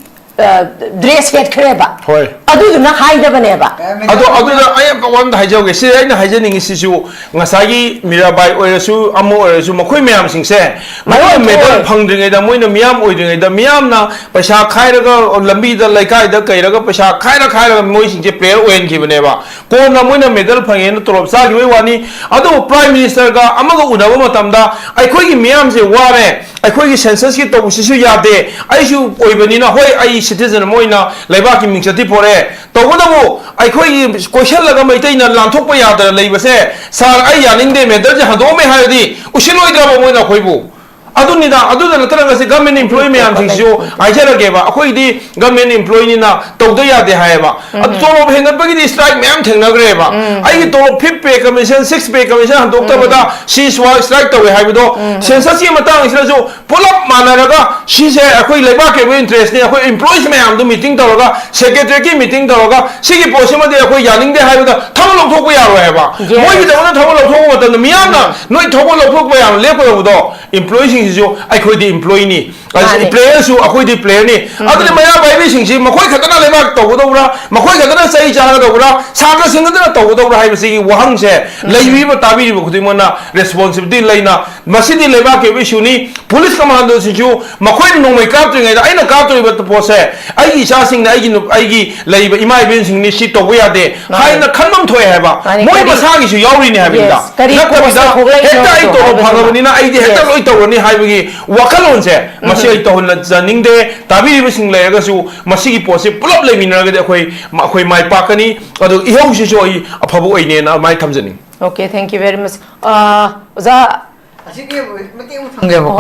ꯗ꯭ꯔꯦꯁ ꯁꯦꯠꯈ꯭ꯔꯦꯕ꯫ ꯍꯣꯏ꯫ ꯑꯗꯨꯗꯨꯅ ꯍꯥꯏꯗꯕꯅꯦꯕ꯫ ꯑꯗꯣ ꯑꯗꯨꯗ ꯑꯩ ꯑꯃ ꯑꯝꯇ ꯍꯥꯏꯖꯍꯧꯒꯦ꯫ ꯁꯤ ꯑꯩꯅ ꯍꯥꯏꯖꯅꯤꯡꯉꯤꯁꯤꯁꯨ ꯉꯁꯥꯏꯒꯤ ꯃꯤꯔꯥꯕꯥꯏ ꯑꯣꯏꯔꯁꯨ ꯑꯃ ꯑꯣꯏꯔꯁꯨ ꯃꯈꯣꯏ ꯃꯌꯥꯝꯁꯤꯡꯁꯦ ꯃꯣꯏꯅ ꯃꯔꯨꯞ ꯃꯦꯗꯜ ꯑꯣꯏ꯫ ꯐꯪꯗ꯭ꯔꯤꯉꯩꯗ, ꯃꯣꯏꯅ ꯃꯤꯌꯥꯝ ꯑꯣꯏꯗ꯭ꯔꯤꯉꯩꯗ, ꯃꯤꯌꯥꯝꯅ ꯄꯩꯁꯥ ꯈꯥꯏꯔꯒ ꯂꯝꯕꯤꯗ ꯂꯩꯀꯥꯏꯗ ꯀꯩꯔꯒ ꯄꯩꯁꯥ ꯈꯥꯏꯔ ꯈꯥꯏꯔꯒ ꯃꯣꯏꯁꯤꯡꯁꯦ ꯄ꯭ꯂꯦꯌꯔ ꯑꯣꯏꯍꯟꯈꯤꯕꯅꯦꯕ꯫ ꯀꯣꯟꯅ ꯃꯣꯏꯅ ꯃꯦꯗꯜ ꯐꯪꯉꯦꯅ ꯇꯣꯂꯣꯞ ꯆꯥꯈꯤꯕꯒꯤ ꯋꯥꯅꯤ꯫ ꯑꯗꯨꯕꯨ ꯄ꯭ꯔꯥꯏꯝ ꯃꯤꯅꯤꯁꯇꯔꯒ ꯑꯃꯒ ꯎꯅꯕ ꯃꯇꯝꯗ ꯑꯩꯈꯣꯏꯒꯤ ꯃꯤꯌꯥꯝꯁꯦ ꯋꯥꯔꯦ, ꯑꯩꯈꯣꯏꯒꯤ ꯁꯦꯟꯁꯁꯀꯤ ꯇꯧꯕꯁꯤꯁꯨ ꯌꯥꯗꯦ, ꯑꯩꯁꯨ ꯑꯣꯏꯕꯅꯤꯅ, ꯍꯣꯏ, ꯑꯩ ꯁꯤꯇꯤꯖꯟ ꯑꯃ ꯑꯣꯏꯅ ꯂꯩꯕꯥꯛꯀꯤ ꯃꯤꯡꯆꯠꯇꯤ ꯄꯣꯔꯛꯑꯦ, ꯇꯧꯕꯇꯕꯨ ꯑꯩꯈꯣꯏꯒꯤ ꯀꯣꯏꯁꯜꯂꯒ ꯃꯩꯇꯩꯅ ꯂꯥꯟꯊꯣꯛꯄ ꯌꯥꯗꯅ ꯂꯩꯕꯁꯦ, ꯁꯥꯔ, ꯑꯩ ꯌꯥꯅꯤꯡꯗꯦ, ꯃꯦꯗꯜꯁꯦ ꯍꯟꯗꯣꯛꯑꯝꯃꯦ ꯍꯥꯏꯔꯗꯤ ꯎꯁꯤꯜꯂꯣꯏꯗ꯭ꯔꯕ ꯃꯣꯏꯅ ꯑꯩꯈꯣꯏꯕꯨ? ꯑꯗꯨꯅꯤꯗ꯫ ꯑꯗꯨꯗ ꯅꯠꯇꯅ ꯉꯁꯤ ꯒꯃꯦꯟ ꯏꯝꯄ꯭ꯂꯣꯌꯤ ꯃꯌꯥꯝꯁꯤꯡꯁꯤꯁꯨ ꯍꯥꯏꯖꯔꯒꯦꯕ, ꯑꯩꯈꯣꯏꯗꯤ ꯒꯃꯦꯟ ꯏꯝꯄ꯭ꯂꯣꯌꯤꯅꯤꯅ ꯇꯧꯗ ꯌꯥꯗꯦ ꯍꯥꯏꯌꯦꯕ꯫ ꯑꯗꯨ ꯇꯣꯂꯣꯞ ꯍꯦꯟꯒꯠꯄꯒꯤꯗꯤ ꯁ꯭ꯇ꯭ꯔꯥꯏꯛ ꯃꯌꯥꯝ ꯊꯦꯡꯅꯈ꯭ꯔꯦꯕ꯫ ꯑꯩꯒꯤ ꯇꯣꯂꯣꯞ, ꯐꯤꯐ ꯄꯦ ꯀꯃꯤꯁꯟ, ꯁꯤꯛꯁ ꯄꯦ ꯀꯃꯤꯁꯟ ꯍꯟꯗꯣꯛꯇꯕꯗ ꯁꯤ ꯁ꯭ꯇ꯭ꯔꯥꯏꯛ ꯇꯧꯋꯦ ꯍꯥꯏꯕꯗꯣ, ꯁꯦꯟꯁꯁꯀꯤ ꯃꯇꯥꯡꯁꯤꯗꯁꯨ ꯄꯨꯂꯞ ꯃꯥꯟꯅꯔꯒ ꯁꯤꯁꯦ ꯑꯩꯈꯣꯏ ꯂꯩꯕꯥꯛꯀꯤ ꯑꯣꯏꯕ ꯏꯟꯇꯔꯦꯁꯅꯤ, ꯑꯩꯈꯣꯏ ꯏꯝꯄ꯭ꯂꯣꯌꯤꯁ ꯃꯌꯥꯝꯗꯨ ꯃꯤꯇꯤꯡ ꯇꯧꯔꯒ, ꯁꯦꯀ꯭ꯔꯦꯇꯔꯤꯌꯦꯠꯀꯤ ꯃꯤꯇꯤꯡ ꯇꯧꯔꯒ, ꯁꯤꯒꯤ ꯄꯣꯠꯁꯤꯃꯗꯤ ꯑꯩꯈꯣꯏ ꯌꯥꯅꯤꯡꯗꯦ ꯍꯥꯏꯕꯗ ꯊꯕꯛ ꯂꯧꯊꯣꯛꯄ ꯌꯥꯔꯣꯏ ꯍꯥꯏꯕ꯫ Yes. ꯃꯣꯏꯒꯤꯗꯃꯛꯇ ꯊꯕꯛ ꯂꯧꯊꯣꯛꯄ ꯃꯇꯝꯗ ꯃꯤꯌꯥꯝꯅ ꯅꯣꯏ ꯊꯕꯛ ꯂꯧꯊꯣꯛꯄ ꯌꯥꯝ ꯂꯦꯞꯀꯗꯧꯕꯗꯣ, ꯏꯝꯄ꯭ꯂꯣꯌꯤꯁꯤꯡꯁꯤꯁꯨ ꯑꯩꯈꯣꯏꯗꯤ ꯏꯝꯄ꯭ꯂꯣꯌꯤꯅꯤ, ꯃꯥꯅꯦ꯫ ꯄ꯭ꯂꯦꯌꯔꯁꯨ ꯑꯩꯈꯣꯏꯗꯤ ꯄ꯭ꯂꯦꯌꯔꯅꯤ꯫ ꯑꯗꯨꯅ ꯃꯩꯔꯥ ꯄꯥꯏꯕꯤꯁꯤꯡꯁꯤ ꯃꯈꯣꯏ ꯈꯛꯇꯅ ꯂꯩꯕꯥꯛ ꯇꯧꯒꯗꯧꯕ꯭ꯔꯥ, ꯃꯈꯣꯏ ꯈꯛꯇꯅ ꯆꯍꯤ ꯆꯥꯒꯗꯧꯕ꯭ꯔꯥ, ꯁꯥꯇ꯭ꯔꯁꯤꯡ ꯈꯛꯇꯅ ꯇꯧꯒꯗꯧꯕ꯭ꯔꯥ ꯍꯥꯏꯕꯁꯤꯒꯤ ꯋꯥꯍꯪꯁꯦ ꯂꯩꯕꯤꯕ ꯇꯥꯕꯤꯔꯤꯕ ꯈꯨꯗꯤꯡꯃꯛꯅ ꯔꯦꯁꯄꯣꯟꯁꯤꯕꯤꯂꯤꯇꯤ ꯂꯩꯅ, ꯃꯁꯤꯗꯤ ꯂꯩꯕꯥꯛꯀꯤ ꯑꯣꯏꯕ ꯏꯁꯨꯅꯤ꯫ ꯄꯨꯂꯤꯁ ꯀꯃꯥꯟꯗꯣꯁꯤꯡꯁꯨ ꯃꯈꯣꯏꯅ ꯅꯣꯡꯃꯩ ꯀꯥꯞꯇ꯭ꯔꯤꯉꯩꯗ ꯑꯩꯅ ꯀꯥꯞꯇꯣꯔꯤꯕ ꯄꯣꯠꯁꯦ ꯑꯩꯒꯤ ꯏꯆꯥꯁꯤꯡꯅ, ꯑꯩꯒꯤ ꯅꯨ-, ꯑꯩꯒꯤ ꯂꯩꯔꯤꯕ ꯏꯃꯥ ꯏꯕꯦꯟꯁꯤꯡꯅꯤ ꯁꯤ ꯇꯧꯕ ꯌꯥꯗꯦ ꯃꯥꯅꯦ꯫ ꯍꯥꯏꯅ ꯈꯟꯐꯝ ꯊꯣꯛꯑꯦ ꯍꯥꯏꯕ꯫ ꯃꯥꯅꯦ, ꯃꯣꯏ ꯀꯔꯤ-, ꯃꯁꯥꯒꯤꯁꯨ ꯌꯥꯎꯔꯤꯅꯦ ꯍꯥꯏꯕꯅꯤꯗ꯫ Yes, ꯀꯔꯤ ꯅꯠꯇꯕꯤꯗ ꯀꯣꯁꯇ ꯊꯣꯛꯂꯛꯏꯅꯣ ꯍꯦꯛꯇ ꯑꯩ ꯍꯥꯏꯕꯗꯣ ꯇꯣꯂꯣꯞ ꯍꯥꯏꯕꯗꯨꯃ꯫ ꯐꯪꯉꯕꯅꯤꯅ ꯑꯩꯗꯤ ꯍꯦꯛꯇ Yes. ꯂꯣꯏ ꯇꯧꯔꯅꯤ ꯍꯥꯏꯕꯒꯤ ꯋꯥꯈꯜꯂꯣꯟꯁꯦ ꯃꯁꯤ ꯑꯩ ꯇꯧꯍꯟꯖꯅꯤꯡꯗꯦ꯫ ꯇꯥꯕꯤꯔꯤꯕꯁꯤꯡ ꯂꯩꯔꯒꯁꯨ ꯃꯁꯤꯒꯤ ꯄꯣꯠꯁꯤ ꯄꯨꯂꯞ ꯂꯩꯃꯤꯟꯅꯔꯒꯗꯤ ꯑꯩꯈꯣꯏ, ꯑꯩꯈꯣꯏ ꯃꯥꯏ ꯄꯥꯛꯀꯅꯤ꯫ ꯑꯗꯨ ꯏꯍꯧꯁꯤꯁꯨ ꯑꯩ ꯑꯐꯕ ꯑꯣꯏꯅꯦꯅ ꯑꯗꯨꯃꯥꯏꯅ ꯊꯝꯖꯅꯤꯡꯉꯤ꯫ Okay, thank you very much. ꯑꯥ, ꯑꯣꯖꯥ, ꯑꯁꯤꯒꯤ ꯃꯇꯦꯛ ꯑꯃ ꯊꯝꯒꯦꯕꯀꯣ꯫ ꯑꯣ,